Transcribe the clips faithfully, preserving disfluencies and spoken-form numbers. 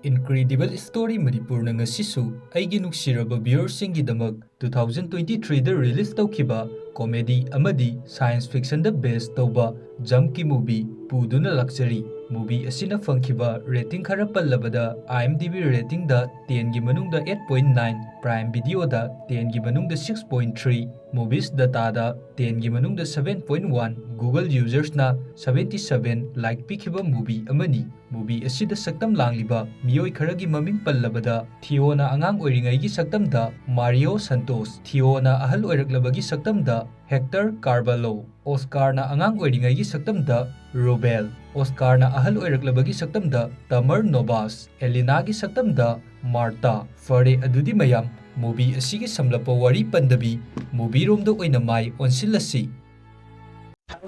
Incredible Story ꯃꯅꯤꯄꯨꯔꯅ ꯉꯁꯤꯁꯨ ꯑꯩꯒꯤ ꯅꯨꯡꯁꯤꯔꯕ viewerꯁꯤꯡꯒꯤꯗꯃꯛ two thousand twenty threeꯗ release ꯇꯧꯈꯤꯕ comedy ꯑꯃꯗꯤ science fictionꯗ base ꯇꯧꯕ Jumpꯀꯤ movie ꯄꯨꯗꯨꯅ ꯂꯥꯛꯆꯔꯤ꯫ Movie ꯑꯁꯤꯅ ꯐꯪꯈꯤꯕ rating ꯈꯔ ꯄꯜꯂꯕꯗ, IMDb ratingꯗ tenꯒꯤ ꯃꯅꯨꯡꯗ eight point nine, Prime Videoꯗ tenꯒꯤ ꯃꯅꯨꯡꯗ six point three, Movies Dataꯗ tenꯒꯤ ꯃꯅꯨꯡꯗ seven point one, Google usersꯅ seventy seven like ꯄꯤꯈꯤꯕ movie ꯑꯃꯅꯤ꯫ Movie ꯑꯁꯤꯗ ꯁꯛꯇꯝ ꯂꯥꯡꯂꯤꯕ ꯃꯤꯑꯣꯏ ꯈꯔꯒꯤ ꯃꯃꯤꯡ ꯄꯜꯂꯕꯗ, ꯊꯤꯑꯣꯅ ꯑꯉꯥꯡ ꯑꯣꯏꯔꯤꯉꯩꯒꯤ ꯁꯛꯇꯝꯗ ꯃꯥꯔꯤꯑꯣ ꯁꯟꯇꯣꯁ, ꯊꯤꯑꯣꯅ ꯑꯍꯜ ꯑꯣꯏꯔꯛꯂꯕꯒꯤ ꯁꯛꯇꯝꯗ ꯍꯦꯛꯇꯔ ꯀꯥꯔꯕꯥꯂꯣ, ꯑꯣꯁꯀꯥꯔꯅ ꯑꯉꯥꯡ ꯑꯣꯏꯔꯤꯉꯩꯒꯤ ꯁꯛꯇꯝꯗ ꯔꯨꯕꯦꯜ, ꯑꯣꯁꯀꯥꯔꯅ ꯑꯍꯜ ꯑꯣꯏꯔꯛꯂꯕꯒꯤ ꯁꯛꯇꯝꯗ ꯇꯃꯔ ꯅꯣꯕꯥꯁ, ꯑꯦꯂꯤꯅꯥꯒꯤ ꯁꯛꯇꯝꯗ ꯃꯥꯔꯇꯥ꯫ ꯐꯔꯦ, ꯑꯗꯨꯗꯤ ꯃꯌꯥꯝ, movie ꯑꯁꯤꯒꯤ ꯁꯝꯂꯞꯄ ꯋꯥꯔꯤ ꯄꯟꯗꯕꯤ movieꯔꯣꯝꯗ ꯑꯣꯏꯅ ꯃꯥꯏ ꯑꯣꯟꯁꯤꯜꯂꯁꯤ꯫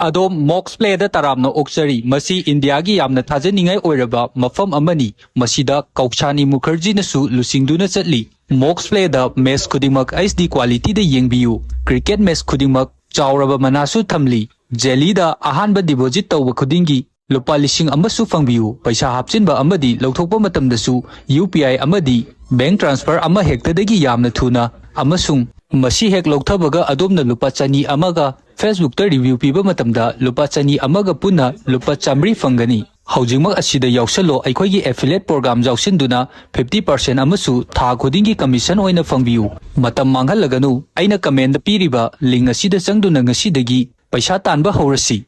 ꯑꯗꯣꯝ Mox Playꯗ ꯇꯔꯥꯝꯅ ꯑꯣꯛꯆꯔꯤ꯫ ꯃꯁꯤ ꯏꯟꯗꯤꯌꯥꯒꯤ ꯌꯥꯝꯅ ꯊꯥꯖꯅꯤꯡꯉꯥꯏ ꯑꯣꯏꯔꯕ ꯃꯐꯝ ꯑꯃꯅꯤ꯫ ꯃꯁꯤꯗ ꯀꯧꯁꯥꯅꯤ ꯃꯨꯈꯔꯖꯤꯅꯁꯨ ꯂꯨꯆꯤꯡꯗꯨꯅ ꯆꯠꯂꯤ꯫ Mox Playꯗ match ꯈꯨꯗꯤꯡꯃꯛ HD qualityꯗ ꯌꯦꯡꯕꯤꯌꯨ꯫ Cricket match ꯈꯨꯗꯤꯡꯃꯛ ꯆꯥꯎꯔꯕ ꯃꯅꯥꯁꯨ ꯊꯝꯂꯤ꯫ ꯖꯦꯂꯤꯗ ꯑꯍꯥꯟꯕ deposit ꯇꯧꯕ ꯈꯨꯗꯤꯡꯒꯤ ꯂꯨꯄꯥ ꯂꯤꯁꯤꯡ ꯑꯃꯁꯨ ꯐꯪꯕꯤꯌꯨ꯫ ꯄꯩꯁꯥ ꯍꯥꯞꯆꯤꯟꯕ ꯑꯃꯗꯤ ꯂꯧꯊꯣꯛꯄ ꯃꯇꯝꯗꯁꯨ UPI ꯑꯃꯗꯤ bank transfer ꯑꯃ ꯍꯦꯛꯇꯗꯒꯤ ꯌꯥꯝꯅ ꯊꯨꯅ ꯑꯃꯁꯨꯡ ꯃꯁꯤ ꯍꯦꯛ ꯂꯧꯊꯕꯒ ꯑꯗꯣꯝꯅ ꯂꯨꯄꯥ ꯆꯅꯤ ꯑꯃꯒ Facebookꯇ review ꯄꯤꯕ ꯃꯇꯝꯗ ꯂꯨꯄꯥ ꯆꯅꯤ ꯑꯃꯒ ꯄꯨꯟꯅ ꯂꯨꯄꯥ ꯆꯥꯃꯔꯤ ꯐꯪꯒꯅꯤ꯫ ꯍꯧꯖꯤꯛꯃꯛ ꯑꯁꯤꯗ ꯌꯥꯎꯁꯜꯂꯣ, ꯑꯩꯈꯣꯏꯒꯤ affiliate program ꯌꯥꯎꯁꯤꯟꯗꯨꯅ fifty percent ꯑꯃꯁꯨ ꯊꯥ ꯈꯨꯗꯤꯡꯒꯤ commission ꯑꯣꯏꯅ ꯐꯪꯕꯤꯌꯨ꯫ ꯃꯇꯝ ꯃꯥꯡꯍꯜꯂꯒꯅꯨ, ꯑꯩꯅ commentꯗ ꯄꯤꯔꯤꯕ link ꯑꯁꯤꯗ ꯆꯪꯗꯨꯅ ꯉꯁꯤꯗꯒꯤ ꯄꯩꯁꯥ ꯇꯥꯟꯕ ꯍꯧꯔꯁꯤ꯫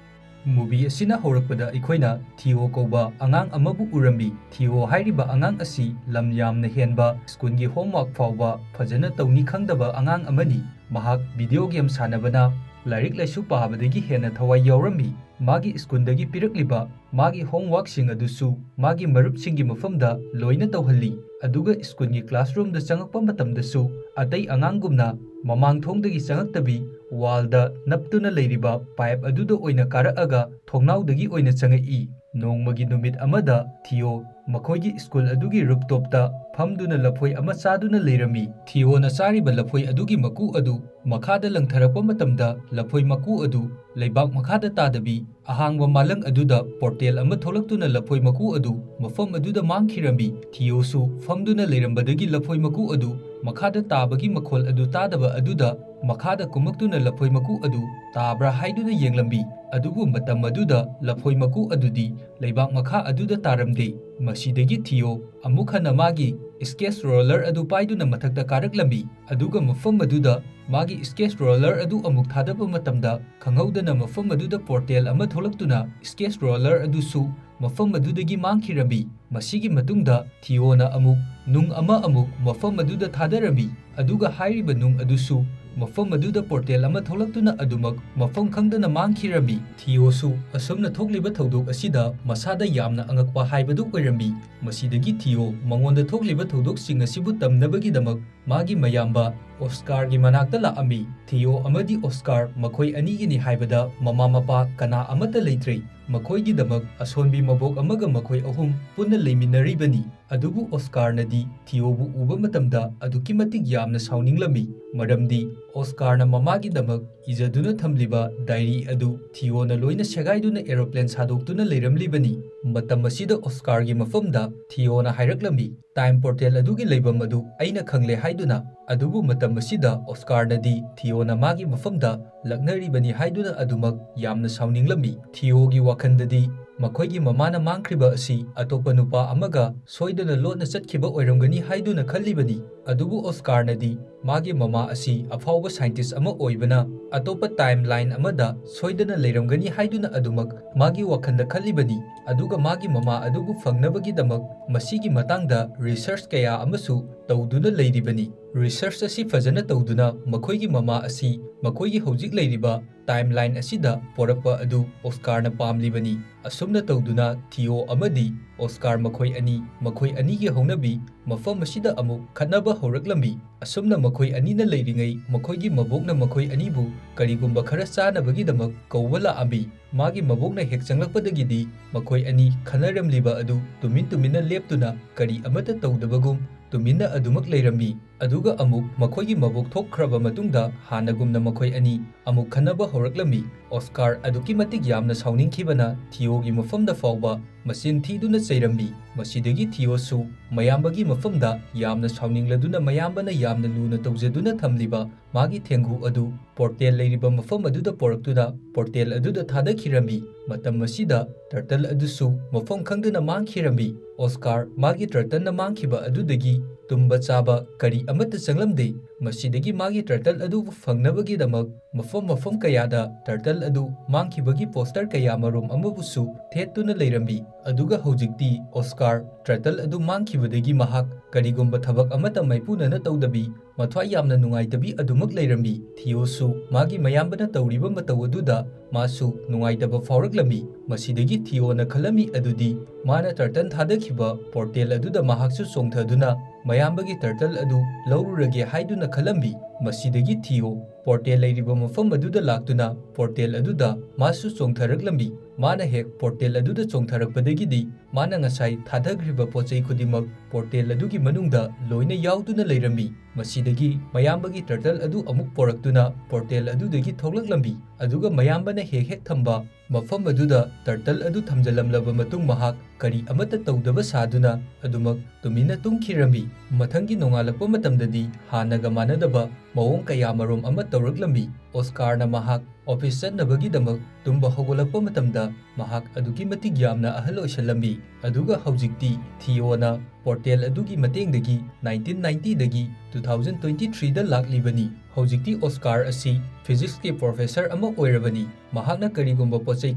Movie ꯑꯁꯤꯅ ꯍꯧꯔꯛꯄꯗ ꯑꯩꯈꯣꯏꯅ ꯊꯤꯑꯣ ꯀꯧꯕ ꯑꯉꯥꯡ ꯑꯃꯕꯨ ꯎꯔꯝꯃꯤ꯫ ꯊꯤꯑꯣ ꯍꯥꯏꯔꯤꯕ ꯑꯉꯥꯡ ꯑꯁꯤ ꯂꯝ ꯌꯥꯝꯅ ꯍꯦꯟꯕ, ꯁ꯭ꯀꯨꯜꯒꯤ homework ꯐꯥꯎꯕ ꯐꯖꯅ ꯇꯧꯅꯤ ꯈꯪꯗꯕ ꯑꯉꯥꯡ ꯑꯃꯅꯤ꯫ ꯃꯍꯥꯛ video game ꯁꯥꯟꯅꯕꯅ ꯂꯥꯏꯔꯤꯛ ꯂꯥꯏꯁꯨ ꯄꯥꯕꯗꯒꯤ ꯍꯦꯟꯅ ꯊꯋꯥꯏ ꯌꯥꯎꯔꯝꯃꯤ꯫ ꯃꯥꯒꯤ ꯁ꯭ꯀꯨꯜꯗꯒꯤ ꯄꯤꯔꯛꯂꯤꯕ ꯃꯥꯒꯤ homeworkꯁꯤꯡ ꯑꯗꯨꯁꯨ ꯃꯥꯒꯤ ꯃꯔꯨꯞꯁꯤꯡꯒꯤ ꯃꯐꯝꯗ ꯂꯣꯏꯅ ꯇꯧꯍꯜꯂꯤ꯫ ꯑꯗꯨꯒ ꯁ꯭ꯀꯨꯜꯒꯤ classroomꯗ ꯆꯪꯉꯛꯄ ꯃꯇꯝꯗꯁꯨ ꯑꯇꯩ ꯑꯉꯥꯡꯒꯨꯝꯅ ꯃꯃꯥꯡ ꯊꯣꯡꯗꯒꯤ ꯆꯪꯉꯛꯇꯕꯤ, ꯋꯥꯜꯗ ꯅꯞꯇꯨꯅ ꯂꯩꯔꯤꯕ ꯄꯥꯏꯞ ꯑꯗꯨꯗ ꯑꯣꯏꯅ ꯀꯥꯔꯛꯑꯒ ꯊꯣꯡꯅꯥꯎꯗꯒꯤ ꯑꯣꯏꯅ ꯆꯪꯉꯛꯏ꯫ ꯅꯣꯡꯃꯒꯤ ꯅꯨꯃꯤꯠ ꯑꯃꯗ ꯊꯤꯌꯣ ꯃꯈꯣꯏꯒꯤ ꯁ꯭ꯀꯨꯜ ꯑꯗꯨꯒꯤ ꯔꯨꯞꯇꯣꯞꯇ ꯐꯝꯗꯨꯅ ꯂꯐꯣꯏ ꯑꯃ ꯆꯥꯗꯨꯅ ꯂꯩꯔꯝꯃꯤ꯫ ꯊꯤꯌꯣꯅ ꯆꯥꯔꯤꯕ ꯂꯐꯣꯏ ꯑꯗꯨꯒꯤ ꯃꯀꯨ ꯑꯗꯨ ꯃꯈꯥꯗ ꯂꯪꯊꯔꯛꯄ ꯃꯇꯝꯗ ꯂꯐꯣꯏ ꯃꯀꯨ ꯑꯗꯨ ꯂꯩꯕꯥꯛ ꯃꯈꯥꯗ ꯇꯥꯗꯕꯤ ꯑꯍꯥꯡꯕ ꯃꯥꯂꯪ ꯑꯗꯨꯗ ꯄꯣꯔꯇꯦꯜ ꯑꯃ ꯊꯣꯛꯂꯛꯇꯨꯅ ꯂꯐꯣꯏ ꯃꯀꯨ ꯑꯗꯨ ꯃꯐꯝ ꯑꯗꯨꯗ ꯃꯥꯡꯈꯤꯔꯝꯃꯤ꯫ ꯊꯤꯌꯣꯁꯨ ꯐꯝꯗꯨꯅ ꯂꯩꯔꯝꯕꯗꯒꯤ ꯂꯐꯣꯏ ꯃꯀꯨ ꯑꯗꯨ ꯃꯈꯥꯗ ꯇꯥꯕꯒꯤ ꯃꯈꯣꯜ ꯑꯗꯨ ꯇꯥꯗꯕ ꯑꯗꯨꯗ ꯃꯈꯥꯗ ꯀꯨꯝꯃꯛꯇꯨꯅ ꯂꯐꯣꯏ ꯃꯀꯨ ꯑꯗꯨ ꯇꯥꯕ꯭ꯔꯥ ꯍꯥꯏꯗꯨꯅ ꯌꯦꯡꯂꯝꯃꯤ꯫ ꯑꯗꯨꯕꯨ ꯃꯇꯝ ꯑꯗꯨꯗ ꯂꯐꯣꯏ ꯃꯀꯨ ꯑꯗꯨꯗꯤ ꯂꯩꯕꯥꯛ ꯃꯈꯥ ꯑꯗꯨꯗ ꯇꯥꯔꯝꯗꯦ꯫ ꯃꯁꯤꯗꯒꯤ ꯊꯤꯌꯣ ꯑꯃꯨꯛ ꯍꯟꯅ ꯃꯥꯒꯤ ꯁ꯭ꯀꯦꯆ ꯔꯣꯂꯔ ꯑꯗꯨ ꯄꯥꯏꯗꯨꯅ ꯃꯊꯛꯇ ꯀꯥꯔꯛꯂꯝꯃꯤ꯫ ꯑꯗꯨꯒ ꯃꯐꯝ ꯑꯗꯨꯗ ꯃꯥꯒꯤ ꯁ꯭ꯀꯦꯆ ꯔꯣꯂꯔ ꯑꯗꯨ ꯑꯃꯨꯛ ꯊꯥꯗꯕ ꯃꯇꯝꯗ ꯈꯪꯍꯧꯗꯅ ꯃꯐꯝ ꯑꯗꯨꯗ ꯄꯣꯔꯇꯦꯜ ꯑꯃ ꯊꯣꯛꯂꯛꯇꯨꯅ ꯁ꯭ꯀꯦꯆ ꯔꯣꯂꯔ ꯑꯗꯨꯁꯨ ꯃꯐꯝ ꯑꯗꯨꯗꯒꯤ ꯃꯥꯡꯈꯤꯔꯝꯃꯤ꯫ ꯃꯁꯤꯒꯤ ꯃꯇꯨꯡꯗ ꯊꯤꯌꯣꯅ ꯑꯃꯨꯛ ꯅꯨꯡ ꯑꯃ ꯑꯃꯨꯛ ꯃꯐꯝ ꯑꯗꯨꯗ ꯊꯥꯗꯔꯝꯃꯤ꯫ ꯑꯗꯨꯒ ꯍꯥꯏꯔꯤꯕ ꯅꯨꯡ ꯑꯗꯨꯁꯨ ꯃꯐꯝ ꯑꯗꯨꯗ ꯄꯣꯔꯇꯦꯜ ꯑꯃ ꯊꯣꯛꯂꯛꯇꯨꯅ ꯑꯗꯨꯃꯛ ꯃꯐꯝ ꯈꯪꯗꯅ ꯃꯥꯡꯈꯤꯔꯝꯃꯤ꯫ ꯊꯤꯌꯣꯁꯨ ꯑꯁꯨꯝꯅ ꯊꯣꯛꯂꯤꯕ ꯊꯧꯗꯣꯛ ꯑꯁꯤꯗ ꯃꯁꯥꯗ ꯌꯥꯝꯅ ꯑꯉꯛꯄ ꯍꯥꯏꯕꯗꯨ ꯑꯣꯏꯔꯝꯃꯤ꯫ ꯃꯁꯤꯗꯒꯤ ꯊꯤꯌꯣ ꯃꯉꯣꯟꯗ ꯊꯣꯛꯂꯤꯕ ꯊꯧꯗꯣꯛꯁꯤꯡ ꯑꯁꯤꯕꯨ ꯇꯝꯅꯕꯒꯤꯗꯃꯛ ꯃꯥꯒꯤ ꯃꯌꯥꯝꯕ ꯑꯣꯁꯀꯥꯔꯒꯤ ꯃꯅꯥꯛꯇ ꯂꯥꯛꯑꯝꯃꯤ꯫ ꯊꯤꯌꯣ ꯑꯃꯗꯤ ꯑꯣꯁꯀꯥꯔ ꯃꯈꯣꯏ ꯑꯅꯤꯒꯤꯅꯤ ꯍꯥꯏꯕꯗ ꯃꯃꯥ ꯃꯄꯥ ꯀꯅꯥ ꯑꯃꯠꯇ ꯂꯩꯇ꯭ꯔꯦ꯫ ꯃꯈꯣꯏꯒꯤꯗꯃꯛ ꯑꯁꯣꯟꯕꯤ ꯃꯕꯣꯛ ꯑꯃꯒ ꯃꯈꯣꯏ ꯑꯍꯨꯝ ꯄꯨꯟꯅ ꯂꯩꯃꯤꯟꯅꯔꯤꯕꯅꯤ꯫ ꯑꯗꯨꯕꯨ ꯑꯣꯁꯀꯥꯔꯅꯗꯤ ꯊꯤꯌꯣꯕꯨ ꯎꯕ ꯃꯇꯝꯗ ꯑꯗꯨꯛꯀꯤ ꯃꯇꯤꯛ ꯌꯥꯝꯅ ꯁꯥꯎꯅꯤꯡꯂꯝꯃꯤ, ꯃꯔꯝꯗꯤ ꯑꯣꯁꯀꯥꯔꯅ ꯃꯃꯥꯒꯤꯗꯃꯛ ꯏꯖꯗꯨꯅ ꯊꯝꯂꯤꯕ ꯗꯥꯏꯔꯤ ꯑꯗꯨ ꯊꯤꯌꯣꯅ ꯂꯣꯏꯅ ꯁꯦꯒꯥꯏꯗꯨꯅ ꯑꯦꯔꯣꯄ꯭ꯂꯦꯟ ꯁꯥꯗꯣꯛꯇꯨꯅ ꯂꯩꯔꯝꯂꯤꯕꯅꯤ꯫ ꯃꯇꯝ ꯑꯁꯤꯗ ꯑꯣꯁꯀꯥꯔꯒꯤ ꯃꯐꯝꯗ ꯊꯤꯌꯣꯅ ꯍꯥꯏꯔꯛꯂꯝꯃꯤ, ꯇꯥꯏꯝ ꯄꯣꯔꯇꯦꯜ ꯑꯗꯨꯒꯤ ꯂꯩꯐꯝ ꯑꯗꯨ ꯑꯩꯅ ꯈꯪꯂꯦ ꯍꯥꯏꯗꯨꯅ꯫ ꯑꯗꯨꯕꯨ ꯃꯇꯝ ꯑꯁꯤꯗ ꯑꯣꯁꯀꯥꯔꯅꯗꯤ ꯊꯤꯌꯣꯅ ꯃꯥꯒꯤ ꯃꯐꯝꯗ ꯂꯛꯅꯔꯤꯕꯅꯤ ꯍꯥꯏꯗꯨꯅ ꯑꯗꯨꯃꯛ ꯌꯥꯝꯅ ꯁꯥꯎꯅꯤꯡꯂꯝꯃꯤ꯫ ꯊꯤꯌꯣꯒꯤ ꯋꯥꯈꯜꯗꯗꯤ ꯃꯈꯣꯏꯒꯤ ꯃꯃꯥꯅ ꯃꯥꯡꯈ꯭ꯔꯤꯕ ꯑꯁꯤ ꯑꯇꯣꯞꯄ ꯅꯨꯄꯥ ꯑꯃꯒ ꯁꯣꯏꯗꯅ ꯂꯣꯠꯅ ꯆꯠꯈꯤꯕ ꯑꯣꯏꯔꯝꯒꯅꯤ ꯍꯥꯏꯗꯨꯅ ꯈꯜꯂꯤꯕꯅꯤ꯫ ꯑꯗꯨꯕꯨ ꯑꯣꯁꯀꯥꯔꯅꯗꯤ ꯃꯥꯒꯤ ꯃꯃꯥ ꯑꯁꯤ ꯑꯐꯥꯎꯕ ꯁꯥꯏꯟꯇꯤꯁ ꯑꯃ ꯑꯣꯏꯕꯅ ꯑꯇꯣꯞꯄ ꯇꯥꯏꯝ ꯂꯥꯏꯟ ꯑꯃꯗ ꯁꯣꯏꯗꯅ ꯂꯩꯔꯝꯒꯅꯤ ꯍꯥꯏꯗꯨꯅ ꯑꯗꯨꯃꯛ ꯃꯥꯒꯤ ꯋꯥꯈꯜꯗ ꯈꯜꯂꯤꯕꯅꯤ꯫ ꯑꯗꯨꯒ ꯃꯥꯒꯤ ꯃꯃꯥ ꯑꯗꯨꯕꯨ ꯐꯪꯅꯕꯒꯤꯗꯃꯛ ꯃꯁꯤꯒꯤ ꯃꯇꯥꯡꯗ ꯔꯤꯁꯔꯆ ꯀꯌꯥ ꯑꯃꯁꯨ ꯇꯧꯗꯨꯅ ꯂꯩꯔꯤꯕꯅꯤ꯫ ꯔꯤꯁꯔꯆ ꯑꯁꯤ ꯐꯖꯅ ꯇꯧꯗꯨꯅ ꯃꯈꯣꯏꯒꯤ ꯃꯃꯥ ꯑꯁꯤ ꯃꯈꯣꯏꯒꯤ ꯍꯧꯖꯤꯛ ꯂꯩꯔꯤꯕ ꯇꯥꯏꯝ ꯂꯥꯏꯟ ꯑꯁꯤꯗ ꯄꯣꯔꯛꯄ ꯑꯗꯨ ꯑꯣꯁꯀꯥꯔꯅ ꯄꯥꯝꯂꯤꯕꯅꯤ꯫ ꯑꯁꯨꯝꯅ ꯇꯧꯗꯨꯅ ꯊꯤꯌꯣ ꯑꯃꯗꯤ ꯑꯣꯁꯀꯥꯔ ꯃꯈꯣꯏ ꯑꯅꯤ, ꯃꯈꯣꯏ ꯑꯅꯤꯒꯤ ꯍꯧꯅꯕꯤ, ꯃꯐꯝ ꯑꯁꯤꯗ ꯑꯃꯨꯛ ꯈꯠꯅꯕ ꯍꯧꯔꯛꯂꯝꯃꯤ꯫ ꯑꯁꯨꯝꯅ ꯃꯈꯣꯏ ꯑꯅꯤꯅ ꯂꯩꯔꯤꯉꯩ ꯃꯈꯣꯏꯒꯤ ꯃꯕꯣꯛꯅ ꯃꯈꯣꯏ ꯑꯅꯤꯕꯨ ꯀꯔꯤꯒꯨꯝꯕ ꯈꯔ ꯆꯥꯅꯕꯒꯤꯗꯃꯛ ꯀꯧꯕ ꯂꯥꯛꯑꯝꯃꯤ꯫ ꯃꯥꯒꯤ ꯃꯕꯣꯛꯅ ꯍꯦꯛ ꯆꯪꯂꯛꯄꯗꯒꯤꯗꯤ ꯃꯈꯣꯏ ꯑꯅꯤ ꯈꯟꯅꯔꯝꯂꯤꯕ ꯑꯗꯨ ꯇꯨꯃꯤꯟ ꯇꯨꯃꯤꯟꯅ ꯂꯦꯞꯇꯨꯅ ꯀꯔꯤ ꯑꯃꯠꯇ ꯇꯧꯗꯕꯒꯨꯝ ꯇꯨꯃꯤꯟꯅ ꯑꯗꯨꯃꯛ ꯂꯩꯔꯝꯃꯤ꯫ ꯑꯗꯨꯒ ꯑꯃꯨꯛ ꯃꯈꯣꯏꯒꯤ ꯃꯕꯣꯛ ꯊꯣꯛꯈ꯭ꯔꯕ ꯃꯇꯨꯡꯗ ꯍꯥꯟꯅꯒꯨꯝꯅ ꯃꯈꯣꯏ ꯑꯅꯤ ꯑꯃꯨꯛ ꯈꯟꯅꯕ ꯍꯧꯔꯛꯂꯝꯃꯤ꯫ ꯑꯣꯁꯀꯥꯔ ꯑꯗꯨꯛꯀꯤ ꯃꯇꯤꯛ ꯌꯥꯝꯅ ꯁꯥꯎꯅꯤꯡꯈꯤꯕꯅ ꯊꯤꯑꯣꯒꯤ ꯃꯐꯝꯗ ꯐꯥꯎꯕ ꯃꯆꯤꯟ ꯊꯤꯗꯨꯅ ꯆꯩꯔꯝꯃꯤ꯫ ꯃꯁꯤꯗꯒꯤ ꯊꯤꯑꯣꯁꯨ ꯃꯌꯥꯝꯕꯒꯤ ꯃꯐꯝꯗ ꯌꯥꯝꯅ ꯁꯥꯎꯅꯤꯡꯂꯗꯨꯅ ꯃꯌꯥꯝꯕꯅ ꯌꯥꯝꯅ ꯂꯨꯅ ꯇꯧꯖꯗꯨꯅ ꯊꯝꯂꯤꯕ ꯃꯥꯒꯤ ꯊꯦꯡꯒꯨ ꯑꯗꯨ ꯄꯣꯔꯇꯦꯜ ꯂꯩꯔꯤꯕ ꯃꯐꯝ ꯑꯗꯨꯗ ꯄꯣꯔꯛꯇꯨꯅ ꯄꯣꯔꯇꯦꯜ ꯑꯗꯨꯗ ꯊꯥꯗꯈꯤꯔꯝꯃꯤ꯫ ꯃꯇꯝ ꯑꯁꯤꯗ ꯇꯔꯇꯜ ꯑꯗꯨꯁꯨ ꯃꯐꯝ ꯈꯪꯗꯅ ꯃꯥꯡꯈꯤꯔꯝꯃꯤ꯫ ꯑꯣꯁꯀꯥꯔ ꯃꯥꯒꯤ ꯇꯔꯇꯜꯅ ꯃꯥꯡꯈꯤꯕ ꯑꯗꯨꯗꯒꯤ ꯇꯨꯝꯕ ꯆꯥꯕ ꯀꯔꯤ ꯑꯃꯠꯇ ꯆꯪꯂꯝꯗꯦ꯫ ꯃꯁꯤꯗꯒꯤ ꯃꯥꯒꯤ ꯇꯔꯇꯜ ꯑꯗꯨꯕꯨ ꯐꯪꯅꯕꯒꯤꯗꯃꯛ ꯃꯐꯝ ꯃꯐꯝ ꯀꯌꯥꯗ ꯇꯔꯇꯜ ꯑꯗꯨ ꯃꯥꯡꯈꯤꯕꯒꯤ ꯄꯣꯁꯇꯔ ꯀꯌꯥ ꯃꯔꯨꯝ ꯑꯃꯕꯨꯁꯨ ꯊꯦꯠꯇꯨꯅ ꯂꯩꯔꯝꯃꯤ꯫ ꯑꯗꯨꯒ ꯍꯧꯖꯤꯛꯇꯤ ꯑꯣꯁꯀꯥꯔ ꯇꯔꯇꯜ ꯑꯗꯨ ꯃꯥꯡꯈꯤꯕꯗꯒꯤ ꯃꯍꯥꯛ ꯀꯔꯤꯒꯨꯝꯕ ꯊꯕꯛ ꯑꯃꯠꯇ ꯃꯥꯏꯄꯨꯅꯅ ꯇꯧꯗꯕꯤ ꯃꯊ꯭ꯋꯥꯏ ꯌꯥꯝꯅ ꯅꯨꯡꯉꯥꯏꯇꯕꯤ ꯑꯗꯨꯃꯛ ꯂꯩꯔꯝꯃꯤ꯫ ꯊꯤꯑꯣꯁꯨ ꯃꯥꯒꯤ ꯃꯌꯥꯝꯕꯅ ꯇꯧꯔꯤꯕ ꯃꯇꯧ ꯑꯗꯨꯗ ꯃꯥꯁꯨ ꯅꯨꯡꯉꯥꯏꯇꯕ ꯐꯥꯎꯔꯛꯂꯝꯃꯤ꯫ ꯃꯁꯤꯗꯒꯤ ꯊꯤꯑꯣꯅ ꯈꯜꯂꯝꯃꯤ ꯑꯗꯨꯗꯤ ꯃꯥꯅ ꯇꯔꯇꯜ ꯊꯥꯗꯈꯤꯕ ꯄꯣꯔꯇꯦꯜ ꯑꯗꯨꯗ ꯃꯍꯥꯛꯁꯨ ꯆꯣꯡꯊꯗꯨꯅ ꯃꯌꯥꯝꯕꯒꯤ ꯇꯔꯇꯜ ꯑꯗꯨ ꯂꯧꯔꯨꯔꯒꯦ ꯍꯥꯏꯗꯨꯅ ꯈꯜꯂꯝꯃꯤ꯫ ꯃꯁꯤꯗꯒꯤ ꯊꯤꯑꯣ ꯄꯣꯔꯇꯦꯜ ꯂꯩꯔꯤꯕ ꯃꯐꯝ ꯑꯗꯨꯗ ꯂꯥꯛꯇꯨꯅ ꯄꯣꯔꯇꯦꯜ ꯑꯗꯨꯗ ꯃꯥꯁꯨ ꯆꯣꯡꯊꯔꯛꯂꯝꯃꯤ꯫ ꯃꯥꯅ ꯍꯦꯛ ꯄꯣꯔꯇꯦꯜ ꯑꯗꯨꯗ ꯆꯣꯡꯊꯔꯛꯄꯗꯒꯤꯗꯤ ꯃꯥꯅ ꯉꯁꯥꯏ ꯊꯥꯗꯈ꯭ꯔꯤꯕ ꯄꯣꯠꯆꯩ ꯈꯨꯗꯤꯡꯃꯛ ꯄꯣꯔꯇꯦꯜ ꯑꯗꯨꯒꯤ ꯃꯅꯨꯡꯗ ꯂꯣꯏꯅ ꯌꯥꯎꯗꯨꯅ ꯂꯩꯔꯝꯃꯤ꯫ ꯃꯁꯤꯗꯒꯤ ꯃꯌꯥꯝꯕꯒꯤ ꯇꯔꯇꯜ ꯑꯗꯨ ꯑꯃꯨꯛ ꯄꯣꯔꯛꯇꯨꯅ ꯄꯣꯔꯇꯦꯜ ꯑꯗꯨꯗꯒꯤ ꯊꯣꯛꯂꯛꯂꯝꯃꯤ꯫ ꯑꯗꯨꯒ ꯃꯌꯥꯝꯕꯅ ꯍꯦꯛ ꯍꯦꯛ ꯊꯝꯕ ꯃꯐꯝ ꯑꯗꯨꯗ ꯇꯔꯇꯜ ꯑꯗꯨ ꯊꯝꯖꯤꯜꯂꯝꯂꯕ ꯃꯇꯨꯡ ꯃꯍꯥꯛ ꯀꯔꯤ ꯑꯃꯠꯇ ꯇꯧꯗꯕ ꯁꯥꯗꯨꯅ ꯑꯗꯨꯃꯛ ꯇꯨꯃꯤꯟꯅ ꯇꯨꯝꯈꯤꯔꯝꯃꯤ꯫ ꯃꯊꯪꯒꯤ ꯅꯣꯡꯉꯥꯜꯂꯛꯄ ꯃꯇꯝꯗꯗꯤ ꯍꯥꯟꯅꯒ ꯃꯥꯟꯅꯗꯕ ꯃꯑꯣꯡ ꯀꯌꯥ ꯃꯔꯨꯝ ꯑꯃ ꯇꯧꯔꯛꯂꯝꯃꯤ꯫ ꯑꯣꯁꯀꯥꯔꯅ ꯃꯍꯥꯛ ꯑꯣꯐꯤꯁ ꯆꯠꯅꯕꯒꯤꯗꯃꯛ ꯇꯨꯝꯕ ꯍꯧꯒꯠꯂꯛꯄ ꯃꯇꯝꯗ ꯃꯍꯥꯛ ꯑꯗꯨꯛꯀꯤ ꯃꯇꯤꯛ ꯌꯥꯝꯅ ꯑꯍꯜ ꯑꯣꯏꯁꯜꯂꯝꯃꯤ꯫ ꯑꯗꯨꯒ ꯍꯧꯖꯤꯛꯇꯤ ꯊꯤꯑꯣꯅ ꯄꯣꯔꯇꯦꯜ ꯑꯗꯨꯒꯤ ꯃꯇꯦꯡꯗꯒꯤ ꯅꯥꯏꯟꯇꯤꯟ ꯅꯥꯏꯟꯇꯤꯗꯒꯤ ꯇꯨ ꯊꯥꯎꯖꯟ ꯇ꯭ꯋꯦꯟꯇꯤ ꯊ꯭ꯔꯤꯗ ꯂꯥꯛꯂꯤꯕꯅꯤ꯫ ꯍꯧꯖꯤꯛꯇꯤ ꯑꯣꯁꯀꯥꯔ ꯑꯁꯤ ꯐꯤꯖꯤꯛꯁꯀꯤ ꯄ꯭ꯔꯣꯐꯦꯁꯔ ꯑꯃ ꯑꯣꯏꯔꯕꯅꯤ꯫ ꯃꯍꯥꯛꯅ ꯀꯔꯤꯒꯨꯝꯕ ꯄꯣꯠꯆꯩ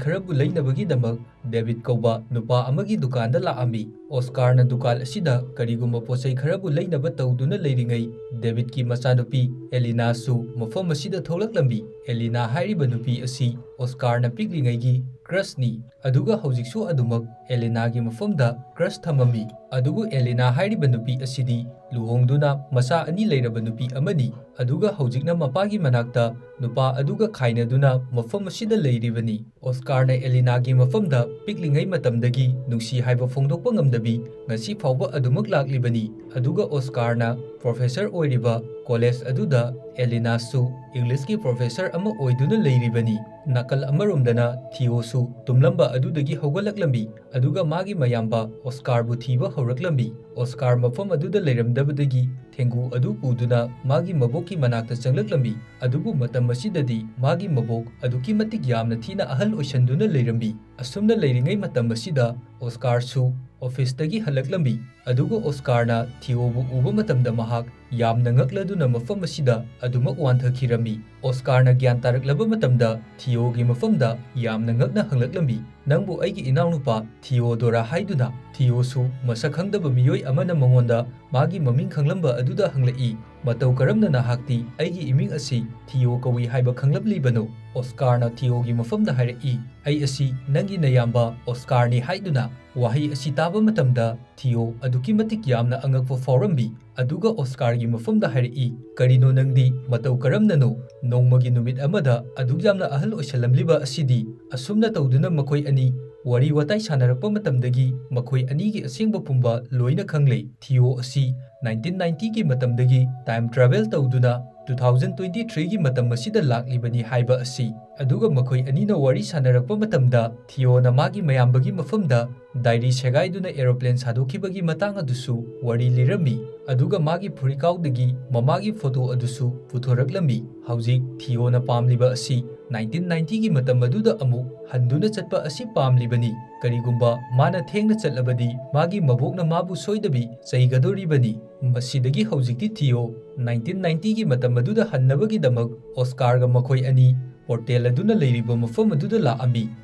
ꯈꯔꯕꯨ ꯂꯩꯅꯕꯒꯤꯗꯃꯛ ꯗꯦꯕꯤꯗ ꯀꯧꯕ ꯅꯨꯄꯥ ꯑꯃꯒꯤ ꯗꯨꯀꯥꯟꯗ ꯂꯥꯛꯑꯝꯃꯤ꯫ ꯑꯣꯁꯀꯥꯔꯅ ꯗꯨꯀꯥꯟ ꯑꯁꯤꯗ ꯀꯔꯤꯒꯨꯝꯕ ꯄꯣꯠꯆꯩ ꯈꯔꯕꯨ ꯂꯩꯅꯕ ꯇꯧꯗꯨꯅ ꯂꯩꯔꯤꯉꯩ, ꯗꯦꯕꯤꯗꯀꯤ ꯃꯆꯥꯅꯨꯄꯤ ꯑꯦꯂꯤꯅꯥꯁꯨ ꯃꯐꯝ ꯑꯁꯤꯗ ꯊꯣꯛꯂꯛꯂꯝꯃꯤ꯫ ꯑꯦꯂꯤꯅꯥ ꯍꯥꯏꯔꯤꯕ ꯅꯨꯄꯤ ꯑꯁꯤ ꯑꯣꯁꯀꯥꯔꯅ ꯄꯤꯛꯂꯤꯉꯩꯒꯤ ꯀ꯭ꯔꯁꯅꯤ꯫ ꯑꯗꯨꯒ ꯍꯧꯖꯤꯛꯁꯨ ꯑꯗꯨꯃꯛ ꯑꯦꯂꯤꯅꯥꯒꯤ ꯃꯐꯝꯗ ꯀ꯭ꯔꯁ ꯊꯝꯃꯝꯃꯤ꯫ ꯑꯗꯨꯕꯨ ꯑꯦꯂꯤꯅꯥ ꯍꯥꯏꯔꯤꯕ ꯅꯨꯄꯤ ꯑꯁꯤꯗꯤ ꯂꯨꯍꯣꯡꯗꯨꯅ ꯃꯆꯥ ꯑꯅꯤ ꯂꯩꯔꯕ ꯅꯨꯄꯤ ꯑꯃꯅꯤ, ꯑꯗꯨꯒ ꯍꯧꯖꯤꯛꯅ ꯃꯄꯥꯒꯤ ꯃꯅꯥꯛꯇ ꯅꯨꯄꯥ ꯑꯗꯨꯒ ꯈꯥꯏꯅꯗꯨꯅ ꯃꯐꯝ ꯑꯁꯤꯗ ꯂꯩꯔꯤꯕꯅꯤ꯫ ꯑꯣꯁꯀꯥꯔꯅ ꯑꯦꯂꯤꯅꯥꯒꯤ ꯃꯐꯝꯗ ꯄꯤꯛꯂꯤꯉꯩ ꯃꯇꯝꯗꯒꯤ ꯅꯨꯡꯁꯤ ꯍꯥꯏꯕ ꯐꯣꯡꯗꯣꯛꯄ ꯉꯝꯗꯕꯤ ꯉꯁꯤ ꯐꯥꯎꯕ ꯑꯗꯨꯃꯛ ꯂꯥꯛꯂꯤꯕꯅꯤ꯫ ꯑꯗꯨꯒ ꯑꯣꯁꯀꯥꯔꯅ ꯄ꯭ꯔꯣꯐꯦꯁꯔ ꯑꯣꯏꯔꯤꯕ ꯀꯣꯂꯦꯖ ꯑꯗꯨꯗ ꯑꯦꯂꯤꯅꯥꯁꯨ ꯏꯪꯂꯤꯁꯀꯤ ꯄ꯭ꯔꯣꯐꯦꯁꯔ ꯑꯃ ꯑꯣꯏꯗꯨꯅ ꯂꯩꯔꯤꯕꯅꯤ꯫ ꯅꯥꯀꯜ ꯑꯃꯔꯣꯝꯗꯅ ꯊꯤꯑꯣꯁꯨ ꯇꯨꯝꯂꯝꯕ ꯑꯗꯨꯗꯒꯤ ꯍꯧꯒꯠꯂꯛꯂꯝꯃꯤ, ꯑꯗꯨꯒ ꯃꯥꯒꯤ ꯃꯌꯥꯝꯕ ꯑꯣꯁꯀꯥꯔꯕꯨ ꯊꯤꯕ ꯍꯧꯔꯛꯂꯝꯃꯤ꯫ ꯑꯣꯁꯀꯥꯔ ꯃꯐꯝ ꯑꯗꯨꯗ ꯂꯩꯔꯝꯗꯕꯗꯒꯤ ꯊꯦꯡꯒꯨ ꯑꯗꯨ ꯄꯨꯗꯨꯅ ꯃꯥꯒꯤ ꯃꯕꯣꯛꯀꯤ ꯃꯅꯥꯛꯇ ꯆꯪꯂꯛꯂꯝꯃꯤ꯫ ꯑꯗꯨꯕꯨ ꯃꯇꯝ ꯑꯁꯤꯗꯗꯤ ꯃꯥꯒꯤ ꯃꯕꯣꯛ ꯑꯗꯨꯛꯀꯤ ꯃꯇꯤꯛ ꯌꯥꯝꯅ ꯊꯤꯅ ꯑꯍꯜ ꯑꯣꯏꯁꯟꯗꯨꯅ ꯂꯩꯔꯝꯃꯤ꯫ ꯑꯁꯨꯝꯅ ꯂꯩꯔꯤꯉꯩ ꯃꯇꯝ ꯑꯁꯤꯗ ꯑꯣꯁꯀꯥꯔꯁꯨ ꯑꯣꯐꯤꯁꯇꯒꯤ ꯍꯜꯂꯛꯂꯝꯃꯤ꯫ ꯑꯗꯨꯒ ꯑꯣꯁꯀꯥꯔꯅ ꯊꯤꯑꯣꯕꯨ ꯎꯕ ꯃꯇꯝꯗ ꯃꯍꯥꯛ ꯌꯥꯝꯅ ꯉꯛꯂꯗꯨꯅ ꯃꯐꯝ ꯑꯁꯤꯗ ꯑꯗꯨꯃꯛ ꯋꯥꯟꯊꯈꯤꯔꯝꯃꯤ꯫ ꯑꯣꯁꯀꯥꯔꯅ ꯒ꯭ꯌꯥꯟ ꯇꯥꯔꯛꯂꯕ ꯃꯇꯝꯗ ꯊꯤꯑꯣꯒꯤ ꯃꯐꯝꯗ ꯌꯥꯝꯅ ꯉꯛꯅ ꯍꯪꯂꯛꯂꯝꯃꯤ, "ꯅꯪꯕꯨ ꯑꯩꯒꯤ ꯏꯅꯥꯎꯅꯨꯄꯥ ꯊꯤꯑꯣꯗꯣꯔꯥ ꯍꯥꯏꯗꯨꯅ?" ꯊꯤꯑꯣꯁꯨ ꯃꯁꯛ ꯈꯪꯗꯕ ꯃꯤꯑꯣꯏ ꯑꯃꯅ ꯃꯉꯣꯟꯗ ꯃꯥꯒꯤ ꯃꯃꯤꯡ ꯈꯪꯂꯝꯕ ꯑꯗꯨꯗ ꯍꯪꯂꯛꯏ, "ꯃꯇꯧ ꯀꯔꯝꯅ ꯅꯍꯥꯛꯇꯤ ꯑꯩꯒꯤ ꯏꯃꯤꯡ ꯑꯁꯤ ꯊꯤꯑꯣ ꯀꯧꯏ ꯍꯥꯏꯕ ꯈꯪꯂꯝꯂꯤꯕꯅꯣ?" ꯑꯣꯁꯀꯥꯔꯅ ꯊꯤꯑꯣꯒꯤ ꯃꯐꯝꯗ ꯍꯥꯏꯔꯛꯏ, "ꯑꯩ ꯑꯁꯤ ꯅꯪꯒꯤ ꯅꯌꯥꯝꯕ ꯑꯣꯁꯀꯥꯔꯅꯤ" ꯍꯥꯏꯗꯨꯅ꯫ ꯋꯥꯍꯩ ꯑꯁꯤ ꯇꯥꯕ ꯃꯇꯝꯗ ꯊꯤꯑꯣ ꯑꯗꯨꯛꯀꯤ ꯃꯇꯤꯛ ꯌꯥꯝꯅ ꯑꯉꯛꯄ ꯐꯥꯎꯔꯝꯃꯤ꯫ ꯑꯗꯨꯒ ꯑꯣꯁꯀꯥꯔꯒꯤ ꯃꯐꯝꯗ ꯍꯥꯏꯔꯛꯏ, "ꯀꯔꯤꯅꯣ ꯅꯪꯗꯤ? ꯃꯇꯧ ꯀꯔꯝꯅꯅꯣ? ꯅꯣꯡꯃꯒꯤ ꯅꯨꯃꯤꯠ ꯑꯃꯗ ꯑꯗꯨꯛ ꯌꯥꯝꯅ ꯑꯍꯜ ꯑꯣꯏꯁꯜꯂꯝꯂꯤꯕ ꯑꯁꯤꯗꯤ?" ꯑꯁꯨꯝꯅ ꯇꯧꯗꯨꯅ ꯃꯈꯣꯏ ꯑꯅꯤ ꯋꯥꯔꯤ ꯋꯥꯇꯥꯏ ꯁꯥꯟꯅꯔꯛꯄ ꯃꯇꯝꯗꯒꯤ ꯃꯈꯣꯏ ꯑꯅꯤꯒꯤ ꯑꯁꯦꯡꯕ ꯄꯨꯝꯕ ꯂꯣꯏꯅ ꯈꯪꯂꯦ꯫ ꯊꯤꯑꯣ ꯑꯁꯤ ꯅꯥꯏꯟꯇꯤꯟ ꯅꯥꯏꯟꯇꯤꯒꯤ ꯃꯇꯝꯗꯒꯤ ꯇꯥꯏꯝ ꯇ꯭ꯔꯥꯚꯦꯜ ꯇꯧꯗꯨꯅ ꯇꯨ ꯊꯥꯎꯖꯟ ꯇ꯭ꯋꯦꯟꯇꯤ ꯊ꯭ꯔꯤꯒꯤ ꯃꯇꯝ ꯑꯁꯤꯗ ꯂꯥꯛꯂꯤꯕꯅꯤ ꯍꯥꯏꯕ ꯑꯁꯤ꯫ ꯑꯗꯨꯒ ꯃꯈꯣꯏ ꯑꯅꯤꯅ ꯋꯥꯔꯤ ꯁꯥꯟꯅꯔꯛꯄ ꯃꯇꯝꯗ ꯊꯤꯑꯣꯅ ꯃꯥꯒꯤ ꯃꯌꯥꯝꯕꯒꯤ ꯃꯐꯝꯗ ꯗꯥꯏꯔꯤ ꯁꯦꯒꯥꯏꯗꯨꯅ ꯑꯦꯔꯣꯄ꯭ꯂꯦꯟ ꯁꯥꯗꯣꯛꯈꯤꯕꯒꯤ ꯃꯇꯥꯡ ꯑꯗꯨꯁꯨ ꯋꯥꯔꯤ ꯂꯤꯔꯝꯃꯤ꯫ ꯑꯗꯨꯒ ꯃꯥꯒꯤ ꯐꯨꯔꯤꯀꯥꯎꯗꯒꯤ ꯃꯃꯥꯒꯤ ꯐꯣꯇꯣ ꯑꯗꯨꯁꯨ ꯄꯨꯊꯣꯔꯛꯂꯝꯃꯤ꯫ ꯍꯧꯖꯤꯛ ꯊꯤꯑꯣꯅ ꯄꯥꯝꯂꯤꯕ ꯑꯁꯤ ꯅꯥꯏꯟꯇꯤꯟ ꯅꯥꯏꯟꯇꯤꯒꯤ ꯃꯇꯝ ꯑꯗꯨꯗ ꯑꯃꯨꯛ ꯍꯟꯗꯨꯅ ꯆꯠꯄ ꯑꯁꯤ ꯄꯥꯝꯂꯤꯕꯅꯤ꯫ ꯀꯔꯤꯒꯨꯝꯕ ꯃꯥꯅ ꯊꯦꯡꯅ ꯆꯠꯂꯕꯗꯤ ꯃꯥꯒꯤ ꯃꯕꯣꯛꯅ ꯃꯥꯕꯨ ꯁꯣꯏꯗꯕꯤ ꯆꯩꯒꯗꯧꯔꯤꯕꯅꯤ꯫ ꯃꯁꯤꯗꯒꯤ ꯍꯧꯖꯤꯛꯇꯤ ꯊꯤꯑꯣ ꯅꯥꯏꯟꯇꯤꯟ ꯅꯥꯏꯟꯇꯤꯒꯤ ꯃꯇꯝ ꯑꯗꯨꯗ ꯍꯟꯅꯕꯒꯤꯗꯃꯛ ꯑꯣꯁꯀꯥꯔꯒ ꯃꯈꯣꯏ ꯑꯅꯤ ꯄꯣꯔꯇꯦꯜ ꯑꯗꯨꯅ ꯂꯩꯔꯤꯕ ꯃꯐꯝ ꯑꯗꯨꯗ ꯂꯥꯛꯑꯝꯃꯤ꯫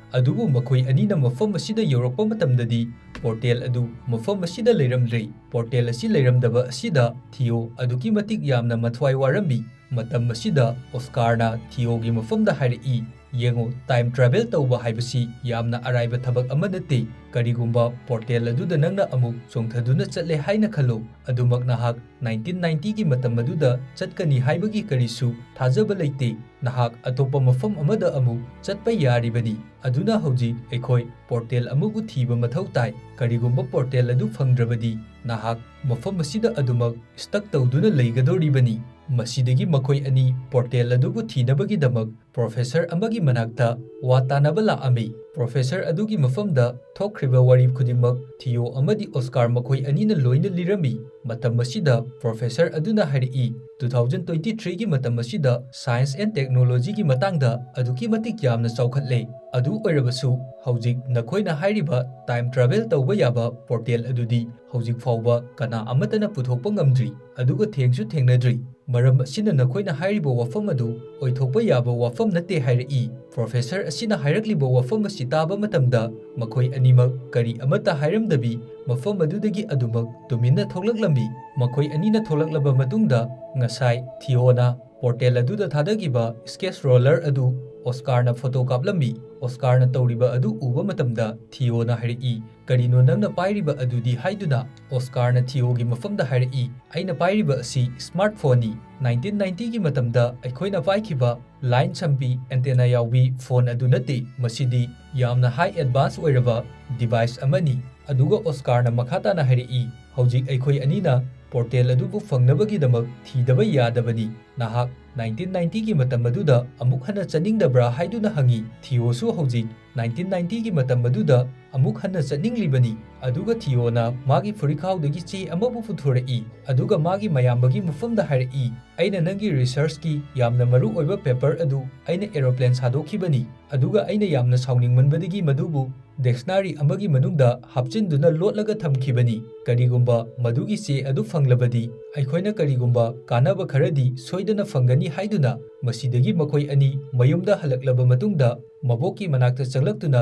ꯑꯗꯨꯕꯨ ꯃꯈꯣꯏ ꯑꯅꯤꯅ ꯃꯐꯝ ꯑꯁꯤꯗ ꯌꯧꯔꯛꯄ ꯃꯇꯝꯗꯗꯤ ꯄꯣꯔꯇꯦꯜ ꯑꯗꯨ ꯃꯐꯝ ꯑꯁꯤꯗ ꯂꯩꯔꯝꯗ꯭ꯔꯦ꯫ ꯄꯣꯔꯇꯦꯜ ꯑꯁꯤ ꯂꯩꯔꯝꯗꯕ ꯑꯁꯤꯗ ꯊꯤꯑꯣ ꯑꯗꯨꯛꯀꯤ ꯃꯇꯤꯛ ꯌꯥꯝꯅ ꯃꯊ꯭ꯋꯥꯏ ꯋꯥꯔꯝꯃꯤ꯫ ꯃꯇꯝ ꯑꯁꯤꯗ ꯑꯣꯁꯀꯥꯔꯅ ꯊꯤꯑꯣꯒꯤ ꯃꯐꯝꯗ ꯍꯥꯏꯔꯛꯏ, ꯌꯦꯡꯉꯨ, ꯇꯥꯏꯝ ꯇ꯭ꯔꯥꯚꯦꯜ ꯇꯧꯕ ꯍꯥꯏꯕꯁꯤ ꯌꯥꯝꯅ ꯑꯔꯥꯏꯕ ꯊꯕꯛ ꯑꯃ ꯅꯠꯇꯦ꯫ ꯀꯔꯤꯒꯨꯝꯕ ꯄꯣꯔꯇꯦꯜ ꯑꯗꯨꯗ ꯅꯪꯅ ꯑꯃꯨꯛ ꯆꯣꯡꯊꯗꯨꯅ ꯆꯠꯂꯦ ꯍꯥꯏꯅ ꯈꯜꯂꯨ, ꯑꯗꯨꯃꯛ ꯅꯍꯥꯛ ꯅꯥꯏꯟꯇꯤꯟ ꯅꯥꯏꯟꯇꯤꯒꯤ ꯃꯇꯝ ꯑꯗꯨꯗ ꯆꯠꯀꯅꯤ ꯍꯥꯏꯕꯒꯤ ꯀꯔꯤꯁꯨ ꯊꯥꯖꯕ ꯂꯩꯇꯦ꯫ ꯅꯍꯥꯛ ꯑꯇꯣꯞꯄ ꯃꯐꯝ ꯑꯃꯗ ꯑꯃꯨꯛ ꯆꯠꯄ ꯌꯥꯔꯤꯕꯅꯤ꯫ ꯑꯗꯨꯅ ꯍꯧꯖꯤꯛ ꯑꯩꯈꯣꯏ ꯄꯣꯔꯇꯦꯜ ꯑꯃꯕꯨ ꯊꯤꯕ ꯃꯊꯧ ꯇꯥꯏ꯫ ꯀꯔꯤꯒꯨꯝꯕ ꯄꯣꯔꯇꯦꯜ ꯑꯗꯨ ꯐꯪꯗ꯭ꯔꯕꯗꯤ, ꯅꯍꯥꯛ ꯃꯐꯝ ꯑꯁꯤꯗ ꯑꯗꯨꯃꯛ ꯁ꯭ꯇꯛ ꯇꯧꯗꯨꯅ ꯂꯩꯒꯗꯧꯔꯤꯕꯅꯤ꯫ ꯃꯁꯤꯗꯒꯤ ꯃꯈꯣꯏ ꯑꯅꯤ ꯄꯣꯔꯇꯦꯜ ꯑꯗꯨꯕꯨ ꯊꯤꯅꯕꯒꯤꯗꯃꯛ ꯄ꯭ꯔꯣꯐꯦꯁꯔ ꯑꯃꯒꯤ ꯃꯅꯥꯛꯇ ꯋꯥ ꯇꯥꯅꯕ ꯂꯥꯛꯑꯝꯃꯤ꯫ ꯄ꯭ꯔꯣꯐꯦꯁꯔ ꯑꯗꯨꯒꯤ ꯃꯐꯝꯗ ꯊꯣꯛꯈ꯭ꯔꯤꯕ ꯋꯥꯔꯤ ꯈꯨꯗꯤꯡꯃꯛ ꯊꯤꯌꯣ ꯑꯃꯗꯤ ꯑꯣꯁꯀꯥꯔ ꯃꯈꯣꯏ ꯑꯅꯤꯅ ꯂꯣꯏꯅ ꯂꯤꯔꯝꯃꯤ꯫ ꯃꯇꯝ ꯑꯁꯤꯗ ꯄ꯭ꯔꯣꯐꯦꯁꯔ ꯑꯗꯨꯅ ꯍꯥꯏꯔꯛꯏ, "ꯇꯨ ꯊꯥꯎꯖꯟ ꯇ꯭ꯋꯦꯟꯇꯤ ꯊ꯭ꯔꯤꯒꯤ ꯃꯇꯝ ꯑꯁꯤꯗ ꯁꯥꯏꯟꯁ ꯑꯦꯟ ꯇꯦꯛꯅꯣꯂꯣꯖꯤꯒꯤ ꯃꯇꯥꯡꯗ ꯑꯗꯨꯛꯀꯤ ꯃꯇꯤꯛ ꯌꯥꯝꯅ ꯆꯥꯎꯈꯠꯂꯦ꯫ ꯑꯗꯨ ꯑꯣꯏꯔꯕꯁꯨ ꯍꯧꯖꯤꯛ ꯅꯈꯣꯏꯅ ꯍꯥꯏꯔꯤꯕ ꯇꯥꯏꯝ ꯇ꯭ꯔꯥꯚꯦꯜ ꯇꯧꯕ ꯌꯥꯕ ꯄꯣꯔꯇꯦꯜ ꯑꯗꯨꯗꯤ ꯍꯧꯖꯤꯛ ꯐꯥꯎꯕ ꯀꯅꯥ ꯑꯃꯠꯇꯅ ꯄꯨꯊꯣꯛꯄ ꯉꯝꯗ꯭ꯔꯤ, ꯑꯗꯨꯒ ꯊꯦꯡꯁꯨ ꯊꯦꯡꯅꯗ꯭ꯔꯤ꯫ ꯃꯔꯝ ꯑꯁꯤꯅ ꯅꯈꯣꯏꯅ ꯍꯥꯏꯔꯤꯕ ꯋꯥꯐꯝ ꯑꯗꯨ ꯑꯣꯏꯊꯣꯛꯄ ꯌꯥꯕ ꯋꯥꯐꯝ ꯅꯠꯇꯦ" ꯍꯥꯏꯔꯛꯏ꯫ ꯄ꯭ꯔꯣꯐꯦꯁꯔ ꯑꯁꯤꯅ ꯍꯥꯏꯔꯛꯂꯤꯕ ꯋꯥꯐꯝ ꯑꯁꯤ ꯇꯥꯕ ꯃꯇꯝꯗ ꯃꯈꯣꯏ ꯑꯅꯤꯃꯛ ꯀꯔꯤ ꯑꯃꯠꯇ ꯍꯥꯏꯔꯝꯗꯕꯤ ꯃꯐꯝ ꯑꯗꯨꯗꯒꯤ ꯑꯗꯨꯃꯛ ꯇꯨꯃꯤꯟꯅ ꯊꯣꯛꯂꯛꯂꯝꯃꯤ꯫ ꯃꯈꯣꯏ ꯑꯅꯤꯅ ꯊꯣꯛꯂꯛꯂꯕ ꯃꯇꯨꯡꯗ ꯉꯁꯥꯏ ꯊꯤꯌꯣꯅ ꯄꯣꯔꯇꯦꯜ ꯑꯗꯨꯗ ꯊꯥꯗꯈꯤꯕ ꯁ꯭ꯀꯦꯠꯆ ꯔꯣꯂꯔ ꯑꯗꯨ ꯑꯣꯁꯀꯥꯔꯅ ꯐꯣꯇꯣ ꯀꯥꯞꯂꯝꯃꯤ꯫ ꯑꯣꯁꯀꯥꯔꯅ ꯇꯧꯔꯤꯕ ꯑꯗꯨ ꯎꯕ ꯃꯇꯝꯗ ꯊꯤꯌꯣꯅ ꯍꯥꯏꯔꯛꯏ, "ꯀꯔꯤꯅꯣ ꯅꯪꯅ ꯄꯥꯏꯔꯤꯕ ꯑꯗꯨꯗꯤ?" ꯍꯥꯏꯗꯨꯅ ꯑꯣꯁꯀꯥꯔꯅ ꯊꯤꯌꯣꯒꯤ ꯃꯐꯝꯗ ꯍꯥꯏꯔꯛꯏ, "ꯑꯩꯅ ꯄꯥꯏꯔꯤꯕ ꯑꯁꯤ ꯁ꯭ꯃꯥꯔꯠ ꯐꯣꯟꯅꯤ꯫ ꯅꯥꯏꯟꯇꯤꯟ ꯅꯥꯏꯟꯇꯤꯒꯤ ꯃꯇꯝꯗ ꯑꯩꯈꯣꯏꯅ ꯄꯥꯏꯈꯤꯕ ꯂꯥꯏꯟ ꯁꯝꯕꯤ ꯑꯦꯟꯇꯦꯅꯥ ꯌꯥꯎꯕꯤ ꯐꯣꯟ ꯑꯗꯨ ꯅꯠꯇꯦ꯫ ꯃꯁꯤꯗꯤ ꯌꯥꯝꯅ ꯍꯥꯏ ꯑꯦꯗꯚꯥꯟꯁ ꯑꯣꯏꯔꯕ ꯗꯤꯚꯥꯏꯁ ꯑꯃꯅꯤ"꯫ ꯑꯗꯨꯒ ꯑꯣꯁꯀꯥꯔꯅ ꯃꯈꯥ ꯇꯥꯅ ꯍꯥꯏꯔꯛꯏ, "ꯍꯧꯖꯤꯛ ꯑꯩꯈꯣꯏ ꯑꯅꯤꯅ ꯄꯣꯔꯇꯦꯜ ꯑꯗꯨꯕꯨ ꯐꯪꯅꯕꯒꯤꯗꯃꯛ ꯊꯤꯗꯕ ꯌꯥꯗꯕꯅꯤ꯫ ꯅꯍꯥꯛ ꯅꯥꯏꯟꯇꯤꯟ ꯅꯥꯏꯟꯇꯤꯒꯤ ꯃꯇꯝ ꯑꯗꯨꯗ ꯑꯃꯨꯛ ꯍꯟꯅ ꯆꯠꯅꯤꯡꯗꯕ꯭ꯔꯥ?" ꯍꯥꯏꯗꯨꯅ ꯍꯪꯉꯤ꯫ ꯊꯤꯌꯣꯁꯨ ꯍꯧꯖꯤꯛ ꯅꯥꯏꯟꯇꯤꯟ ꯅꯥꯏꯟꯇꯤꯒꯤ ꯃꯇꯝ ꯑꯗꯨꯗ ꯑꯃꯨꯛ ꯍꯟꯅ ꯆꯠꯅꯤꯡꯂꯤꯕꯅꯤ꯫ ꯑꯗꯨꯒ ꯊꯤꯌꯣꯅ ꯃꯥꯒꯤ ꯐꯨꯔꯤꯠꯈꯥꯎꯗꯒꯤ ꯆꯦ ꯑꯃꯕꯨ ꯄꯨꯊꯣꯔꯛꯏ, ꯑꯗꯨꯒ ꯃꯥꯒꯤ ꯃꯌꯥꯝꯕꯒꯤ ꯃꯐꯝꯗ ꯍꯥꯏꯔꯛꯏ, "ꯑꯩꯅ ꯅꯪꯒꯤ ꯔꯤꯁꯔꯆꯀꯤ ꯌꯥꯝꯅ ꯃꯔꯨ ꯑꯣꯏꯕ ꯄꯦꯄꯔ ꯑꯗꯨ ꯑꯩꯅ ꯑꯦꯔꯣꯄ꯭ꯂꯦꯟ ꯁꯥꯗꯣꯛꯈꯤꯕꯅꯤ, ꯑꯗꯨꯒ ꯑꯩꯅ ꯌꯥꯝꯅ ꯁꯥꯎꯅꯤꯡꯃꯟꯕꯗꯒꯤ ꯃꯗꯨꯕꯨ ꯗꯤꯛꯁꯅꯥꯔꯤ ꯑꯃꯒꯤ ꯃꯅꯨꯡꯗ ꯍꯥꯞꯆꯤꯟꯗꯨꯅ ꯂꯣꯠꯂꯒ ꯊꯝꯈꯤꯕꯅꯤ꯫ ꯀꯔꯤꯒꯨꯝꯕ ꯃꯗꯨꯒꯤ ꯆꯦ ꯑꯗꯨ ꯐꯪꯂꯕꯗꯤ ꯑꯩꯈꯣꯏꯅ ꯀꯔꯤꯒꯨꯝꯕ ꯀꯥꯟꯅꯕ ꯈꯔꯗꯤ ꯁꯣꯏ" ꯁꯣꯏꯗꯅ ꯐꯪꯒꯅꯤ ꯍꯥꯏꯗꯨꯅ, ꯃꯁꯤꯗꯒꯤ ꯃꯈꯣꯏ ꯑꯅꯤ ꯃꯌꯨꯝꯗ ꯍꯜꯂꯛꯂꯕ ꯃꯇꯨꯡꯗ ꯃꯕꯣꯛꯀꯤ ꯃꯅꯥꯛꯇ ꯆꯪꯂꯛꯇꯨꯅ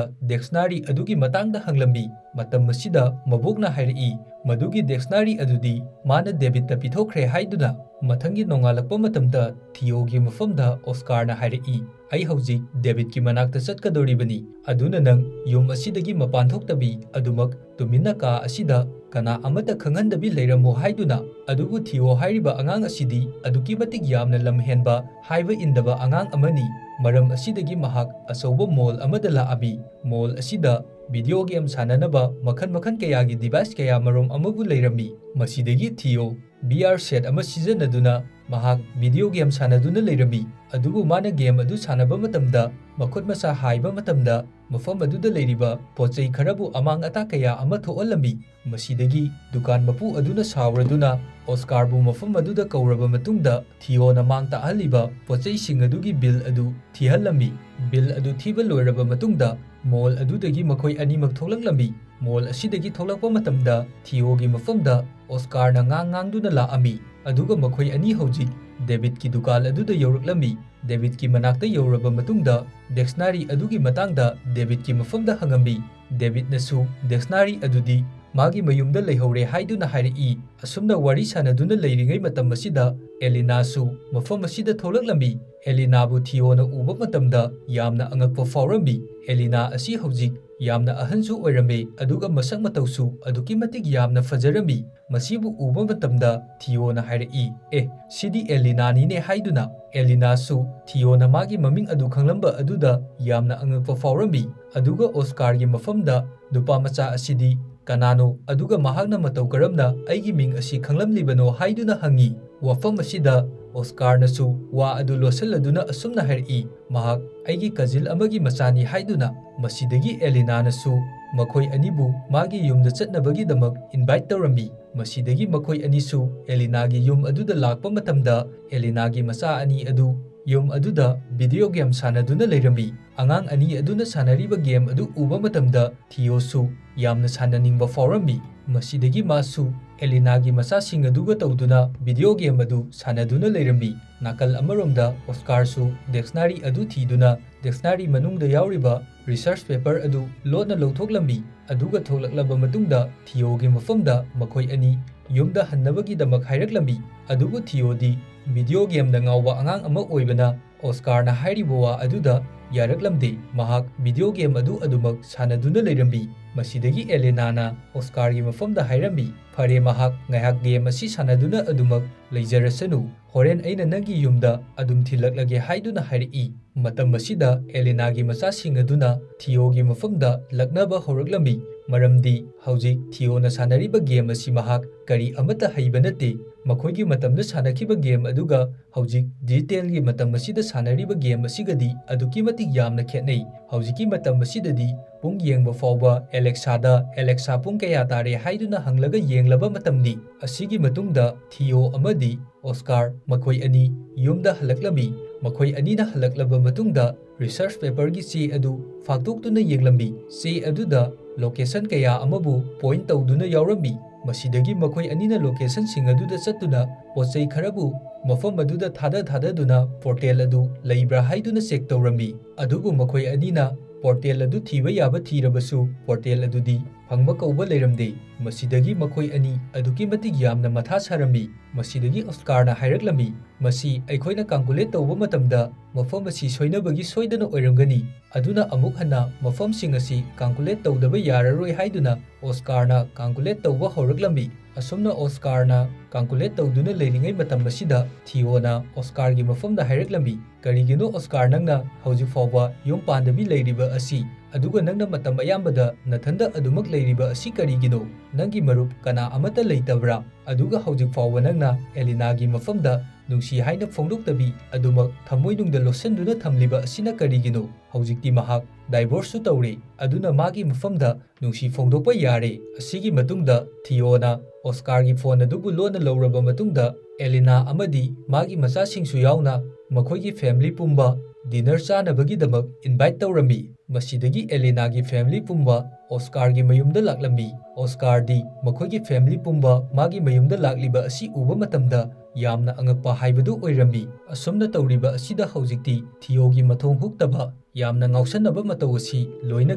dictionary ꯑꯗꯨꯒꯤ ꯃꯇꯥꯡꯗ ꯍꯪꯂꯝꯃꯤ꯫ ꯃꯇꯝ ꯑꯁꯤꯗ ꯃꯕꯣꯛꯅ ꯍꯥꯏꯔꯛꯏ, ꯃꯗꯨꯒꯤ dictionary ꯑꯗꯨꯗꯤ ꯃꯥꯅ ꯗꯦꯕꯤꯠꯇ ꯄꯤꯊꯣꯛꯈ꯭ꯔꯦ ꯍꯥꯏꯗꯨꯅ꯫ ꯃꯊꯪꯒꯤ ꯅꯣꯡꯉꯥꯜꯂꯛꯄ ꯃꯇꯝꯗ ꯊꯤꯑꯣꯒꯤ ꯃꯐꯝꯗ ꯑꯣꯁꯀꯥꯔꯅ ꯍꯥꯏꯔꯛꯏ, ꯑꯩ ꯍꯧꯖꯤꯛ ꯗꯦꯕꯤꯠꯀꯤ ꯃꯅꯥꯛꯇ ꯆꯠꯀꯗꯧꯔꯤꯕꯅꯤ, ꯑꯗꯨꯅ ꯅꯪ ꯌꯨꯝ ꯑꯁꯤꯗꯒꯤ ꯃꯄꯥꯟ ꯊꯣꯛꯇꯕꯤ ꯑꯗꯨꯃꯛ ꯇꯨꯃꯤꯟꯅ ꯀꯥ ꯑꯁꯤꯗ ꯀꯅꯥ ꯑꯃꯠꯇ ꯈꯪꯍꯟꯗꯕꯤ ꯂꯩꯔꯝꯃꯨ ꯍꯥꯏꯗꯨꯅ꯫ ꯑꯗꯨꯕꯨ ꯊꯤꯑꯣ ꯍꯥꯏꯔꯤꯕ ꯑꯉꯥꯡ ꯑꯁꯤꯗꯤ ꯑꯗꯨꯛꯀꯤ ꯃꯇꯤꯛ ꯌꯥꯝꯅ ꯂꯝ ꯍꯦꯟꯕ, ꯍꯥꯏꯕ ꯏꯟꯗꯕ ꯑꯉꯥꯡ ꯑꯃꯅꯤ꯫ ꯃꯔꯝ ꯑꯁꯤꯗꯒꯤ ꯃꯍꯥꯛ ꯑꯆꯧꯕ mall ꯑꯃꯗ ꯂꯥꯛꯑꯝꯃꯤ꯫ Mall ꯑꯁꯤꯗ video game ꯁꯥꯟꯅꯅꯕ ꯃꯈꯜ ꯃꯈꯜ ꯀꯌꯥꯒꯤ device ꯀꯌꯥ ꯃꯔꯨꯝ ꯑꯃꯕꯨ ꯂꯩꯔꯝꯃꯤ꯫ ꯃꯁꯤꯗꯒꯤ ꯊꯤꯑꯣ V R set ꯑꯃ ꯁꯤꯖꯤꯟꯅꯗꯨꯅ ꯃꯍꯥꯛ video game ꯁꯥꯟꯅꯗꯨꯅ ꯂꯩꯔꯝꯃꯤ꯫ ꯑꯗꯨꯕꯨ ꯃꯥꯅ game ꯑꯗꯨ ꯁꯥꯟꯅꯕ ꯃꯇꯝꯗ, ꯃꯈꯨꯠ ꯃꯁꯥ ꯍꯥꯏꯕ ꯃꯇꯝꯗ, ꯃꯐꯝ ꯑꯗꯨꯗ ꯂꯩꯔꯤꯕ ꯄꯣꯠ ꯆꯩ ꯈꯔꯕꯨ ꯑꯃꯥꯡ ꯑꯇꯥ ꯀꯌꯥ ꯑꯃ ꯊꯣꯛꯍꯜꯂꯝꯃꯤ꯫ ꯃꯁꯤꯗꯒꯤ ꯗꯨꯀꯥꯟ ꯃꯄꯨ ꯑꯗꯨꯅ ꯁꯥꯎꯔꯗꯨꯅ ꯑꯣꯁꯀꯥꯔꯕꯨ ꯃꯐꯝ ꯑꯗꯨꯗ ꯀꯧꯔꯕ ꯃꯇꯨꯡꯗ, ꯊꯤꯑꯣꯅ ꯃꯥꯡ ꯇꯥꯛꯍꯜꯂꯤꯕ ꯄꯣꯠ ꯆꯩꯁꯤꯡ ꯑꯗꯨꯒꯤ bill ꯑꯗꯨ ꯊꯤꯍꯜꯂꯝꯃꯤ꯫ Bill ꯑꯗꯨ ꯊꯤꯕ ꯂꯣꯏꯔꯕ ꯃꯇꯨꯡꯗ, mall ꯑꯗꯨꯗꯒꯤ ꯃꯈꯣꯏ ꯑꯅꯤꯃꯛ ꯊꯣꯛꯂꯛꯂꯝꯃꯤ꯫ Mall ꯑꯁꯤꯗꯒꯤ ꯊꯣꯛꯂꯛꯄ ꯃꯇꯝꯗ, ꯊꯤꯑꯣꯒꯤ ꯃꯐꯝꯗ ꯑꯣꯁꯀꯥꯔꯅ ꯉꯥꯡ ꯉꯥꯡꯗꯨꯅ ꯂꯥꯛꯑꯝꯃꯤ, ꯑꯗꯨꯒ ꯃꯈꯣꯏ ꯑꯅꯤ ꯍꯧꯖꯤꯛ ꯗꯦꯕꯤꯠꯀꯤ ꯗꯨꯀꯥꯟ ꯑꯗꯨꯗ ꯌꯧꯔꯛꯂꯝꯃꯤ꯫ ꯗꯦꯕꯤꯠꯀꯤ ꯃꯅꯥꯛꯇ ꯌꯧꯔꯕ ꯃꯇꯨꯡꯗ, dictionary ꯑꯗꯨꯒꯤ ꯃꯇꯥꯡꯗ ꯗꯦꯕꯤꯠꯀꯤ ꯃꯐꯝꯗ ꯍꯪꯉꯝꯃꯤ꯫ ꯗꯦꯕꯤꯠꯅꯁꯨ dictionary ꯑꯗꯨꯗꯤ ꯃꯥꯒꯤ ꯃꯌꯨꯝꯗ ꯂꯩꯍꯧꯔꯦ ꯍꯥꯏꯗꯨꯅ ꯍꯥꯏꯔꯛꯏ꯫ ꯑꯁꯨꯝꯅ ꯋꯥꯔꯤ ꯁꯥꯟꯅꯗꯨꯅ ꯂꯩꯔꯤꯉꯩ ꯃꯇꯝ ꯑꯁꯤꯗ, ꯑꯦꯂꯤꯅꯥꯁꯨ ꯃꯐꯝ ꯑꯁꯤꯗ ꯊꯣꯛꯂꯛꯂꯝꯃꯤ꯫ ꯑꯦꯂꯤꯅꯥꯕꯨ ꯊꯤꯑꯣꯅ ꯎꯕ ꯃꯇꯝꯗ ꯌꯥꯝꯅ ꯑꯉꯛꯄ ꯐꯥꯎꯔꯝꯃꯤ꯫ ꯑꯦꯂꯤꯅꯥ ꯑꯁꯤ ꯍꯧꯖꯤꯛ ꯌꯥꯝꯅ ꯑꯍꯟꯁꯨ ꯑꯣꯏꯔꯝꯃꯦ, ꯑꯗꯨꯒ ꯃꯁꯛ ꯃꯇꯧꯁꯨ ꯑꯗꯨꯛꯀꯤ ꯃꯇꯤꯛ ꯌꯥꯝꯅ ꯐꯖꯔꯝꯃꯤ꯫ ꯃꯁꯤꯕꯨ ꯎꯕ ꯃꯇꯝꯗ ꯊꯤꯑꯣꯅ ꯍꯥꯏꯔꯛꯏ, "ꯑꯦ, ꯁꯤꯗꯤ ꯑꯦꯂꯤꯅꯥꯅꯤꯅꯦ" ꯍꯥꯏꯗꯨꯅ꯫ ꯑꯦꯂꯤꯅꯥꯁꯨ ꯊꯤꯑꯣꯅ ꯃꯥꯒꯤ ꯃꯃꯤꯡ ꯑꯗꯨ ꯈꯪꯂꯝꯕ ꯑꯗꯨꯗ ꯌꯥꯝꯅ ꯑꯉꯛꯄ ꯐꯥꯎꯔꯝꯃꯤ꯫ ꯑꯗꯨꯒ ꯑꯣꯁꯀꯥꯔꯒꯤ ꯃꯐꯝꯗ ꯅꯨꯄꯥ ꯃꯆꯥ ꯑꯁꯤꯗꯤ ꯀꯅꯥꯅꯣ, ꯑꯗꯨꯒ ꯃꯍꯥꯛꯅ ꯃꯇꯧ ꯀꯔꯝꯅ ꯑꯩꯒꯤ ꯃꯤꯡ ꯑꯁꯤ ꯈꯪꯂꯝꯂꯤꯕꯅꯣ ꯍꯥꯏꯗꯨꯅ ꯍꯪꯉꯤ꯫ ꯋꯥꯐꯝ ꯑꯁꯤꯗ ꯑꯣꯁꯀꯥꯔꯅꯁꯨ ꯋꯥ ꯑꯗꯨ ꯂꯣꯠꯁꯤꯜꯂꯗꯨꯅ ꯑꯁꯨꯝꯅ ꯍꯥꯏꯔꯛꯏ, ꯃꯍꯥꯛ ꯑꯩꯒꯤ cousin ꯑꯃꯒꯤ ꯃꯆꯥꯅꯤ ꯍꯥꯏꯗꯨꯅ꯫ ꯃꯁꯤꯗꯒꯤ ꯑꯦꯂꯤꯅꯥꯅꯁꯨ ꯃꯈꯣꯏ ꯑꯅꯤꯕꯨ ꯃꯥꯒꯤ ꯌꯨꯝꯗ ꯆꯠꯅꯕꯒꯤꯗꯃꯛ invite ꯇꯧꯔꯝꯃꯤ꯫ ꯃꯁꯤꯗꯒꯤ ꯃꯈꯣꯏ ꯑꯅꯤꯁꯨ ꯑꯦꯂꯤꯅꯥꯒꯤ ꯌꯨꯝ ꯑꯗꯨꯗ ꯂꯥꯛꯄ ꯃꯇꯝꯗ, ꯑꯦꯂꯤꯅꯥꯒꯤ ꯃꯆꯥ ꯑꯅꯤ ꯑꯗꯨ ꯌꯨꯝ ꯑꯗꯨꯗ video game ꯁꯥꯟꯅꯗꯨꯅ ꯂꯩꯔꯝꯃꯤ꯫ ꯑꯉꯥꯡ ꯑꯅꯤ ꯑꯗꯨꯅ ꯁꯥꯟꯅꯔꯤꯕ game ꯑꯗꯨ ꯎꯕ ꯃꯇꯝꯗ, ꯊꯤꯑꯣꯁꯨ ꯌꯥꯝꯅ ꯁꯥꯟꯅꯅꯤꯡꯕ ꯐꯥꯎꯔꯝꯃꯤ꯫ ꯃꯁꯤꯗꯒꯤ ꯃꯥꯁꯨ ꯑꯦꯂꯤꯅꯥꯒꯤ ꯃꯆꯥꯁꯤꯡ ꯑꯗꯨꯒ ꯇꯧꯗꯨꯅ ꯚꯤꯗꯤꯑꯣ ꯒꯦꯝ ꯑꯗꯨ ꯁꯥꯟꯅꯗꯨꯅ ꯂꯩꯔꯝꯃꯤ꯫ ꯅꯥꯀꯜ ꯑꯃꯔꯣꯝꯗ ꯑꯣꯁꯀꯥꯔꯁꯨ ꯗꯤꯛꯁꯅꯥꯔꯤ ꯑꯗꯨ ꯊꯤꯗꯨꯅ ꯗꯤꯛꯁꯅꯥꯔꯤ ꯃꯅꯨꯡꯗ ꯌꯥꯎꯔꯤꯕ ꯔꯤꯁꯔꯆ ꯄꯦꯄꯔ ꯑꯗꯨ ꯂꯣꯠꯅ ꯂꯧꯊꯣꯛꯂꯝꯃꯤ꯫ ꯑꯗꯨꯒ ꯊꯣꯛꯂꯛꯂꯕ ꯃꯇꯨꯡꯗ ꯊꯤꯑꯣꯒꯤ ꯃꯐꯝꯗ ꯃꯈꯣꯏ ꯑꯅꯤ ꯌꯨꯝꯗ ꯍꯟꯅꯕꯒꯤꯗꯃꯛ ꯍꯥꯏꯔꯛꯂꯝꯃꯤ꯫ ꯑꯗꯨꯕꯨ ꯊꯤꯑꯣꯗꯤ ꯚꯤꯗꯤꯑꯣ ꯒꯦꯝꯗ ꯉꯥꯎꯕ ꯑꯉꯥꯡ ꯑꯃ ꯑꯣꯏꯕꯅ ꯑꯣꯁꯀꯥꯔꯅ ꯍꯥꯏꯔꯤꯕ ꯋꯥ ꯑꯗꯨꯗ ꯌꯥꯔꯛꯂꯝꯗꯦ꯫ ꯃꯍꯥꯛ ꯚꯤꯗꯤꯑꯣ ꯒꯦꯝ ꯑꯗꯨ ꯑꯗꯨꯃꯛ ꯁꯥꯟꯅꯗꯨꯅ ꯂꯩꯔꯝꯃꯤ꯫ ꯃꯁꯤꯗꯒꯤ ꯑꯦꯂꯦꯅꯥꯅ ꯑꯣꯁꯀꯥꯔꯒꯤ ꯃꯐꯝꯗ ꯍꯥꯏꯔꯝꯃꯤ, "ꯐꯔꯦ, ꯃꯍꯥꯛ ꯉꯥꯏꯍꯥꯛ ꯒꯦꯝ ꯑꯁꯤ ꯁꯥꯟꯅꯗꯨꯅ ꯑꯗꯨꯃꯛ ꯂꯩꯖꯔꯁꯅꯨ꯫ ꯍꯣꯔꯦꯟ ꯑꯩꯅ ꯅꯪꯒꯤ ꯌꯨꯝꯗ ꯑꯗꯨꯝ ꯊꯤꯜꯂꯛꯂꯒꯦ" ꯍꯥꯏꯗꯨꯅ ꯍꯥꯏꯔꯛꯏ꯫ ꯃꯇꯝ ꯑꯁꯤꯗ ꯑꯦꯂꯦꯅꯥꯒꯤ ꯃꯆꯥꯁꯤꯡ ꯑꯗꯨꯅ ꯊꯤꯑꯣꯒꯤ ꯃꯐꯝꯗ ꯂꯛꯅꯕ ꯍꯧꯔꯛꯂꯝꯃꯤ, ꯃꯔꯝꯗꯤ ꯍꯧꯖꯤꯛ ꯊꯤꯑꯣꯅ ꯁꯥꯟꯅꯔꯤꯕ ꯒꯦꯝ ꯑꯁꯤ ꯃꯍꯥꯛ ꯀꯔꯤ ꯑꯃꯠꯇ ꯍꯩꯕ ꯅꯠꯇꯦ꯫ ꯃꯈꯣꯏꯒꯤ ꯃꯇꯝꯗ ꯁꯥꯟꯅꯈꯤꯕ ꯒꯦꯝ ꯑꯗꯨꯒ ꯍꯧꯖꯤꯛ ꯗꯤꯖꯤꯇꯦꯜꯒꯤ ꯃꯇꯝ ꯑꯁꯤꯗ ꯁꯥꯟꯅꯔꯤꯕ ꯒꯦꯝ ꯑꯁꯤꯒꯗꯤ ꯑꯗꯨꯛꯀꯤ ꯃꯇꯤꯛ ꯌꯥꯝꯅ ꯈꯦꯠꯅꯩ꯫ ꯍꯧꯖꯤꯛꯀꯤ ꯃꯇꯝ ꯑꯁꯤꯗꯗꯤ ꯄꯨꯡ ꯌꯦꯡꯕ ꯐꯥꯎꯕ ꯑꯦꯂꯦꯛꯁꯥꯗ, "ꯑꯦꯂꯦꯛꯁꯥ, ꯄꯨꯡ ꯀꯌꯥ ꯇꯥꯔꯦ?" ꯍꯥꯏꯗꯨꯅ ꯍꯪꯂꯒ ꯌꯦꯡꯂꯕ ꯃꯇꯝꯅꯤ꯫ ꯑꯁꯤꯒꯤ ꯃꯇꯨꯡꯗ ꯊꯤꯑꯣ ꯑꯃꯗꯤ ꯑꯣꯁꯀꯥꯔ ꯃꯈꯣꯏ ꯑꯅꯤ ꯌꯨꯝꯗ ꯍꯜꯂꯛꯂꯝꯃꯤ꯫ ꯃꯈꯣꯏ ꯑꯅꯤꯅ ꯍꯜꯂꯛꯂꯕ ꯃꯇꯨꯡꯗ ꯔꯤꯁꯔꯆ ꯄꯦꯄꯔꯒꯤ ꯆꯦ ꯑꯗꯨ ꯐꯥꯛꯇꯣꯛꯇꯨꯅ ꯌꯦꯡꯂꯝꯃꯤ꯫ ꯆꯦ ꯑꯗꯨꯗ ꯂꯣꯀꯦꯁꯟ ꯀꯌꯥ ꯑꯃꯕꯨ ꯄꯣꯏꯟꯠ ꯇꯧꯗꯨꯅ ꯌꯥꯎꯔꯝꯃꯤ꯫ ꯃꯁꯤꯗꯒꯤ ꯃꯈꯣꯏ ꯑꯅꯤꯅ ꯂꯣꯀꯦꯁꯟꯁꯤꯡ ꯑꯗꯨꯗ ꯆꯠꯇꯨꯅ ꯄꯣꯠ ꯆꯩ ꯈꯔꯕꯨ ꯃꯐꯝ ꯑꯗꯨꯗ ꯊꯥꯗ ꯊꯥꯗꯗꯨꯅ ꯄꯣꯔꯇꯦꯜ ꯑꯗꯨ ꯂꯩꯕ꯭ꯔꯥ ꯍꯥꯏꯗꯨꯅ ꯆꯦꯛ ꯇꯧꯔꯝꯃꯤ꯫ ꯑꯗꯨꯕꯨ ꯃꯈꯣꯏ ꯑꯅꯤꯅ ꯄꯣꯔꯇꯦꯜ ꯑꯗꯨ ꯊꯤꯕ ꯌꯥꯕ ꯊꯤꯔꯕꯁꯨ ꯄꯣꯔꯇꯦꯜ ꯑꯗꯨꯗꯤ ꯐꯪꯕ ꯀꯧꯕ ꯂꯩꯔꯝꯗꯦ꯫ ꯃꯁꯤꯗꯒꯤ ꯃꯈꯣꯏ ꯑꯅꯤ ꯑꯗꯨꯛꯀꯤ ꯃꯇꯤꯛ ꯌꯥꯝꯅ ꯃꯊꯥ ꯁꯥꯔꯝꯃꯤ꯫ ꯃꯁꯤꯗꯒꯤ ꯑꯣꯁꯀꯥꯔꯅ ꯍꯥꯏꯔꯛꯂꯝꯃꯤ, "ꯃꯁꯤ ꯑꯩꯈꯣꯏꯅ ꯀꯥꯜꯀꯨꯂꯦꯠ ꯇꯧꯕ ꯃꯇꯝꯗ ꯃꯐꯝ ꯑꯁꯤ ꯁꯣꯏꯅꯕꯒꯤ ꯁꯣꯏꯗꯅ ꯑꯣꯏꯔꯝꯒꯅꯤ꯫ ꯑꯗꯨꯅ ꯑꯃꯨꯛ ꯍꯟꯅ ꯃꯐꯝꯁꯤꯡ ꯑꯁꯤ ꯀꯥꯜꯀꯨꯂꯦꯠ ꯇꯧꯗꯕ ꯌꯥꯔꯔꯣꯏ" ꯍꯥꯏꯗꯨꯅ ꯑꯣꯁꯀꯥꯔꯅ ꯀꯥꯜꯀꯨꯂꯦꯠ ꯇꯧꯕ ꯍꯧꯔꯛꯂꯝꯃꯤ꯫ ꯑꯁꯨꯝꯅ ꯑꯣꯁꯀꯥꯔꯅ ꯀꯥꯜꯀꯨꯂꯦꯠ ꯇꯧꯗꯨꯅ ꯂꯩꯔꯤꯉꯩ ꯃꯇꯝ ꯑꯁꯤꯗ ꯊꯤꯑꯣꯅ ꯑꯣꯁꯀꯥꯔꯒꯤ ꯃꯐꯝꯗ ꯍꯥꯏꯔꯛꯂꯝꯃꯤ, "ꯀꯔꯤꯒꯤꯅꯣ ꯑꯣꯁꯀꯥꯔ, ꯅꯪꯅ ꯍꯧꯖꯤꯛ ꯐꯥꯎꯕ ꯌꯨꯝ ꯄꯥꯟꯗꯕꯤ ꯂꯩꯔꯤꯕ ꯑꯁꯤ? ꯑꯗꯨꯒ ꯅꯪꯅ ꯃꯇꯝ ꯑꯌꯥꯝꯕꯗ ꯅꯊꯟꯗ ꯑꯗꯨꯃꯛ ꯂꯩꯔꯤꯕ ꯑꯁꯤ ꯀꯔꯤꯒꯤꯅꯣ? ꯅꯪꯒꯤ ꯃꯔꯨꯞ ꯀꯅꯥ ꯑꯃꯠꯇ ꯂꯩꯇꯕ꯭ꯔꯥ? ꯑꯗꯨꯒ ꯍꯧꯖꯤꯛ ꯐꯥꯎꯕ ꯅꯪꯅ ꯑꯦꯂꯤꯅꯥꯒꯤ ꯃꯐꯝꯗ ꯅꯨꯡꯁꯤ ꯍꯥꯏꯅ ꯐꯣꯡꯗꯣꯛꯇꯕꯤ ꯑꯗꯨꯃꯛ ꯊꯃꯣꯏꯅꯨꯡꯗ ꯂꯣꯠꯁꯤꯟꯗꯨꯅ ꯊꯝꯂꯤꯕ ꯑꯁꯤꯅ ꯀꯔꯤꯒꯤꯅꯣ? ꯍꯧꯖꯤꯛꯇꯤ ꯃꯍꯥꯛ ꯗꯥꯏꯚꯣꯔꯁꯁꯨ ꯇꯧꯔꯦ, ꯑꯗꯨꯅ ꯃꯥꯒꯤ ꯃꯐꯝꯗ ꯅꯨꯡꯁꯤ ꯐꯣꯡꯗꯣꯛꯄ ꯌꯥꯔꯦ"꯫ ꯑꯁꯤꯒꯤ ꯃꯇꯨꯡꯗ ꯊꯤꯑꯣꯅ ꯑꯣꯁꯀꯥꯔꯒꯤ ꯐꯣꯟ ꯑꯗꯨꯕꯨ ꯂꯣꯟꯅ ꯂꯧꯔꯕ ꯃꯇꯨꯡꯗ ꯑꯦꯂꯤꯅꯥ ꯑꯃꯗꯤ ꯃꯥꯒꯤ ꯃꯆꯥꯁꯤꯡꯁꯨ ꯌꯥꯎꯅ ꯃꯈꯣꯏꯒꯤ ꯐꯦꯃꯤꯂꯤ ꯄꯨꯝꯕ ꯗꯤꯅꯔ ꯆꯥꯅꯕꯒꯤꯗꯃꯛ ꯏꯟꯚꯥꯏꯠ ꯇꯧꯔꯝꯃꯤ꯫ ꯃꯁꯤꯗꯒꯤ ꯑꯦꯂꯤꯅꯥꯒꯤ ꯐꯦꯃꯤꯂꯤ ꯄꯨꯝꯕ ꯑꯣꯁꯀꯥꯔꯒꯤ ꯃꯌꯨꯝꯗ ꯂꯥꯛꯂꯝꯃꯤ꯫ ꯑꯣꯁꯀꯥꯔꯗꯤ ꯃꯈꯣꯏꯒꯤ ꯐꯦꯃꯤꯂꯤ ꯄꯨꯝꯕ ꯃꯥꯒꯤ ꯃꯌꯨꯝꯗ ꯂꯥꯛꯂꯤꯕ ꯑꯁꯤ ꯎꯕ ꯃꯇꯝꯗ ꯌꯥꯝꯅ ꯑꯉꯛꯄ ꯍꯥꯏꯕꯗꯨ ꯑꯣꯏꯔꯝꯃꯤ꯫ ꯑꯁꯨꯝꯅ ꯇꯧꯔꯤꯕ ꯑꯁꯤꯗ ꯍꯧꯖꯤꯛꯇꯤ ꯊꯤꯑꯣꯒꯤ ꯃꯊꯣꯡ ꯍꯨꯛꯇꯕ ꯌꯥꯝꯅ ꯉꯥꯎꯁꯟꯅꯕ ꯃꯇꯧ ꯑꯁꯤ ꯂꯣꯏꯅ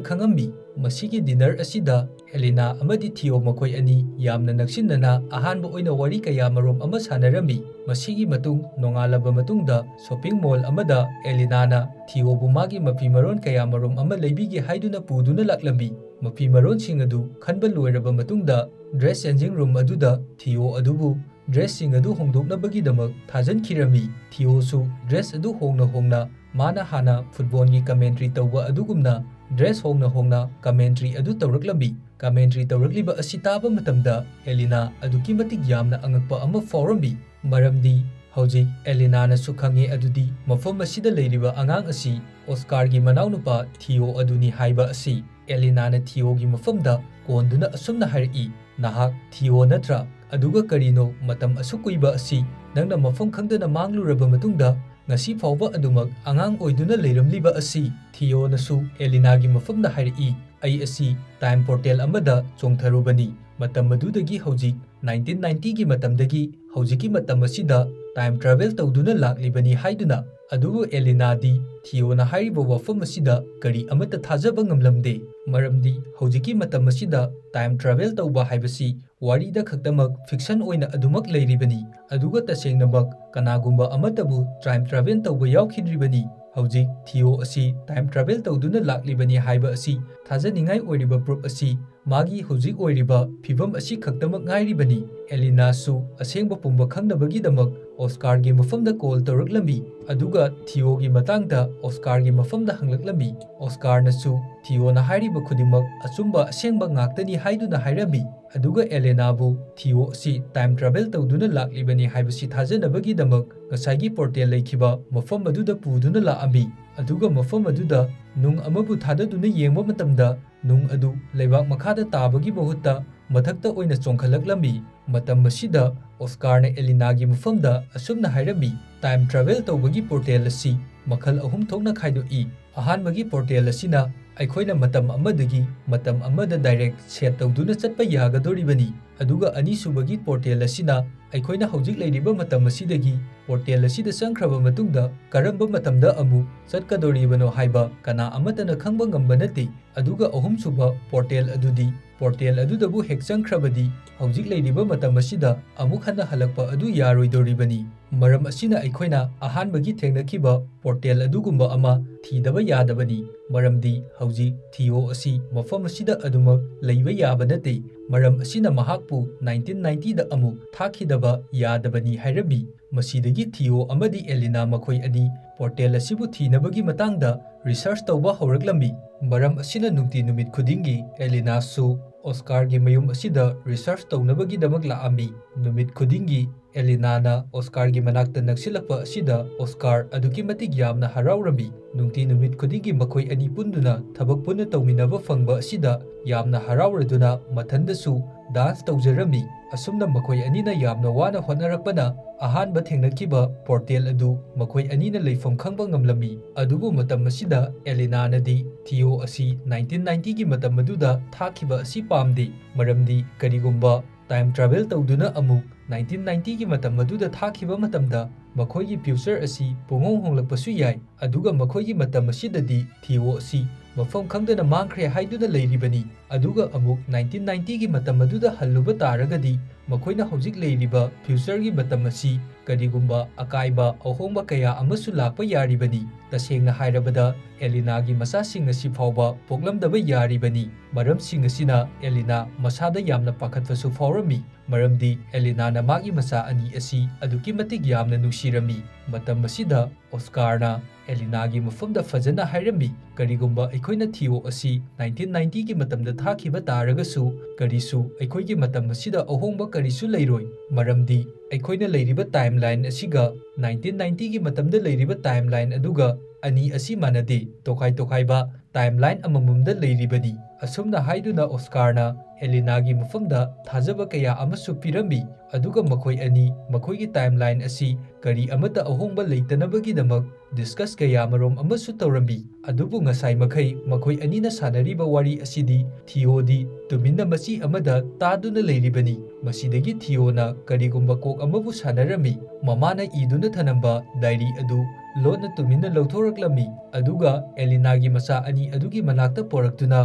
ꯈꯪꯉꯝꯃꯤ꯫ ꯃꯁꯤꯒꯤ ꯗꯤꯅꯔ ꯑꯁꯤꯗ ꯑꯦꯂꯤꯅꯥ ꯑꯃꯗꯤ ꯊꯤꯑꯣ ꯃꯈꯣꯏ ꯑꯅꯤ ꯌꯥꯝꯅ ꯅꯛꯁꯤꯟꯅꯅ ꯑꯍꯥꯟꯕ ꯑꯣꯏꯅ ꯋꯥꯔꯤ ꯀꯌꯥꯃꯔꯨꯝ ꯑꯃ ꯁꯥꯟꯅꯔꯝꯃꯤ꯫ ꯃꯁꯤꯒꯤ ꯃꯇꯨꯡ ꯅꯣꯡꯉꯥꯜꯂꯕ ꯃꯇꯨꯡꯗ ꯁꯣꯄꯤꯡ ꯃꯣꯜ ꯑꯃꯗ ꯑꯦꯂꯤꯅꯥꯅ ꯊꯤꯑꯣꯕꯨ ꯃꯥꯒꯤ ꯃꯐꯤ ꯃꯔꯣꯟ ꯀꯌꯥꯃꯔꯨꯝ ꯑꯃ ꯂꯩꯕꯤꯒꯦ ꯍꯥꯏꯗꯨꯅ ꯄꯨꯗꯨꯅ ꯂꯥꯛꯂꯝꯃꯤ꯫ ꯃꯐꯤ ꯃꯔꯣꯟꯁꯤꯡ ꯑꯗꯨ ꯈꯟꯕ ꯂꯣꯏꯔꯕ ꯃꯇꯨꯡꯗ ꯗ꯭ꯔꯦꯁ ꯆꯦꯟꯖꯤꯡ ꯔꯨꯝ ꯑꯗꯨꯗ ꯊꯤꯑꯣ ꯑꯗꯨꯕꯨ ꯗ꯭ꯔꯦꯁꯁꯤꯡ ꯑꯗꯨ ꯍꯣꯡꯗꯣꯛꯅꯕꯒꯤꯗꯃꯛ ꯊꯥꯖꯟꯈꯤꯔꯝꯃꯤ꯫ ꯊꯤꯑꯣꯁꯨ ꯗ꯭ꯔꯦꯁ ꯑꯗꯨ ꯍꯣꯡꯅ ꯍꯣꯡꯅ ꯃꯥꯅ ꯍꯥꯟꯅ ꯐꯨꯠꯕꯣꯜꯒꯤ ꯀꯃꯦꯟꯇ꯭ꯔꯤ ꯇꯧꯕ ꯑꯗꯨꯒꯨꯝꯅ ꯗ꯭ꯔꯦꯁ ꯍꯣꯡꯅ ꯍꯣꯡꯅ ꯀꯃꯦꯟꯇ꯭ꯔꯤ ꯑꯗꯨ ꯇꯧꯔꯛꯂꯝꯃꯤ꯫ ꯀꯃꯦꯟꯇ꯭ꯔꯤ ꯇꯧꯔꯛꯂꯤꯕ ꯑꯁꯤ ꯇꯥꯕ ꯃꯇꯝꯗ ꯑꯦꯂꯤꯅꯥ ꯑꯗꯨꯛꯀꯤ ꯃꯇꯤꯛ ꯌꯥꯝꯅ ꯑꯉꯛꯄ ꯑꯃ ꯐꯥꯎꯔꯝꯃꯤ꯫ ꯃꯔꯝꯗꯤ ꯍꯧꯖꯤꯛ ꯑꯦꯂꯤꯅꯥꯅꯁꯨ ꯈꯪꯉꯦ ꯑꯗꯨꯗꯤ ꯃꯐꯝ ꯑꯁꯤꯗ ꯂꯩꯔꯤꯕ ꯑꯉꯥꯡ ꯑꯁꯤ ꯑꯣꯁꯀꯥꯔꯒꯤ ꯃꯅꯥꯎꯅꯨꯄꯥ ꯊꯤꯑꯣ ꯑꯗꯨꯅꯤ ꯍꯥꯏꯕ ꯑꯁꯤ꯫ ꯑꯦꯂꯤꯅꯥꯅ ꯊꯤꯑꯣꯒꯤ ꯃꯐꯝꯗ ꯀꯣꯟꯗꯨꯅ ꯑꯁꯨꯝꯅ ꯍꯥꯏꯔꯛꯏ, "ꯅꯍꯥꯛ ꯊꯤꯑꯣ ꯅꯠꯇ꯭ꯔꯥ? ꯑꯗꯨꯒ ꯀꯔꯤꯅꯣ ꯃꯇꯝ ꯑꯁꯨꯛ ꯀꯨꯏꯕ ꯑꯁꯤ ꯅꯪꯅ ꯃꯐꯝ ꯈꯪꯗꯅ ꯃꯥꯡꯂꯨꯔꯕ ꯃꯇꯨꯡꯗ ꯉꯁꯤ ꯐꯥꯎꯕ ꯑꯗꯨꯃꯛ ꯑꯉꯥꯡ ꯑꯣꯏꯗꯨꯅ ꯂꯩꯔꯝꯂꯤꯕ ꯑꯁꯤ?" ꯊꯤꯑꯣꯅꯁꯨ ꯑꯦꯂꯤꯅꯥꯒꯤ ꯃꯐꯝꯗ ꯍꯥꯏꯔꯛꯏ, "ꯑꯩ ꯑꯁꯤ ꯇꯥꯏꯝ ꯄꯣꯔꯇꯦꯜ ꯑꯃꯗ ꯆꯣꯡꯊꯔꯨꯕꯅꯤ꯫ ꯃꯇꯝ ꯑꯗꯨꯗꯒꯤ ꯍꯧꯖꯤꯛ ꯅꯥꯏꯟꯇꯤꯟ ꯅꯥꯏꯟꯇꯤꯒꯤ ꯃꯇꯝꯗꯒꯤ ꯍꯧꯖꯤꯛꯀꯤ ꯃꯇꯝ ꯑꯁꯤꯗ ꯇꯥꯏꯝ ꯇ꯭ꯔꯥꯚꯦꯜ ꯇꯧꯗꯨꯅ ꯂꯥꯛꯂꯤꯕꯅꯤ" ꯍꯥꯏꯗꯨꯅ꯫ ꯑꯗꯨꯕꯨ ꯑꯦꯂꯤꯅꯥꯗꯤ ꯊꯤꯑꯣꯅ ꯍꯥꯏꯔꯤꯕ ꯋꯥꯐꯝ ꯑꯁꯤꯗ ꯀꯔꯤ ꯑꯃꯠꯇ ꯊꯥꯖꯕ ꯉꯝꯂꯝꯗꯦ꯫ ꯃꯔꯝꯗꯤ ꯍꯧꯖꯤꯛꯀꯤ ꯃꯇꯝ ꯑꯁꯤꯗ ꯇꯥꯏꯝ ꯇ꯭ꯔꯥꯚꯦꯜ ꯇꯧꯕ ꯍꯥꯏꯕꯁꯤ ꯋꯥꯔꯤꯗ ꯈꯛꯇꯃꯛ, ꯐꯤꯛꯁꯟ ꯑꯣꯏꯅ ꯑꯗꯨꯃꯛ ꯂꯩꯔꯤꯕꯅꯤ꯫ ꯑꯗꯨꯒ ꯇꯁꯦꯡꯅꯃꯛ ꯀꯅꯥꯒꯨꯝꯕ ꯑꯃꯠꯇꯕꯨ ꯇꯥꯏꯝ ꯇ꯭ꯔꯥꯚꯦꯜ ꯇꯧꯕ ꯌꯥꯎꯈꯤꯗ꯭ꯔꯤꯕꯅꯤ꯫ ꯍꯧꯖꯤꯛ ꯊꯤꯑꯣ ꯑꯁꯤ ꯇꯥꯏꯝ ꯇ꯭ꯔꯥꯚꯦꯜ ꯇꯧꯗꯨꯅ ꯂꯥꯛꯂꯤꯕꯅꯤ ꯍꯥꯏꯕ ꯑꯁꯤ ꯊꯥꯖꯅꯤꯡꯉꯥꯏ ꯑꯣꯏꯔꯤꯕ ꯄ꯭ꯔꯨꯐ ꯑꯁꯤ ꯃꯥꯒꯤ ꯍꯧꯖꯤꯛ ꯑꯣꯏꯔꯤꯕ ꯐꯤꯚꯝ ꯑꯁꯤ ꯈꯛꯇꯃꯛ ꯉꯥꯏꯔꯤꯕꯅꯤ꯫ ꯑꯦꯂꯤꯅꯥꯁꯨ ꯑꯁꯦꯡꯕ ꯄꯨꯝꯕ ꯈꯪꯅꯕꯒꯤꯗꯃꯛ ꯑꯣꯁꯀꯥꯔꯒꯤ ꯃꯐꯝꯗ ꯀꯣꯜ ꯇꯧꯔꯛꯂꯝꯃꯤ, ꯑꯗꯨꯒ ꯊꯤꯑꯣꯒꯤ ꯃꯇꯥꯡꯗ ꯑꯣꯁꯀꯥꯔꯒꯤ ꯃꯐꯝꯗ ꯍꯪꯂꯛꯂꯝꯃꯤ꯫ ꯑꯣꯁꯀꯥꯔꯅꯁꯨ ꯊꯤꯑꯣꯅ ꯍꯥꯏꯔꯤꯕ ꯈꯨꯗꯤꯡꯃꯛ ꯑꯆꯨꯝꯕ ꯑꯁꯦꯡꯕ ꯉꯥꯛꯇꯅꯤ ꯍꯥꯏꯗꯨꯅ ꯍꯥꯏꯔꯝꯃꯤ꯫ ꯑꯗꯨꯒ ꯑꯦꯂꯦꯅꯥꯕꯨ ꯊꯤꯑꯣ ꯑꯁꯤ ꯇꯥꯏꯝ ꯇ꯭ꯔꯥꯚꯦꯜ ꯇꯧꯗꯨꯅ ꯂꯥꯛꯂꯤꯕꯅꯤ ꯍꯥꯏꯕꯁꯤ ꯊꯥꯖꯅꯕꯒꯤꯗꯃꯛ ꯉꯁꯥꯏꯒꯤ ꯄꯣꯔꯇꯦꯜ ꯂꯩꯈꯤꯕ ꯃꯐꯝ ꯑꯗꯨꯗ ꯄꯨꯗꯨꯅ ꯂꯥꯛꯑꯝꯃꯤ꯫ ꯑꯗꯨꯒ ꯃꯐꯝ ꯑꯗꯨꯗ ꯅꯨꯡ ꯑꯃꯕꯨ ꯊꯥꯗꯗꯨꯅ ꯌꯦꯡꯕ ꯃꯇꯝꯗ ꯅꯨꯡ ꯑꯗꯨ ꯂꯩꯕꯥꯛ ꯃꯈꯥꯗ ꯇꯥꯕꯒꯤ ꯃꯍꯨꯠꯇ ꯃꯊꯛꯇ ꯑꯣꯏꯅ ꯆꯣꯡꯈꯠꯂꯛꯂꯝꯃꯤ꯫ ꯃꯇꯝ ꯑꯁꯤꯗ ꯑꯣꯁꯀꯥꯔꯅ ꯑꯦꯂꯤꯅꯥꯒꯤ ꯃꯐꯝꯗ ꯑꯁꯨꯝꯅ ꯍꯥꯏꯔꯝꯃꯤ, "ꯇꯥꯏꯝ ꯇ꯭ꯔꯥꯚꯦꯜ ꯇꯧꯕꯒꯤ ꯄꯣꯔꯇꯦꯜ ꯑꯁꯤ ꯃꯈꯜ ꯑꯍꯨꯝ ꯊꯣꯛꯅ ꯈꯥꯏꯗꯣꯛꯏ꯫ ꯑꯍꯥꯟꯕꯒꯤ ꯄꯣꯔꯇꯦꯜ ꯑꯁꯤꯅ ꯑꯩꯈꯣꯏꯅ ꯃꯇꯝ ꯑꯃꯗꯒꯤ ꯃꯇꯝ ꯑꯃꯗ ꯗꯥꯏꯔꯦꯛ ꯁꯦꯠ ꯇꯧꯗꯨꯅ ꯆꯠꯄ ꯌꯥꯒꯗꯣꯔꯤꯕꯅꯤ, ꯑꯗꯨꯒ ꯑꯅꯤꯁꯨꯕꯒꯤ ꯄꯣꯔꯇꯦꯜ ꯑꯁꯤꯅ ꯑꯩꯈꯣꯏꯅ ꯍꯧꯖꯤꯛ ꯂꯩꯔꯤꯕ ꯃꯇꯝ ꯑꯁꯤꯗꯒꯤ ꯄꯣꯔꯇꯦꯜ ꯑꯁꯤꯗ ꯆꯪꯈ꯭ꯔꯕ ꯃꯇꯨꯡꯗ ꯀꯔꯝꯕ ꯃꯇꯝꯗ ꯑꯃꯨꯛ ꯆꯠꯀꯗꯣꯔꯤꯕꯅꯣ ꯍꯥꯏꯕ ꯀꯅꯥ ꯑꯃꯠꯇꯅ ꯈꯪꯕ ꯉꯝꯕ ꯅꯠꯇꯦ꯫ ꯑꯗꯨꯒ ꯑꯍꯨꯝꯁꯨꯕ ꯄꯣꯔꯇꯦꯜ ꯑꯗꯨꯗꯤ ꯄꯣꯔꯇꯦꯜ ꯑꯗꯨꯗꯕꯨ ꯍꯦꯛ ꯆꯪꯈ꯭ꯔꯕꯗꯤ ꯍꯧꯖꯤꯛ ꯂꯩꯔꯤꯕ ꯃꯇꯝ ꯑꯁꯤꯗ ꯑꯃꯨꯛ ꯍꯟꯅ ꯍꯜꯂꯛꯄ ꯑꯗꯨ ꯌꯥꯔꯣꯏꯗꯧꯔꯤꯕꯅꯤ꯫ ꯃꯔꯝ ꯑꯁꯤꯅ ꯑꯩꯈꯣꯏꯅ ꯑꯍꯥꯟꯕꯒꯤ ꯊꯦꯡꯅꯈꯤꯕ ꯄꯣꯔꯇꯦꯜ ꯑꯗꯨꯒꯨꯝꯕ ꯑꯃ ꯊꯤꯗꯕ ꯌꯥꯗꯕꯅꯤ, ꯃꯔꯝꯗꯤ ꯍꯧꯖꯤꯛ ꯊꯤꯑꯣ ꯑꯁꯤ ꯃꯐꯝ ꯑꯁꯤꯗ ꯑꯗꯨꯃꯛ ꯂꯩꯕ ꯌꯥꯕ ꯅꯠꯇꯦ꯫ ꯃꯔꯝ ꯑꯁꯤꯅ ꯃꯍꯥꯛꯄꯨ ꯅꯥꯏꯟꯇꯤꯟ ꯅꯥꯏꯟꯇꯤꯗ ꯑꯃꯨꯛ ꯊꯥꯈꯤꯗꯕ ꯌꯥꯗꯕꯅꯤ ꯍꯥꯏꯔꯝꯃꯤ꯫ ꯃꯁꯤꯗꯒꯤ ꯊꯤꯑꯣ ꯑꯃꯗꯤ ꯑꯦꯂꯤꯅꯥ ꯃꯈꯣꯏ ꯑꯅꯤ ꯄꯣꯔꯇꯦꯜ ꯑꯁꯤꯕꯨ ꯊꯤꯅꯕꯒꯤ ꯃꯇꯥꯡꯗ ꯔꯤꯁꯔꯆ ꯇꯧꯕ ꯍꯧꯔꯛꯂꯝꯃꯤ꯫ ꯃꯔꯝ ꯑꯁꯤꯅ ꯅꯨꯡꯇꯤ ꯅꯨꯃꯤꯠ ꯈꯨꯗꯤꯡꯒꯤ ꯑꯦꯂꯤꯅꯥꯁꯨ ꯑꯣꯁꯀꯥꯔꯒꯤ ꯃꯌꯨꯝ ꯑꯁꯤꯗ ꯔꯤꯁꯔꯆ ꯇꯧꯅꯕꯒꯤꯗꯃꯛ ꯂꯥꯛꯑꯝꯃꯤ꯫ ꯅꯨꯃꯤꯠ ꯈꯨꯗꯤꯡꯒꯤ ꯑꯦꯂꯤꯅꯥꯅ ꯑꯣꯁꯀꯥꯔꯒꯤ ꯃꯅꯥꯛꯇ ꯅꯛꯁꯤꯜꯂꯛꯄ ꯑꯁꯤꯗ ꯑꯣꯁꯀꯥꯔ ꯑꯗꯨꯛꯀꯤ ꯃꯇꯤꯛ ꯌꯥꯝꯅ ꯍꯔꯥꯎꯔꯝꯃꯤ꯫ ꯅꯨꯡꯇꯤ ꯅꯨꯃꯤꯠ ꯈꯨꯗꯤꯡꯒꯤ ꯃꯈꯣꯏ ꯑꯅꯤ ꯄꯨꯟꯗꯨꯅ ꯊꯕꯛ ꯄꯨꯟꯅ ꯇꯧꯃꯤꯟꯅꯕ ꯐꯪꯕ ꯑꯁꯤꯗ ꯌꯥꯝꯅ ꯍꯔꯥꯎꯔꯗꯨꯅ ꯃꯊꯟꯗꯁꯨ ꯗꯥꯟꯁ ꯇꯧꯖꯔꯝꯃꯤ꯫ ꯑꯁꯨꯝꯅ ꯃꯈꯣꯏ ꯑꯅꯤꯅ ꯌꯥꯝꯅ ꯋꯥꯅ ꯍꯣꯠꯅꯔꯛꯄꯅ ꯑꯍꯥꯟꯕ ꯊꯦꯡꯅꯈꯤꯕ ꯄꯣꯔꯇꯦꯜ ꯑꯗꯨ ꯃꯈꯣꯏ ꯑꯅꯤꯅ ꯂꯩꯐꯝ ꯈꯪꯕ ꯉꯝꯂꯝꯃꯤ꯫ ꯑꯗꯨꯕꯨ ꯃꯇꯝ ꯑꯁꯤꯗ ꯑꯦꯂꯤꯅꯥꯅꯗꯤ ꯊꯤꯑꯣ ꯑꯁꯤ ꯅꯥꯏꯟꯇꯤꯟ ꯅꯥꯏꯟꯇꯤꯒꯤ ꯃꯇꯝ ꯑꯗꯨꯗ ꯊꯥꯈꯤꯕ ꯑꯁꯤ ꯄꯥꯝꯗꯦ, ꯃꯔꯝꯗꯤ ꯀꯔꯤꯒꯨꯝꯕ ꯇꯥꯏꯝ ꯇ꯭ꯔꯥꯚꯦꯜ ꯇꯧꯗꯨꯅ ꯑꯃꯨꯛ ꯅꯥꯏꯟꯇꯤꯟ ꯅꯥꯏꯟꯇꯤꯒꯤ ꯃꯇꯝ ꯑꯗꯨꯗ ꯊꯥꯈꯤꯕ ꯃꯇꯝꯗ ꯃꯈꯣꯏꯒꯤ ꯐ꯭ꯌꯨꯆꯔ ꯑꯁꯤ ꯄꯨꯡꯍꯣꯡ ꯍꯣꯡꯂꯛꯄꯁꯨ ꯌꯥꯏ꯫ ꯑꯗꯨꯒ ꯃꯈꯣꯏꯒꯤ ꯃꯇꯝ ꯑꯁꯤꯗꯗꯤ ꯊꯤꯑꯣ ꯑꯁꯤ ꯃꯐꯝ ꯈꯪꯗꯅ ꯃꯥꯡꯈ꯭ꯔꯦ ꯍꯥꯏꯗꯨꯅ ꯂꯩꯔꯤꯕꯅꯤ꯫ ꯑꯗꯨꯒ ꯑꯃꯨꯛ ꯅꯥꯏꯟꯇꯤꯟ ꯅꯥꯏꯟꯇꯤꯒꯤ ꯃꯇꯝ ꯑꯗꯨꯗ ꯍꯜꯂꯨꯕ ꯇꯥꯔꯒꯗꯤ ꯃꯈꯣꯏꯅ ꯍꯧꯖꯤꯛ ꯂꯩꯔꯤꯕ ꯐ꯭ꯌꯨꯆꯔꯒꯤ ꯃꯇꯝ ꯑꯁꯤ ꯀꯔꯤꯒꯨꯝꯕ ꯑꯀꯥꯏꯕ ꯑꯍꯣꯡꯕ ꯀꯌꯥ ꯑꯃꯁꯨ ꯂꯥꯛꯄ ꯌꯥꯔꯤꯕꯅꯤ꯫ ꯇꯁꯦꯡꯅ ꯍꯥꯏꯔꯕꯗ ꯑꯦꯂꯤꯅꯥꯒꯤ ꯃꯆꯥꯁꯤꯡ ꯑꯁꯤ ꯐꯥꯎꯕ ꯄꯣꯛꯂꯝꯗꯕ ꯌꯥꯔꯤꯕꯅꯤ꯫ ꯃꯔꯝꯁꯤꯡ ꯑꯁꯤꯅ ꯑꯦꯂꯤꯅꯥ ꯃꯁꯥꯗ ꯌꯥꯝꯅ ꯄꯥꯈꯠꯄꯁꯨ ꯐꯥꯎꯔꯝꯃꯤ, ꯃꯔꯝꯗꯤ ꯑꯦꯂꯤꯅꯥꯅ ꯃꯥꯒꯤ ꯃꯆꯥ ꯑꯅꯤ ꯑꯁꯤ ꯑꯗꯨꯛꯀꯤ ꯃꯇꯤꯛ ꯌꯥꯝꯅ ꯅꯨꯡꯁꯤꯔꯝꯃꯤ꯫ ꯃꯇꯝ ꯑꯁꯤꯗ ꯑꯣꯁꯀꯥꯔꯅ ꯑꯦꯂꯤꯅꯥꯒꯤ ꯃꯐꯝꯗ ꯐꯖꯅ ꯍꯥꯏꯔꯝꯃꯤ, "ꯀꯔꯤꯒꯨꯝꯕ ꯑꯩꯈꯣꯏꯅ ꯊꯤꯑꯣ ꯑꯁꯤ ꯅꯥꯏꯟꯇꯤꯟ ꯅꯥꯏꯟꯇꯤꯒꯤ ꯃꯇꯝꯗ ꯊꯥꯈꯤꯕ ꯇꯥꯔꯒꯁꯨ, ꯀꯔꯤꯁꯨ, ꯑꯩꯈꯣꯏꯒꯤ ꯃꯇꯝ ꯑꯁꯤꯗ ꯑꯍꯣꯡꯕ ꯀꯔꯤꯁꯨ ꯂꯩꯔꯣꯏ, ꯃꯔꯝꯗꯤ ꯑꯩꯈꯣꯏꯅ ꯂꯩꯔꯤꯕ ꯇꯥꯏꯝꯂꯥꯏꯟ ꯑꯁꯤꯒ ꯅꯥꯏꯟꯇꯤꯟ ꯅꯥꯏꯟꯇꯤꯒꯤ ꯃꯇꯝꯗ ꯂꯩꯔꯤꯕ ꯇꯥꯏꯝꯂꯥꯏꯟ ꯑꯗꯨꯒ ꯑꯅꯤ ꯑꯁꯤ ꯃꯥꯟꯅꯗꯦ, ꯇꯣꯈꯥꯏ ꯇꯣꯈꯥꯏꯕ ꯇꯥꯏꯝꯂꯥꯏꯟ ꯑꯃꯃꯝꯗ ꯂꯩꯔꯤꯕꯅꯤ꯫" ꯑꯁꯨꯝꯅ ꯍꯥꯏꯗꯨꯅ ꯑꯣꯁꯀꯥꯔꯅ ꯑꯦꯂꯤꯅꯥꯒꯤ ꯃꯐꯝꯗ ꯊꯥꯖꯕ ꯀꯌꯥ ꯑꯃꯁꯨ ꯄꯤꯔꯝꯃꯤ, ꯑꯗꯨꯒ ꯃꯈꯣꯏ ꯑꯅꯤ ꯃꯈꯣꯏꯒꯤ timeline ꯑꯁꯤ ꯀꯔꯤ ꯑꯃꯠꯇ ꯑꯍꯣꯡꯕ ꯂꯩꯇꯅꯕꯒꯤꯗꯃꯛ discuss ꯀꯌꯥꯃꯔꯨꯝ ꯑꯃꯁꯨ ꯇꯧꯔꯝꯃꯤ꯫ ꯑꯗꯨꯕꯨ ꯉꯁꯥꯏ ꯃꯈꯩ ꯃꯈꯣꯏ ꯑꯅꯤꯅ ꯁꯥꯟꯅꯔꯤꯕ ꯋꯥꯔꯤ ꯑꯁꯤꯗꯤ ꯊꯤꯑꯣꯗꯤ ꯇꯨꯃꯤꯟꯅ ꯃꯆꯤ ꯑꯃꯗ ꯇꯥꯗꯨꯅ ꯂꯩꯔꯤꯕꯅꯤ꯫ ꯃꯁꯤꯗꯒꯤ ꯊꯤꯑꯣꯅ ꯀꯔꯤꯒꯨꯝꯕ ꯀꯣꯛ ꯑꯃꯕꯨ ꯁꯥꯟꯅꯔꯝꯃꯤ꯫ ꯃꯃꯥꯅ ꯏꯗꯨꯅ ꯊꯅꯝꯕ diary ꯑꯗꯨ ꯂꯣꯟꯅ ꯇꯨꯃꯤꯟꯅ ꯂꯧꯊꯣꯔꯛꯂꯝꯃꯤ, ꯑꯗꯨꯒ ꯑꯦꯂꯤꯅꯥꯒꯤ ꯃꯆꯥ ꯑꯅꯤ ꯑꯗꯨꯒꯤ ꯃꯅꯥꯛꯇ ꯄꯣꯔꯛꯇꯨꯅ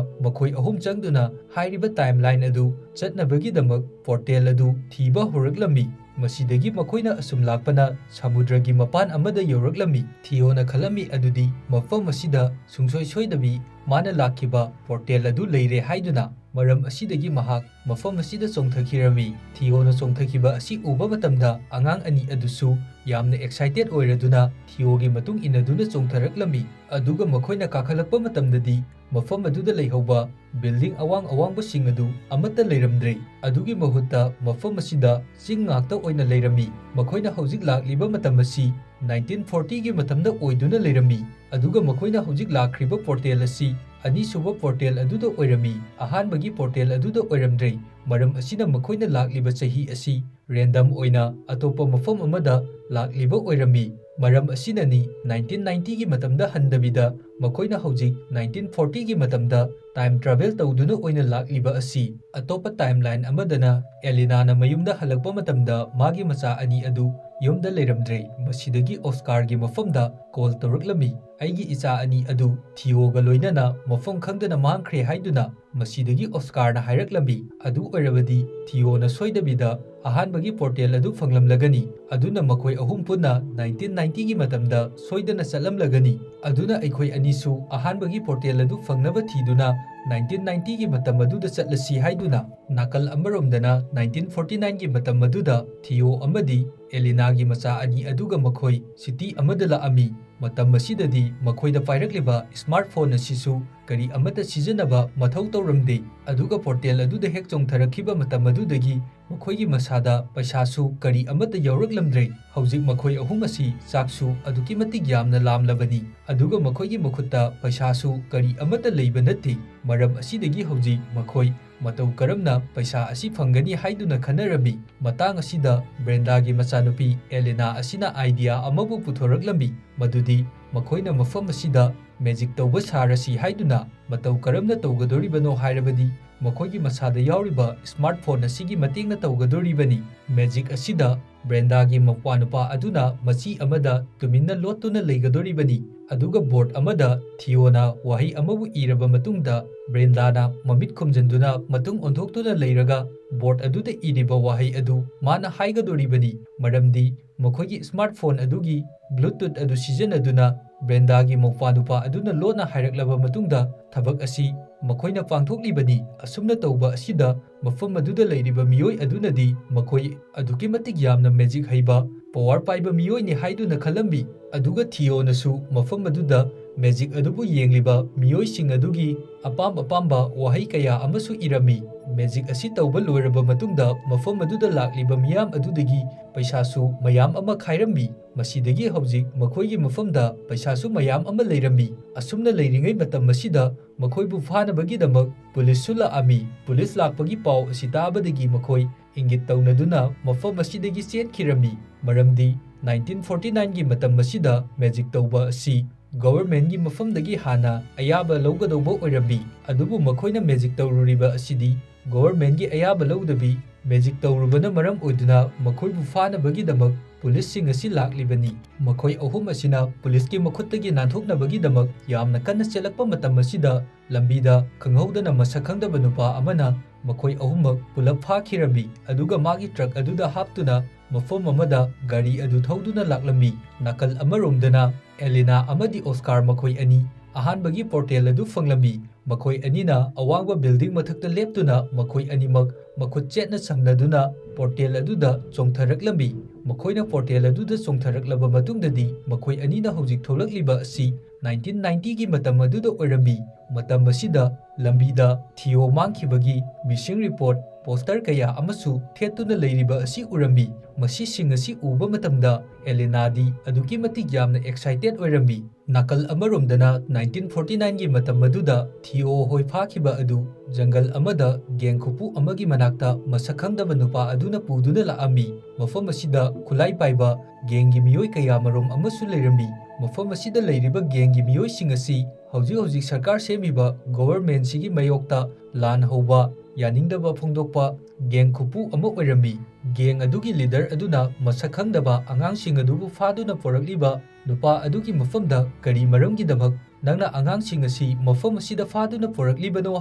ꯃꯈꯣꯏ ꯑꯍꯨꯝ ꯆꯪꯗꯨꯅ ꯍꯥꯏꯔꯤꯕ timeline ꯑꯗꯨ ꯆꯠꯅꯕꯒꯤꯗꯃꯛ portal ꯑꯗꯨ ꯊꯤꯕ ꯍꯧꯔꯛꯂꯝꯃꯤ꯫ ꯃꯁꯤꯗꯒꯤ ꯃꯈꯣꯏꯅ ꯑꯁꯨꯝ ꯂꯥꯛꯄꯅ ꯁꯃꯨꯗ꯭ꯔꯒꯤ ꯃꯄꯥꯟ ꯑꯃꯗ ꯌꯧꯔꯛꯂꯝꯃꯤ꯫ ꯊꯤꯑꯣꯅ ꯈꯜꯂꯝꯃꯤ ꯑꯗꯨꯗꯤ ꯃꯐꯝ ꯑꯁꯤꯗ ꯁꯨꯡꯁꯣꯏ ꯁꯣꯏꯗꯕꯤ ꯃꯥꯅ ꯂꯥꯛꯈꯤꯕ portal ꯑꯗꯨ ꯂꯩꯔꯦ ꯍꯥꯏꯗꯨꯅ꯫ ꯃꯔꯝ ꯑꯁꯤꯗꯒꯤ ꯃꯍꯥꯛ ꯃꯐꯝ ꯑꯁꯤꯗ ꯆꯣꯡꯊꯈꯤꯔꯝꯃꯤ꯫ ꯊꯤꯑꯣꯅ ꯆꯣꯡꯊꯈꯤꯕ ꯑꯁꯤ ꯎꯕ ꯃꯇꯝꯗ ꯑꯉꯥꯡ ꯑꯅꯤ ꯑꯗꯨꯁꯨ ꯌꯥꯝꯅ excited ꯑꯣꯏꯔꯗꯨꯅ ꯊꯤꯑꯣꯒꯤ ꯃꯇꯨꯡ ꯏꯟꯅꯗꯨꯅ ꯆꯣꯡꯊꯔꯛꯂꯝꯃꯤ꯫ ꯑꯗꯨꯒ ꯃꯈꯣꯏꯅ ꯀꯥꯈꯠꯂꯛꯄ ꯃꯇꯝꯗꯗꯤ ꯃꯐꯝ ꯑꯗꯨꯗ ꯂꯩꯍꯧꯕ building ꯑꯋꯥꯡ ꯑꯋꯥꯡꯕꯁꯤꯡ ꯑꯗꯨ ꯑꯃꯠꯇ ꯂꯩꯔꯝꯗ꯭ꯔꯦ꯫ ꯑꯗꯨꯒꯤ ꯃꯍꯨꯠꯇ ꯃꯐꯝ ꯑꯁꯤꯗ ꯆꯤꯡ ꯉꯥꯛꯇ ꯑꯣꯏꯅ ꯂꯩꯔꯝꯃꯤ꯫ ꯃꯈꯣꯏꯅ ꯍꯧꯖꯤꯛ ꯂꯥꯛꯂꯤꯕ ꯃꯇꯝ ꯑꯁꯤ nineteen forty ꯒꯤ ꯃꯇꯝꯗ ꯑꯣꯏꯗꯨꯅ ꯂꯩꯔꯝꯃꯤ, ꯑꯗꯨꯒ ꯃꯈꯣꯏꯅ ꯍꯧꯖꯤꯛ ꯂꯥꯛꯈ꯭ꯔꯤꯕ portal ꯑꯁꯤ ꯑꯅꯤꯁꯨꯕ portal ꯑꯗꯨꯗ ꯑꯣꯏꯔꯝꯃꯤ, ꯑꯍꯥꯟꯕꯒꯤ portal ꯑꯗꯨꯗ ꯑꯣꯏꯔꯝꯗ꯭ꯔꯦ꯫ ꯃꯔꯝ ꯑꯁꯤꯅ ꯃꯈꯣꯏꯅ ꯂꯥꯛꯂꯤꯕ ꯆꯍꯤ ꯑꯁꯤ random ꯑꯣꯏꯅ ꯑꯇꯣꯞꯄ ꯃꯐꯝ ꯑꯃꯗ ꯂꯥꯛꯂꯤꯕ ꯑꯣꯏꯔꯝꯃꯤ꯫ ꯃꯔꯝ ꯑꯁꯤꯅꯅꯤ nineteen ninety ꯒꯤ ꯃꯇꯝꯗ ꯍꯟꯗꯕꯤꯗ ꯃꯈꯣꯏꯅ ꯍꯧꯖꯤꯛ nineteen forty ꯒꯤ ꯃꯇꯝꯗ time travel ꯇꯧꯗꯨꯅ ꯑꯣꯏꯅ ꯂꯥꯛꯂꯤꯕ ꯑꯁꯤ꯫ ꯑꯇꯣꯞꯄ timeline ꯑꯃꯗꯅ ꯑꯦꯂꯤꯅꯥꯅ ꯃꯌꯨꯝꯗ ꯍꯜꯂꯛꯄ ꯃꯇꯝꯗ ꯃꯥꯒꯤ ꯃꯆꯥ ꯑꯅꯤ ꯑꯗꯨ ꯌꯨꯝꯗ ꯂꯩꯔꯝꯗ꯭ꯔꯦ꯫ ꯃꯁꯤꯗꯒꯤ ꯑꯣꯁꯀꯥꯔꯒꯤ ꯃꯐꯝꯗ call ꯇꯧꯔꯛꯂꯝꯃꯤ, "ꯑꯩꯒꯤ ꯏꯆꯥ ꯑꯅꯤ ꯑꯗꯨ ꯊꯤꯑꯣꯒ ꯂꯣꯏꯅꯅ ꯃꯐꯝ ꯈꯪꯗꯅ ꯃꯥꯡꯈ꯭ꯔꯦ" ꯍꯥꯏꯗꯨꯅ꯫ ꯃꯁꯤꯗꯒꯤ ꯑꯣꯁꯀꯥꯔꯅ ꯍꯥꯏꯔꯛꯂꯝꯃꯤ, "ꯑꯗꯨ ꯑꯣꯏꯔꯕꯗꯤ ꯊꯤꯑꯣꯅ ꯁꯣꯏꯗꯕꯤꯗ ꯑꯍꯥꯟꯕꯒꯤ portal ꯑꯗꯨ ꯐꯪꯂꯝꯂꯒꯅꯤ, ꯑꯗꯨꯅ ꯃꯈꯣꯏ ꯑꯍꯨꯝ ꯄꯨꯟꯅ nineteen ninety ꯒꯤ ꯃꯇꯝꯗ ꯁꯣꯏꯗꯅ ꯆꯠꯂꯝꯂꯒꯅꯤ꯫ ꯑꯗꯨꯅ ꯑꯩꯈꯣꯏ ꯑꯅꯤꯁꯨ ꯑꯍꯥꯟꯕꯒꯤ portal ꯑꯗꯨ ꯐꯪꯅꯕ ꯊꯤꯗꯨꯅ nineteen ninety ꯒꯤ ꯃꯇꯝ ꯑꯗꯨꯗ ꯆꯠꯂꯁꯤ" ꯍꯥꯏꯗꯨꯅ꯫ ꯅꯥꯀꯜ ꯑꯃꯔꯣꯝꯗꯅ nineteen forty nine ꯒꯤ ꯃꯇꯝ ꯑꯗꯨꯗ ꯊꯤꯑꯣ ꯑꯃꯗꯤ ꯑꯦꯂꯤꯅꯥꯒꯤ ꯃꯆꯥ ꯑꯅꯤ ꯑꯗꯨꯒ ꯃꯈꯣꯏ city ꯑꯃꯗ ꯂꯥꯛꯑꯝꯃꯤ꯫ ꯃꯇꯝ ꯑꯁꯤꯗꯗꯤ ꯃꯈꯣꯏꯗ ꯄꯥꯏꯔꯛꯂꯤꯕ smartphone ꯑꯁꯤꯁꯨ ꯀꯔꯤ ꯑꯃꯠꯇ ꯁꯤꯖꯤꯟꯅꯕ ꯃꯊꯧ ꯇꯧꯔꯝꯗꯦ꯫ ꯑꯗꯨꯒ ꯄꯣꯔꯇꯦꯜ ꯑꯗꯨꯗ ꯍꯦꯛ ꯆꯣꯡꯊꯔꯛꯈꯤꯕ ꯃꯇꯝ ꯑꯗꯨꯗꯒꯤ ꯃꯈꯣꯏꯒꯤ ꯃꯁꯥꯗ ꯄꯩꯁꯥꯁꯨ ꯀꯔꯤ ꯑꯃꯠꯇ ꯌꯥꯎꯔꯛꯂꯝꯗ꯭ꯔꯦ꯫ ꯍꯧꯖꯤꯛ ꯃꯈꯣꯏ ꯑꯍꯨꯝ ꯑꯁꯤ ꯆꯥꯛꯁꯨ ꯑꯗꯨꯛꯀꯤ ꯃꯇꯤꯛ ꯌꯥꯝꯅ ꯂꯥꯝꯂꯕꯅꯤ, ꯑꯗꯨꯒ ꯃꯈꯣꯏꯒꯤ ꯃꯈꯨꯠꯇ ꯄꯩꯁꯥꯁꯨ ꯀꯔꯤ ꯑꯃꯠꯇ ꯂꯩꯕ ꯅꯠꯇꯦ꯫ ꯃꯔꯝ ꯑꯁꯤꯗꯒꯤ ꯍꯧꯖꯤꯛ ꯃꯈꯣꯏ ꯃꯇꯧ ꯀꯔꯝꯅ ꯄꯩꯁꯥ ꯑꯁꯤ ꯐꯪꯒꯅꯤ ꯍꯥꯏꯗꯨꯅ ꯈꯟꯅꯔꯝꯃꯤ꯫ ꯃꯇꯥꯡ ꯑꯁꯤꯗ ꯕ꯭ꯔꯦꯟꯗꯥꯒꯤ ꯃꯆꯥꯅꯨꯄꯤ ꯑꯦꯂꯦꯅꯥ ꯑꯁꯤꯅ ꯑꯥꯏꯗꯤꯌꯥ ꯑꯃꯕꯨ ꯄꯨꯊꯣꯔꯛꯂꯝꯃꯤ, ꯃꯗꯨꯗꯤ ꯃꯈꯣꯏꯅ ꯃꯐꯝ ꯑꯁꯤꯗ ꯃꯦꯖꯤꯛ ꯇꯧꯕ ꯁꯥꯔꯁꯤ ꯍꯥꯏꯗꯨꯅ꯫ ꯃꯇꯧ ꯀꯔꯝꯅ ꯇꯧꯒꯗꯧꯔꯤꯕꯅꯣ ꯍꯥꯏꯔꯕꯗꯤ ꯃꯈꯣꯏꯒꯤ ꯃꯁꯥꯗ ꯌꯥꯎꯔꯤꯕ ꯁ꯭ꯃꯥꯔꯠꯐꯣꯟ ꯑꯁꯤꯒꯤ ꯃꯇꯦꯡꯅ ꯇꯧꯒꯗꯧꯔꯤꯕꯅꯤ꯫ ꯃꯦꯖꯤꯛ ꯑꯁꯤꯗ ꯕ꯭ꯔꯦꯟꯗꯥꯒꯤ ꯃꯧꯄ꯭ꯋꯥꯅꯨꯄꯥ ꯑꯗꯨꯅ ꯃꯆꯤ ꯑꯃꯗ ꯇꯨꯃꯤꯟꯅ ꯂꯣꯠꯇꯨꯅ ꯂꯩꯒꯗꯧꯔꯤꯕꯅꯤ꯫ ꯑꯗꯨꯒ ꯕꯣꯔꯗ ꯑꯃꯗ ꯊꯤꯑꯣꯅ ꯋꯥꯍꯩ ꯑꯃꯕꯨ ꯏꯔꯕ ꯃꯇꯨꯡꯗ ꯕ꯭ꯔꯦꯟꯗꯥꯅ ꯃꯃꯤꯠ ꯈꯨꯝꯖꯤꯟꯗꯨꯅ ꯃꯇꯨꯡ ꯑꯣꯟꯊꯣꯛꯇꯨꯅ ꯂꯩꯔꯒ ꯕꯣꯔꯗ ꯑꯗꯨꯗ ꯏꯔꯤꯕ ꯋꯥꯍꯩ ꯑꯗꯨ ꯃꯥꯅ ꯍꯥꯏꯒꯗꯧꯔꯤꯕꯅꯤ꯫ ꯃꯔꯝꯗꯤ ꯃꯈꯣꯏꯒꯤ ꯁ꯭ꯃꯥꯔꯠꯐꯣꯟ ꯑꯗꯨꯒꯤ ꯕ꯭ꯂꯨꯇꯨꯠ ꯑꯗꯨ ꯁꯤꯖꯤꯟꯅꯗꯨꯅ ꯕ꯭ꯔꯦꯟꯗꯥꯒꯤ ꯃꯧꯄ꯭ꯋꯥꯅꯨꯄꯥ ꯑꯗꯨꯅ ꯂꯣꯟꯅ ꯍꯥꯏꯔꯛꯂꯕ ꯃꯇꯨꯡꯗ ꯊꯕꯛ ꯑꯁꯤ ꯃꯈꯣꯏꯅ ꯄꯥꯡꯊꯣꯛꯂꯤꯕꯅꯤ꯫ ꯑꯁꯨꯝꯅ ꯇꯧꯕ ꯑꯁꯤꯗ ꯃꯐꯝ ꯑꯗꯨꯗ ꯂꯩꯔꯤꯕ ꯃꯤꯑꯣꯏ ꯑꯗꯨꯅꯗꯤ ꯃꯈꯣꯏ ꯑꯗꯨꯛꯀꯤ ꯃꯇꯤꯛ ꯌꯥꯝꯅ ꯃꯦꯖꯤꯛ ꯍꯩꯕ, ꯄꯋꯥꯔ ꯄꯥꯏꯕ ꯃꯤꯑꯣꯏꯅꯤ ꯍꯥꯏꯗꯨꯅ ꯈꯜꯂꯝꯃꯤ꯫ ꯑꯗꯨꯒ ꯊꯤꯑꯣꯅꯁꯨ ꯃꯐꯝ ꯑꯗꯨꯗ ꯃꯦꯖꯤꯛ ꯑꯗꯨꯕꯨ ꯌꯦꯡꯂꯤꯕ ꯃꯤꯑꯣꯏꯁꯤꯡ ꯑꯗꯨꯒꯤ ꯑꯄꯥꯝ ꯑꯄꯥꯝꯕ ꯋꯥꯍꯩ ꯀꯌꯥ ꯑꯃꯁꯨ ꯏꯔꯝꯃꯤ꯫ ꯃꯦꯖꯤꯛ ꯑꯁꯤ ꯇꯧꯕ ꯂꯣꯏꯔꯕ ꯃꯇꯨꯡꯗ ꯃꯐꯝ ꯑꯗꯨꯗ ꯂꯥꯛꯂꯤꯕ ꯃꯤꯌꯥꯝ ꯑꯗꯨꯗꯒꯤ ꯄꯩꯁꯥꯁꯨ ꯃꯌꯥꯝ ꯑꯃ ꯈꯥꯏꯔꯝꯃꯤ꯫ ꯃꯁꯤꯗꯒꯤ ꯍꯧꯖꯤꯛ ꯃꯈꯣꯏꯒꯤ ꯃꯐꯝꯗ ꯄꯩꯁꯥꯁꯨ ꯃꯌꯥꯝ ꯑꯃ ꯂꯩꯔꯝꯃꯤ꯫ ꯑꯁꯨꯝꯅ ꯂꯩꯔꯤꯉꯩ ꯃꯇꯝ ꯑꯁꯤꯗ ꯃꯈꯣꯏꯕꯨ ꯐꯥꯅꯕꯒꯤꯗꯃꯛ ꯄꯨꯂꯤꯁꯁꯨ ꯂꯥꯛꯑꯝꯃꯤ꯫ ꯄꯨꯂꯤꯁ ꯂꯥꯛꯄꯒꯤ ꯄꯥꯎ ꯑꯁꯤ ꯇꯥꯕꯗꯒꯤ ꯃꯈꯣꯏ ꯏꯪꯒꯤꯠ ꯇꯧꯅꯗꯨꯅ ꯃꯐꯝ ꯑꯁꯤꯗꯒꯤ ꯆꯦꯟꯈꯤꯔꯝꯃꯤ꯫ ꯃꯔꯝꯗꯤ ꯅꯥꯏꯟꯇꯤꯟ ꯐꯣꯔꯇꯤ ꯅꯥꯏꯟꯒꯤ ꯃꯇꯝ ꯑꯁꯤꯗ ꯃꯦꯖꯤꯛ ꯇꯧꯕ ꯑꯁꯤ ꯒꯣꯚꯔꯟꯃꯦꯟꯠꯒꯤ ꯃꯐꯝꯗꯒꯤ ꯍꯥꯟꯅ ꯑꯌꯥꯕ ꯂꯧꯒꯗꯧꯕ ꯑꯣꯏꯔꯝꯃꯤ꯫ ꯑꯗꯨꯕꯨ ꯃꯈꯣꯏꯅ ꯃꯦꯖꯤꯛ ꯇꯧꯔꯨꯔꯤꯕ ꯑꯁꯤꯗꯤ ꯒꯣꯚꯔꯟꯃꯦꯟꯠꯒꯤ ꯑꯌꯥꯕ ꯂꯧꯗꯕꯤ ꯃꯦꯖꯤꯛ ꯇꯧꯔꯨꯕꯅ ꯃꯔꯝ ꯑꯣꯏꯗꯨꯅ ꯃꯈꯣꯏꯕꯨ ꯐꯥꯅꯕꯒꯤꯗꯃꯛ ꯄꯨꯂꯤꯁꯁꯤꯡ ꯑꯁꯤ ꯂꯥꯛꯂꯤꯕꯅꯤ꯫ ꯃꯈꯣꯏ ꯑꯍꯨꯝ ꯑꯁꯤꯅ ꯄꯨꯂꯤꯁꯀꯤ ꯃꯈꯨꯠꯇꯒꯤ ꯅꯥꯟꯊꯣꯛꯅꯕꯒꯤꯗꯃꯛ ꯌꯥꯝꯅ ꯀꯟꯅ ꯆꯦꯜꯂꯛꯄ ꯃꯇꯝ ꯑꯁꯤꯗ ꯂꯝꯕꯤꯗ ꯈꯪꯍꯧꯗꯅ ꯃꯁꯛ ꯈꯪꯗꯕ ꯅꯨꯄꯥ ꯑꯃꯅ ꯃꯈꯣꯏ ꯑꯍꯨꯝꯃꯛ ꯄꯨꯂꯞ ꯐꯥꯈꯤꯔꯝꯃꯤ꯫ ꯑꯗꯨꯒ ꯃꯥꯒꯤ ꯇ꯭ꯔꯛ ꯑꯗꯨꯗ ꯍꯥꯞꯇꯨꯅ ꯃꯐꯝ ꯑꯃꯗ ꯒꯥꯔꯤ ꯑꯗꯨ ꯊꯧꯗꯨꯅ ꯂꯥꯛꯂꯝꯃꯤ꯫ ꯅꯥꯀꯜ ꯑꯃꯔꯣꯝꯗꯅ ꯑꯦꯂꯤꯅꯥ ꯑꯃꯗꯤ ꯑꯣꯁꯀꯥꯔ ꯃꯈꯣꯏ ꯑꯅꯤ ꯑꯍꯥꯟꯕꯒꯤ ꯄꯣꯔꯇꯦꯜ ꯑꯗꯨ ꯐꯪꯂꯝꯃꯤ꯫ ꯃꯈꯣꯏ ꯑꯅꯤꯅ ꯑꯋꯥꯡꯕ ꯕꯤꯜꯗꯤꯡ ꯃꯊꯛꯇ ꯂꯦꯞꯇꯨꯅ ꯃꯈꯣꯏ ꯑꯅꯤꯃꯛ ꯃꯈꯨꯠ ꯆꯦꯠꯅ ꯁꯝꯅꯗꯨꯅ ꯄꯣꯔꯇꯦꯜ ꯑꯗꯨꯗ ꯆꯣꯡꯊꯔꯛꯂꯝꯃꯤ꯫ ꯃꯈꯣꯏꯅ ꯄꯣꯔꯇꯦꯜ ꯑꯗꯨꯗ ꯆꯣꯡꯊꯔꯛꯂꯕ ꯃꯇꯨꯡꯗꯗꯤ ꯃꯈꯣꯏ ꯑꯅꯤꯅ ꯍꯧꯖꯤꯛ ꯊꯣꯛꯂꯛꯂꯤꯕ ꯑꯁꯤ ꯅꯥꯏꯟꯇꯤꯟ ꯅꯥꯏꯟꯇꯤꯒꯤ ꯃꯇꯝ ꯑꯗꯨꯗ ꯑꯣꯏꯔꯝꯃꯤ꯫ ꯃꯇꯝ ꯑꯁꯤꯗ ꯂꯝꯕꯤꯗ ꯊꯤꯑꯣ ꯃꯥꯡꯈꯤꯕꯒꯤ ꯃꯤꯁꯤꯡ ꯔꯤꯄꯣꯔꯠ ꯄꯣꯁꯇꯔ ꯀꯌꯥ ꯑꯃꯁꯨ ꯊꯦꯠꯇꯨꯅ ꯂꯩꯔꯤꯕ ꯑꯁꯤ ꯎꯔꯝꯃꯤ꯫ ꯃꯁꯤꯁꯤꯡ ꯑꯁꯤ ꯎꯕ ꯃꯇꯝꯗ ꯑꯦꯂꯦꯅꯥꯗꯤ ꯑꯗꯨꯛꯀꯤ ꯃꯇꯤꯛ ꯌꯥꯝꯅ ꯑꯦꯛꯁꯥꯏꯇꯦꯗ ꯑꯣꯏꯔꯝꯃꯤ꯫ ꯅꯥꯀꯜ ꯑꯃꯔꯣꯝꯗꯅ ꯅꯥꯏꯟꯇꯤꯟ ꯐꯣꯔꯇꯤ ꯅꯥꯏꯟꯒꯤ ꯃꯇꯝ ꯑꯗꯨꯗ ꯊꯤꯑꯣ ꯍꯣꯏ ꯐꯥꯈꯤꯕ ꯑꯗꯨ ꯖꯪꯒꯜ ꯑꯃꯗ ꯒꯦꯡ ꯈꯨꯄꯨ ꯑꯃꯒꯤ ꯃꯅꯥꯛꯇ ꯃꯁꯛ ꯈꯪꯗꯕ ꯅꯨꯄꯥ ꯑꯗꯨꯅ ꯄꯨꯗꯨꯅ ꯂꯥꯛꯑꯝꯃꯤ꯫ ꯃꯐꯝ ꯑꯁꯤꯗ ꯈꯨꯠꯂꯥꯏ ꯄꯥꯏꯕ ꯒꯦꯡꯒꯤ ꯃꯤꯑꯣꯏ ꯀꯌꯥꯃꯔꯨꯝ ꯑꯃꯁꯨ ꯂꯩꯔꯝꯃꯤ꯫ ꯃꯐꯝ ꯑꯁꯤꯗ ꯂꯩꯔꯤꯕ ꯒꯦꯡꯒꯤ ꯃꯤꯑꯣꯏꯁꯤꯡ ꯑꯁꯤ ꯍꯧꯖꯤꯛ ꯍꯧꯖꯤꯛ ꯁꯔꯀꯥꯔ ꯁꯦꯝꯃꯤꯕ ꯒꯣꯚꯔꯟꯃꯦꯟꯠꯁꯤꯒꯤ ꯃꯥꯌꯣꯛꯇ ꯂꯥꯟ ꯍꯧꯕ, ꯌꯥꯅꯤꯡꯗꯕ ꯐꯣꯡꯗꯣꯛꯄ ꯒꯦꯡ ꯈꯨꯄꯨ ꯑꯃ ꯑꯣꯏꯔꯝꯃꯤ꯫ ꯒꯦꯡ ꯑꯗꯨꯒꯤ ꯂꯤꯗꯔ ꯑꯗꯨꯅ ꯃꯁꯛ ꯈꯪꯗꯕ ꯑꯉꯥꯡꯁꯤꯡ ꯑꯗꯨꯕꯨ ꯐꯥꯗꯨꯅ ꯄꯨꯔꯛꯂꯤꯕ ꯅꯨꯄꯥ ꯑꯗꯨꯒꯤ ꯃꯐꯝꯗ ꯀꯔꯤ ꯃꯔꯝꯒꯤꯗꯃꯛ ꯅꯪꯅ ꯑꯉꯥꯡꯁꯤꯡ ꯑꯁꯤ ꯃꯐꯝ ꯑꯁꯤꯗ ꯐꯥꯗꯨꯅ ꯄꯨꯔꯛꯂꯤꯕꯅꯣ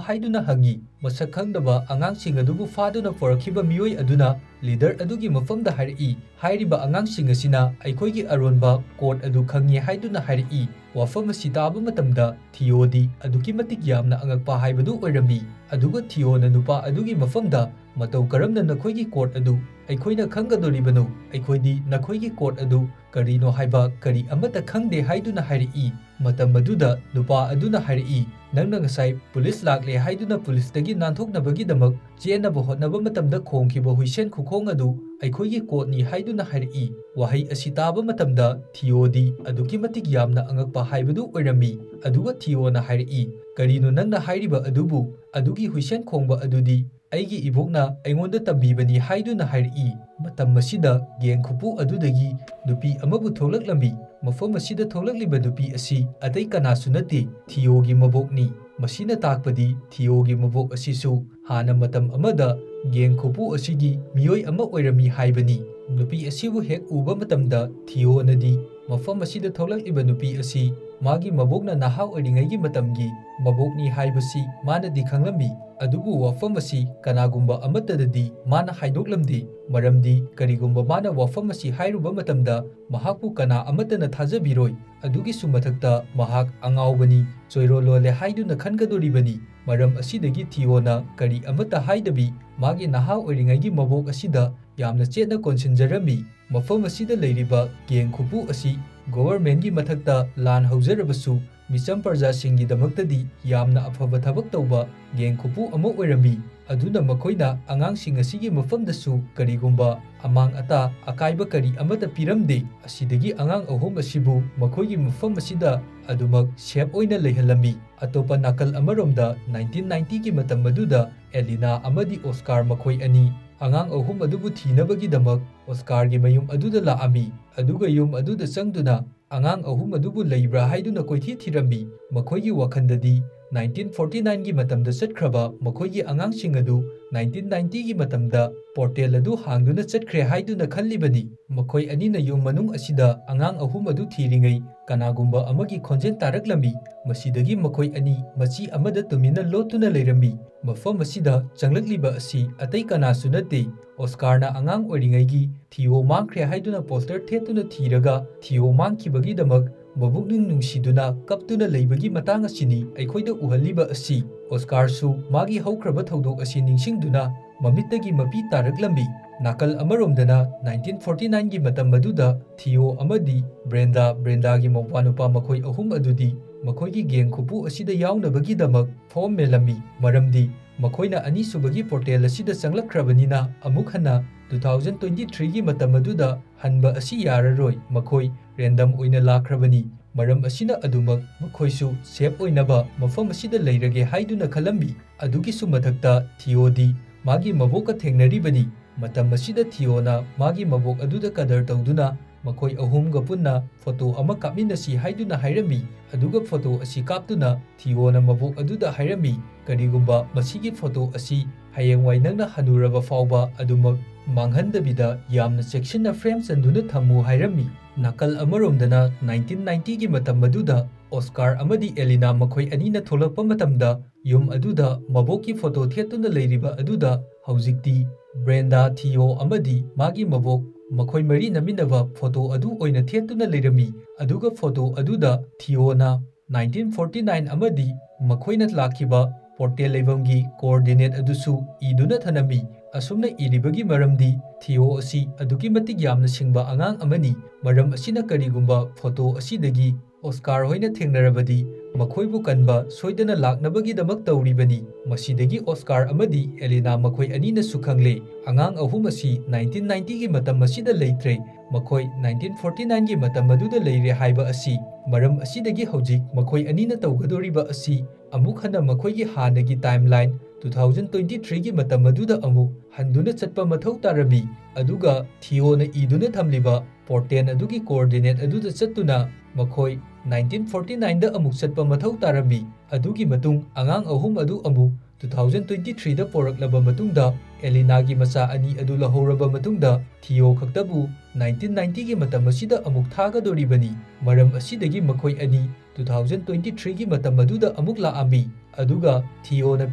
ꯍꯥꯏꯗꯨꯅ ꯍꯪꯉꯤ꯫ ꯃꯁꯛ ꯈꯪꯗꯕ ꯑꯉꯥꯡꯁꯤꯡ ꯑꯗꯨꯕꯨ ꯐꯥꯗꯨꯅ ꯄꯨꯔꯛꯈꯤꯕ ꯃꯤꯑꯣꯏ ꯑꯗꯨꯅ ꯂꯤꯗꯔ ꯑꯗꯨꯒꯤ ꯃꯐꯝꯗ ꯍꯥꯏꯔꯛꯏ, "ꯍꯥꯏꯔꯤꯕ ꯑꯉꯥꯡꯁꯤꯡ ꯑꯁꯤꯅ ꯑꯩꯈꯣꯏꯒꯤ ꯑꯔꯣꯟꯕ ꯀꯣꯗ ꯑꯗꯨ ꯈꯪꯉꯤ" ꯍꯥꯏꯗꯨꯅ ꯍꯥꯏꯔꯛꯏ꯫ ꯋꯥꯐꯝ ꯑꯁꯤ ꯇꯥꯕ ꯃꯇꯝꯗ ꯊꯤꯑꯣꯗꯤ ꯑꯗꯨꯛꯀꯤ ꯃꯇꯤꯛ ꯌꯥꯝꯅ ꯑꯉꯛꯄ ꯍꯥꯏꯕꯗꯨ ꯑꯣꯏꯔꯝꯃꯤ꯫ ꯑꯗꯨꯒ ꯊꯤꯑꯣꯅ ꯅꯨꯄꯥ ꯑꯗꯨꯒꯤ ꯃꯐꯝꯗ, "ꯃꯇꯧ ꯀꯔꯝꯅ ꯅꯈꯣꯏꯒꯤ ꯀꯣꯗ ꯑꯗꯨ ꯑꯩꯈꯣꯏꯅ ꯈꯪꯒꯗꯣꯔꯤꯕꯅꯣ? ꯑꯩꯈꯣꯏꯗꯤ ꯅꯈꯣꯏꯒꯤ ꯀꯣꯗ ꯑꯗꯨ ꯀꯔꯤꯅꯣ ꯍꯥꯏꯕ ꯀꯔꯤ ꯑꯃꯠꯇ ꯈꯪꯗꯦ" ꯍꯥꯏꯗꯨꯅ ꯍꯥꯏꯔꯛꯏ꯫ ꯃꯇꯝ ꯑꯗꯨꯗ ꯅꯨꯄꯥ ꯑꯗꯨꯅ ꯍꯥꯏꯔꯛꯏ, "ꯅꯪꯅ ꯉꯁꯥꯏ ꯄꯨꯂꯤꯁ ꯂꯥꯛꯂꯦ ꯍꯥꯏꯗꯨꯅ ꯄꯨꯂꯤꯁꯇꯒꯤ ꯅꯥꯟꯊꯣꯛꯅꯕꯒꯤꯗꯃꯛ ꯆꯦꯟꯅꯕ ꯍꯣꯠꯅꯕ ꯃꯇꯝꯗ ꯈꯣꯡꯈꯤꯕ ꯍꯨꯏꯁꯦꯟ ꯈꯨꯈꯣꯡ ꯑꯗꯨ ꯑꯩꯈꯣꯏꯒꯤ ꯀꯣꯗꯅꯤ" ꯍꯥꯏꯗꯨꯅ ꯍꯥꯏꯔꯛꯏ꯫ ꯋꯥꯍꯩ ꯑꯁꯤ ꯇꯥꯕ ꯃꯇꯝꯗ ꯊꯤꯑꯣꯗꯤ ꯑꯗꯨꯛꯀꯤ ꯃꯇꯤꯛ ꯌꯥꯝꯅ ꯑꯉꯛꯄ ꯍꯥꯏꯕꯗꯨ ꯑꯣꯏꯔꯝꯃꯤ꯫ ꯑꯗꯨꯒ ꯊꯤꯑꯣꯅ ꯍꯥꯏꯔꯛꯏ, "ꯀꯔꯤꯅꯣ ꯅꯪꯅ ꯍꯥꯏꯔꯤꯕ ꯑꯗꯨꯕꯨ? ꯑꯗꯨꯒꯤ ꯍꯨꯏꯁꯦꯟ ꯈꯣꯡꯕ ꯑꯗꯨꯗꯤ ꯑꯩꯒꯤ ꯏꯕꯣꯛꯅ ꯑꯩꯉꯣꯟꯗ ꯇꯝꯕꯤꯕꯅꯤ" ꯍꯥꯏꯗꯨꯅ ꯍꯥꯏꯔꯛꯏ꯫ ꯃꯇꯝ ꯑꯁꯤꯗ ꯒꯦꯡ ꯈꯨꯄꯨ ꯑꯗꯨꯗꯒꯤ ꯅꯨꯄꯤ ꯑꯃꯕꯨ ꯊꯣꯛꯂꯛꯂꯝꯃꯤ꯫ ꯃꯐꯝ ꯑꯁꯤꯗ ꯊꯣꯛꯂꯛꯂꯤꯕ ꯅꯨꯄꯤ ꯑꯁꯤ ꯑꯇꯩ ꯀꯅꯥꯁꯨ ꯅꯠꯇꯦ, ꯊꯤꯑꯣꯒꯤ ꯃꯕꯣꯛꯅꯤ꯫ ꯃꯁꯤꯅ ꯇꯥꯛꯄꯗꯤ ꯊꯤꯑꯣꯒꯤ ꯃꯕꯣꯛ ꯑꯁꯤꯁꯨ ꯍꯥꯟꯅ ꯃꯇꯝ ꯑꯃꯗ ꯒꯦꯡ ꯈꯨꯄꯨ ꯑꯁꯤꯒꯤ ꯃꯤꯑꯣꯏ ꯑꯃ ꯑꯣꯏꯔꯝꯃꯤ ꯍꯥꯏꯕꯅꯤ꯫ ꯅꯨꯄꯤ ꯑꯁꯤꯕꯨ ꯍꯦꯛ ꯎꯕ ꯃꯇꯝꯗ ꯊꯤꯑꯣꯅꯗꯤ ꯃꯐꯝ ꯑꯁꯤꯗ ꯊꯣꯛꯂꯛꯂꯤꯕ ꯅꯨꯄꯤ ꯑꯁꯤ ꯃꯥꯒꯤ ꯃꯕꯣꯛꯅ ꯅꯍꯥ ꯑꯣꯏꯔꯤꯉꯩꯒꯤ ꯃꯇꯝꯒꯤ ꯃꯕꯣꯛꯅꯤ ꯍꯥꯏꯕꯁꯤ ꯃꯥꯅꯗꯤ ꯈꯪꯂꯝꯃꯤ꯫ ꯑꯗꯨꯕꯨ ꯋꯥꯐꯝ ꯑꯁꯤ ꯀꯅꯥꯒꯨꯝꯕ ꯑꯃꯠꯇꯗꯗꯤ ꯃꯥꯅ ꯍꯥꯏꯗꯣꯛꯂꯝꯗꯦ꯫ ꯃꯔꯝꯗꯤ ꯀꯔꯤꯒꯨꯝꯕ ꯃꯥꯅ ꯋꯥꯐꯝ ꯑꯁꯤ ꯍꯥꯏꯔꯨꯕ ꯃꯇꯝꯗ ꯃꯍꯥꯛꯄꯨ ꯀꯅꯥ ꯑꯃꯠꯇꯅ ꯊꯥꯖꯕꯤꯔꯣꯏ꯫ ꯑꯗꯨꯒꯤꯁꯨ ꯃꯊꯛꯇ ꯃꯍꯥꯛ ꯑꯉꯥꯎꯕꯅꯤ, ꯆꯣꯏꯔꯣꯜ ꯂꯣꯜꯂꯦ ꯍꯥꯏꯗꯨꯅ ꯈꯟꯒꯗꯣꯔꯤꯕꯅꯤ꯫ ꯃꯔꯝ ꯑꯁꯤꯗꯒꯤ ꯊꯤꯑꯣꯅ ꯀꯔꯤ ꯑꯃꯠꯇ ꯍꯥꯏꯗꯕꯤ ꯃꯥꯒꯤ ꯅꯍꯥ ꯑꯣꯏꯔꯤꯉꯩꯒꯤ ꯃꯕꯣꯛ ꯑꯁꯤꯗ ꯌꯥꯝꯅ ꯆꯦꯠꯅ ꯀꯣꯟꯁꯤꯟꯖꯔꯝꯃꯤ꯫ ꯃꯐꯝ ꯑꯁꯤꯗ ꯂꯩꯔꯤꯕ ꯒꯦꯡ ꯈꯨꯄꯨ ꯑꯁꯤ ꯒꯣꯚꯔꯃꯦꯟꯒꯤ ꯃꯊꯛꯇ ꯂꯥꯟ ꯍꯧꯖꯔꯕꯁꯨ, ꯃꯤꯆꯝ ꯄ꯭ꯔꯖꯥꯁꯤꯡꯒꯤꯗꯃꯛꯇꯗꯤ ꯌꯥꯝꯅ ꯑꯐꯕ ꯊꯕꯛ ꯇꯧꯕ ꯒꯦꯡ ꯈꯨꯄꯨ ꯑꯃ ꯑꯣꯏꯔꯝꯃꯤ꯫ ꯑꯗꯨꯅ ꯃꯈꯣꯏꯅ ꯑꯉꯥꯡꯁꯤꯡ ꯑꯁꯤꯒꯤ ꯃꯐꯝꯗꯁꯨ ꯀꯔꯤꯒꯨꯝꯕ ꯑꯃꯥꯡ ꯑꯇꯥ, ꯑꯀꯥꯏꯕ ꯀꯔꯤ ꯑꯃꯠꯇ ꯄꯤꯔꯝꯗꯦ꯫ ꯑꯁꯤꯗꯒꯤ ꯑꯉꯥꯡ ꯑꯍꯨꯝ ꯑꯁꯤꯕꯨ ꯃꯈꯣꯏꯒꯤ ꯃꯐꯝ ꯑꯁꯤꯗ ꯑꯗꯨꯃꯛ ꯁꯦꯐ ꯑꯣꯏꯅ ꯂꯩꯍꯜꯂꯝꯃꯤ꯫ ꯑꯇꯣꯞꯄ ꯅꯥꯀꯜ ꯑꯃꯔꯣꯝꯗ, ꯅꯥꯏꯟꯇꯤꯟ ꯅꯥꯏꯟꯇꯤꯒꯤ ꯃꯇꯝ ꯑꯗꯨꯗ ꯑꯦꯂꯤꯅꯥ ꯑꯃꯗꯤ ꯑꯣꯁꯀꯥꯔ, ꯃꯈꯣꯏ ꯑꯅꯤ ꯑꯉꯥꯡ ꯑꯍꯨꯝ ꯑꯗꯨꯕꯨ ꯊꯤꯅꯕꯒꯤꯗꯃꯛ ꯑꯣꯁꯀꯥꯔꯒꯤ ꯃꯌꯨꯝ ꯑꯗꯨꯗ ꯂꯥꯛꯑꯝꯃꯤ, ꯑꯗꯨꯒ ꯌꯨꯝ ꯑꯗꯨꯗ ꯆꯪꯗꯨꯅ ꯑꯉꯥꯡ ꯑꯍꯨꯝ ꯑꯗꯨꯕꯨ ꯂꯩꯕ꯭ꯔꯥ ꯍꯥꯏꯗꯨꯅ ꯀꯣꯏꯊꯤ ꯊꯤꯔꯝꯃꯤ꯫ ꯃꯈꯣꯏꯒꯤ ꯋꯥꯈꯜꯗꯗꯤ ꯅꯥꯏꯟꯇꯤꯟ ꯐꯣꯔꯇꯤ ꯅꯥꯏꯟꯒꯤ ꯃꯇꯝꯗ ꯆꯠꯈ꯭ꯔꯕ ꯃꯈꯣꯏꯒꯤ ꯑꯉꯥꯡꯁꯤꯡ ꯑꯗꯨ ꯅꯥꯏꯟꯇꯤꯟ ꯅꯥꯏꯟꯇꯤꯒꯤ ꯃꯇꯝꯗ ꯄꯣꯔꯇꯦꯜ ꯑꯗꯨ ꯍꯥꯡꯗꯨꯅ ꯆꯠꯈ꯭ꯔꯦ ꯍꯥꯏꯗꯨꯅ ꯈꯜꯂꯤꯕꯅꯤ꯫ ꯃꯈꯣꯏ ꯑꯅꯤꯅ ꯌꯨꯝ ꯃꯅꯨꯡ ꯑꯁꯤꯗ ꯑꯉꯥꯡ ꯑꯍꯨꯝ ꯑꯗꯨ ꯊꯤꯔꯤꯉꯩ ꯀꯅꯥꯒꯨꯝꯕ ꯑꯃꯒꯤ ꯈꯣꯟꯖꯦꯜ ꯇꯥꯔꯛꯂꯝꯃꯤ꯫ ꯃꯁꯤꯗꯒꯤ ꯃꯈꯣꯏ ꯑꯅꯤ ꯃꯆꯤ ꯑꯃꯗ ꯇꯨꯃꯤꯟꯅ ꯂꯣꯠꯇꯨꯅ ꯂꯩꯔꯝꯃꯤ꯫ ꯃꯐꯝ ꯑꯁꯤꯗ ꯆꯪꯂꯛꯂꯤꯕ ꯑꯁꯤ ꯑꯇꯩ ꯀꯅꯥꯁꯨ ꯅꯠꯇꯦ, ꯑꯣꯁꯀꯥꯔꯅ ꯑꯉꯥꯡ ꯑꯣꯏꯔꯤꯉꯩꯒꯤ ꯊꯤꯑꯣ ꯃꯥꯡꯈ꯭ꯔꯦ ꯍꯥꯏꯗꯨꯅ ꯄꯣꯁꯇꯔ ꯊꯦꯠꯇꯨꯅ ꯊꯤꯔꯒ ꯊꯤꯑꯣ ꯃꯥꯡꯈꯤꯕꯒꯤꯗꯃꯛ ꯃꯕꯨꯛꯅꯤꯡ ꯅꯨꯡꯁꯤꯗꯨꯅ ꯀꯞꯇꯨꯅ ꯂꯩꯕꯒꯤ ꯃꯇꯥꯡ ꯑꯁꯤꯅꯤ ꯑꯩꯈꯣꯏꯗ ꯎꯍꯜꯂꯤꯕ ꯑꯁꯤ꯫ ꯑꯣꯁꯀꯥꯔꯁꯨ ꯃꯥꯒꯤ ꯍꯧꯈ꯭ꯔꯕ ꯊꯧꯗꯣꯛ ꯑꯁꯤ ꯅꯤꯡꯁꯤꯡꯗꯨꯅ ꯃꯃꯤꯠꯇꯒꯤ ꯃꯄꯤ ꯇꯥꯔꯛꯂꯝꯃꯤ꯫ ꯅꯥꯀꯜ ꯑꯃꯔꯣꯝꯗꯅ, ꯅꯥꯏꯟꯇꯤꯟ ꯐꯣꯔꯇꯤ ꯅꯥꯏꯟꯒꯤ ꯃꯇꯝ ꯑꯗꯨꯗ ꯊꯤꯑꯣ ꯑꯃꯗꯤ ꯕ꯭ꯔꯦꯟꯗꯥ, ꯕ꯭ꯔꯦꯟꯗꯥꯒꯤ ꯃꯧꯄ꯭ꯋꯥꯅꯨꯄꯥ, ꯃꯈꯣꯏ ꯑꯍꯨꯝ ꯑꯗꯨꯗꯤ ꯃꯈꯣꯏꯒꯤ ꯒꯦꯡ ꯈꯨꯄꯨ ꯑꯁꯤꯗ ꯌꯥꯎꯅꯕꯒꯤꯗꯃꯛ ꯐꯣꯝ ꯃꯦꯜꯂꯝꯃꯤ, ꯃꯔꯝꯗꯤ ꯃꯈꯣꯏꯅ ꯑꯅꯤꯁꯨꯕꯒꯤ ꯄꯣꯔꯇꯦꯜ ꯑꯁꯤꯗ ꯆꯪꯂꯛꯈ꯭ꯔꯕꯅꯤꯅ ꯑꯃꯨꯛ ꯍꯟꯅ ꯇꯨ ꯊꯥꯎꯖꯟ ꯇ꯭ꯋꯦꯟꯇꯤ ꯊ꯭ꯔꯤꯒꯤ ꯃꯇꯝ ꯑꯗꯨꯗ ꯍꯟꯕ ꯑꯁꯤ ꯌꯥꯔꯔꯣꯏ꯫ ꯃꯈꯣꯏ ꯔꯦꯟꯗꯝ ꯑꯣꯏꯅ ꯂꯥꯛꯈ꯭ꯔꯕꯅꯤ꯫ ꯃꯔꯝ ꯑꯁꯤꯅ ꯑꯗꯨꯃꯛ ꯃꯈꯣꯏꯁꯨ ꯁꯦꯐ ꯑꯣꯏꯅꯕ ꯃꯐꯝ ꯑꯁꯤꯗ ꯂꯩꯔꯒꯦ ꯍꯥꯏꯗꯨꯅ ꯈꯜꯂꯝꯃꯤ꯫ ꯑꯗꯨꯒꯤꯁꯨ ꯃꯊꯛꯇ ꯊꯤꯑꯣꯗꯤ ꯃꯥꯒꯤ ꯃꯕꯣꯛꯀ ꯊꯦꯡꯅꯔꯤꯕꯅꯤ꯫ ꯃꯇꯝ ꯑꯁꯤꯗ ꯊꯤꯑꯣꯅ ꯃꯥꯒꯤ ꯃꯕꯣꯛ ꯑꯗꯨꯗ ꯀꯗꯔ ꯇꯧꯗꯨꯅ ꯃꯈꯣꯏ ꯑꯍꯨꯝꯒ ꯄꯨꯟꯅ ꯐꯣꯇꯣ ꯑꯃ ꯀꯥꯞꯃꯤꯟꯅꯁꯤ ꯍꯥꯏꯗꯨꯅ ꯍꯥꯏꯔꯝꯃꯤ꯫ ꯑꯗꯨꯒ ꯐꯣꯇꯣ ꯑꯁꯤ ꯀꯥꯞꯇꯨꯅ ꯊꯤꯑꯣꯅ ꯃꯕꯣꯛ ꯑꯗꯨꯗ ꯍꯥꯏꯔꯝꯃꯤ, "ꯀꯔꯤꯒꯨꯝꯕ ꯃꯁꯤꯒꯤ ꯐꯣꯇꯣ ꯑꯁꯤ ꯍꯌꯦꯡꯋꯥꯏ ꯅꯪꯅ ꯍꯅꯨꯔꯕ ꯐꯥꯎꯕ ꯑꯗꯨꯃꯛ ꯃꯥꯡꯍꯟꯗꯕꯤꯗ ꯌꯥꯝꯅ ꯆꯦꯛꯁꯤꯟꯅ ꯐ꯭ꯔꯦꯝ ꯆꯟꯗꯨꯅ ꯊꯝꯃꯨ" ꯍꯥꯏꯔꯝꯃꯤ꯫ ꯅꯥꯀꯜ ꯑꯃꯔꯣꯝꯗꯅ, ꯅꯥꯏꯟꯇꯤꯟ ꯅꯥꯏꯟꯇꯤꯒꯤ ꯃꯇꯝ ꯑꯗꯨꯗ ꯑꯣꯁꯀꯥꯔ ꯑꯃꯗꯤ ꯑꯦꯂꯤꯅꯥ ꯃꯈꯣꯏ ꯑꯅꯤꯅ ꯊꯣꯛꯂꯛꯄ ꯃꯇꯝꯗ, ꯌꯨꯝ ꯑꯗꯨꯗ ꯃꯕꯣꯛꯀꯤ ꯐꯣꯇꯣ ꯊꯦꯠꯇꯨꯅ ꯂꯩꯔꯤꯕ ꯑꯗꯨꯗ ꯍꯧꯖꯤꯛꯇꯤ ꯕ꯭ꯔꯦꯟꯗꯥ, ꯊꯤꯑꯣ ꯑꯃꯗꯤ ꯃꯥꯒꯤ ꯃꯕꯣꯛ, ꯃꯈꯣꯏ ꯃꯔꯤ ꯅꯝꯃꯤꯟꯅꯕ ꯐꯣꯇꯣ ꯑꯗꯨ ꯑꯣꯏꯅ ꯊꯦꯠꯇꯨꯅ ꯂꯩꯔꯝꯃꯤ꯫ ꯑꯗꯨꯒ ꯐꯣꯇꯣ ꯑꯗꯨꯗ ꯊꯤꯑꯣꯅ ꯅꯥꯏꯟꯇꯤꯟ ꯐꯣꯔꯇꯤ ꯅꯥꯏꯟ ꯑꯃꯗꯤ ꯃꯈꯣꯏꯅ ꯂꯥꯛꯈꯤꯕ ꯄꯣꯔꯇꯦꯜ ꯂꯩꯐꯝꯒꯤ ꯀꯣꯑꯣꯔꯗꯤꯅꯦꯠ ꯑꯗꯨꯁꯨ ꯏꯗꯨꯅ ꯊꯅꯝꯃꯤ꯫ ꯑꯁꯨꯝꯅ ꯏꯔꯤꯕꯒꯤ ꯃꯔꯝꯗꯤ, ꯊꯤꯑꯣ ꯑꯁꯤ ꯑꯗꯨꯛꯀꯤ ꯃꯇꯤꯛ ꯌꯥꯝꯅ ꯁꯤꯡꯕ ꯑꯉꯥꯡ ꯑꯃꯅꯤ꯫ ꯃꯔꯝ ꯑꯁꯤꯅ ꯀꯔꯤꯒꯨꯝꯕ ꯐꯣꯇꯣ ꯑꯁꯤꯗꯒꯤ ꯑꯣꯁꯀꯥꯔ ꯍꯣꯏꯅ ꯊꯦꯡꯅꯔꯕꯗꯤ, ꯃꯈꯣꯏꯕꯨ ꯀꯟꯕ ꯁꯣꯏꯗꯅ ꯂꯥꯛꯅꯕꯒꯤꯗꯃꯛ ꯇꯧꯔꯤꯕꯅꯤ꯫ ꯃꯁꯤꯗꯒꯤ ꯑꯣꯁꯀꯥꯔ ꯑꯃꯗꯤ ꯑꯦꯂꯤꯅꯥ ꯃꯈꯣꯏ ꯑꯅꯤꯅꯁꯨ ꯈꯪꯂꯦ, ꯑꯉꯥꯡ ꯑꯍꯨꯝ ꯑꯁꯤ ꯅꯥꯏꯟꯇꯤꯟ ꯅꯥꯏꯟꯇꯤꯒꯤ ꯃꯇꯝ ꯑꯁꯤꯗ ꯂꯩꯇ꯭ꯔꯦ, ꯃꯈꯣꯏ ꯅꯥꯏꯟꯇꯤꯟ ꯐꯣꯔꯇꯤ ꯅꯥꯏꯟꯒꯤ ꯃꯇꯝ ꯑꯗꯨꯗ ꯂꯩꯔꯦ ꯍꯥꯏꯕ ꯑꯁꯤ꯫ ꯃꯔꯝ ꯑꯁꯤꯗꯒꯤ ꯍꯧꯖꯤꯛ ꯃꯈꯣꯏ ꯑꯅꯤꯅ ꯇꯧꯒꯗꯧꯔꯤꯕ ꯑꯁꯤ ꯑꯃꯨꯛ ꯍꯟꯅ ꯃꯈꯣꯏꯒꯤ ꯍꯥꯟꯅꯒꯤ ꯇꯥꯏꯝꯂꯥꯏꯟ, ꯇꯨ ꯊꯥꯎꯖꯟ ꯇ꯭ꯋꯦꯟꯇꯤ ꯊ꯭ꯔꯤꯒꯤ ꯃꯇꯝ ꯑꯗꯨꯗ ꯑꯃꯨꯛ ꯍꯟꯗꯨꯅ ꯆꯠꯄ ꯃꯊꯧ ꯇꯥꯔꯝꯃꯤ꯫ ꯑꯗꯨꯒ ꯊꯤꯑꯣꯅ ꯏꯗꯨꯅ ꯊꯝꯂꯤꯕ ꯄꯣꯔꯇꯦꯜ ꯑꯗꯨꯒꯤ ꯀꯣꯑꯣꯔꯗꯤꯅꯦꯠ ꯑꯗꯨꯗ ꯆꯠꯇꯨꯅ ꯃꯈꯣꯏ ꯅꯥꯏꯟꯇꯤꯟ ꯐꯣꯔꯇꯤ ꯅꯥꯏꯟꯗ ꯑꯃꯨꯛ ꯆꯠꯄ ꯃꯊꯧ ꯇꯥꯔꯝꯃꯤ꯫ ꯑꯗꯨꯒꯤ ꯃꯇꯨꯡ ꯑꯉꯥꯡ ꯑꯍꯨꯝ ꯑꯗꯨ ꯑꯃꯨꯛ ꯇꯨ ꯊꯥꯎꯖꯟ ꯇ꯭ꯋꯦꯟꯇꯤ ꯊ꯭ꯔꯤꯗ ꯄꯣꯔꯛꯂꯕ ꯃꯇꯨꯡꯗ, ꯑꯦꯂꯤꯅꯥꯒꯤ ꯃꯆꯥ ꯑꯅꯤ ꯑꯗꯨ ꯂꯧꯍꯧꯔꯕ ꯃꯇꯨꯡꯗ, ꯊꯤꯑꯣ ꯈꯛꯇꯕꯨ ꯅꯥꯏꯟꯇꯤꯟ ꯅꯥꯏꯟꯇꯤꯒꯤ ꯃꯇꯝ ꯑꯁꯤꯗ ꯑꯃꯨꯛ ꯊꯥꯒꯗꯧꯔꯤꯕꯅꯤ꯫ ꯃꯔꯝ ꯑꯁꯤꯗꯒꯤ ꯃꯈꯣꯏ ꯑꯅꯤ ꯇꯨ ꯊꯥꯎꯖꯟ ꯇ꯭ꯋꯦꯟꯇꯤ ꯊ꯭ꯔꯤꯒꯤ ꯃꯇꯝ ꯑꯗꯨꯗ ꯑꯃꯨꯛ ꯂꯥꯛꯑꯝꯃꯤ꯫ ꯑꯗꯨꯒ ꯊꯤꯑꯣꯅ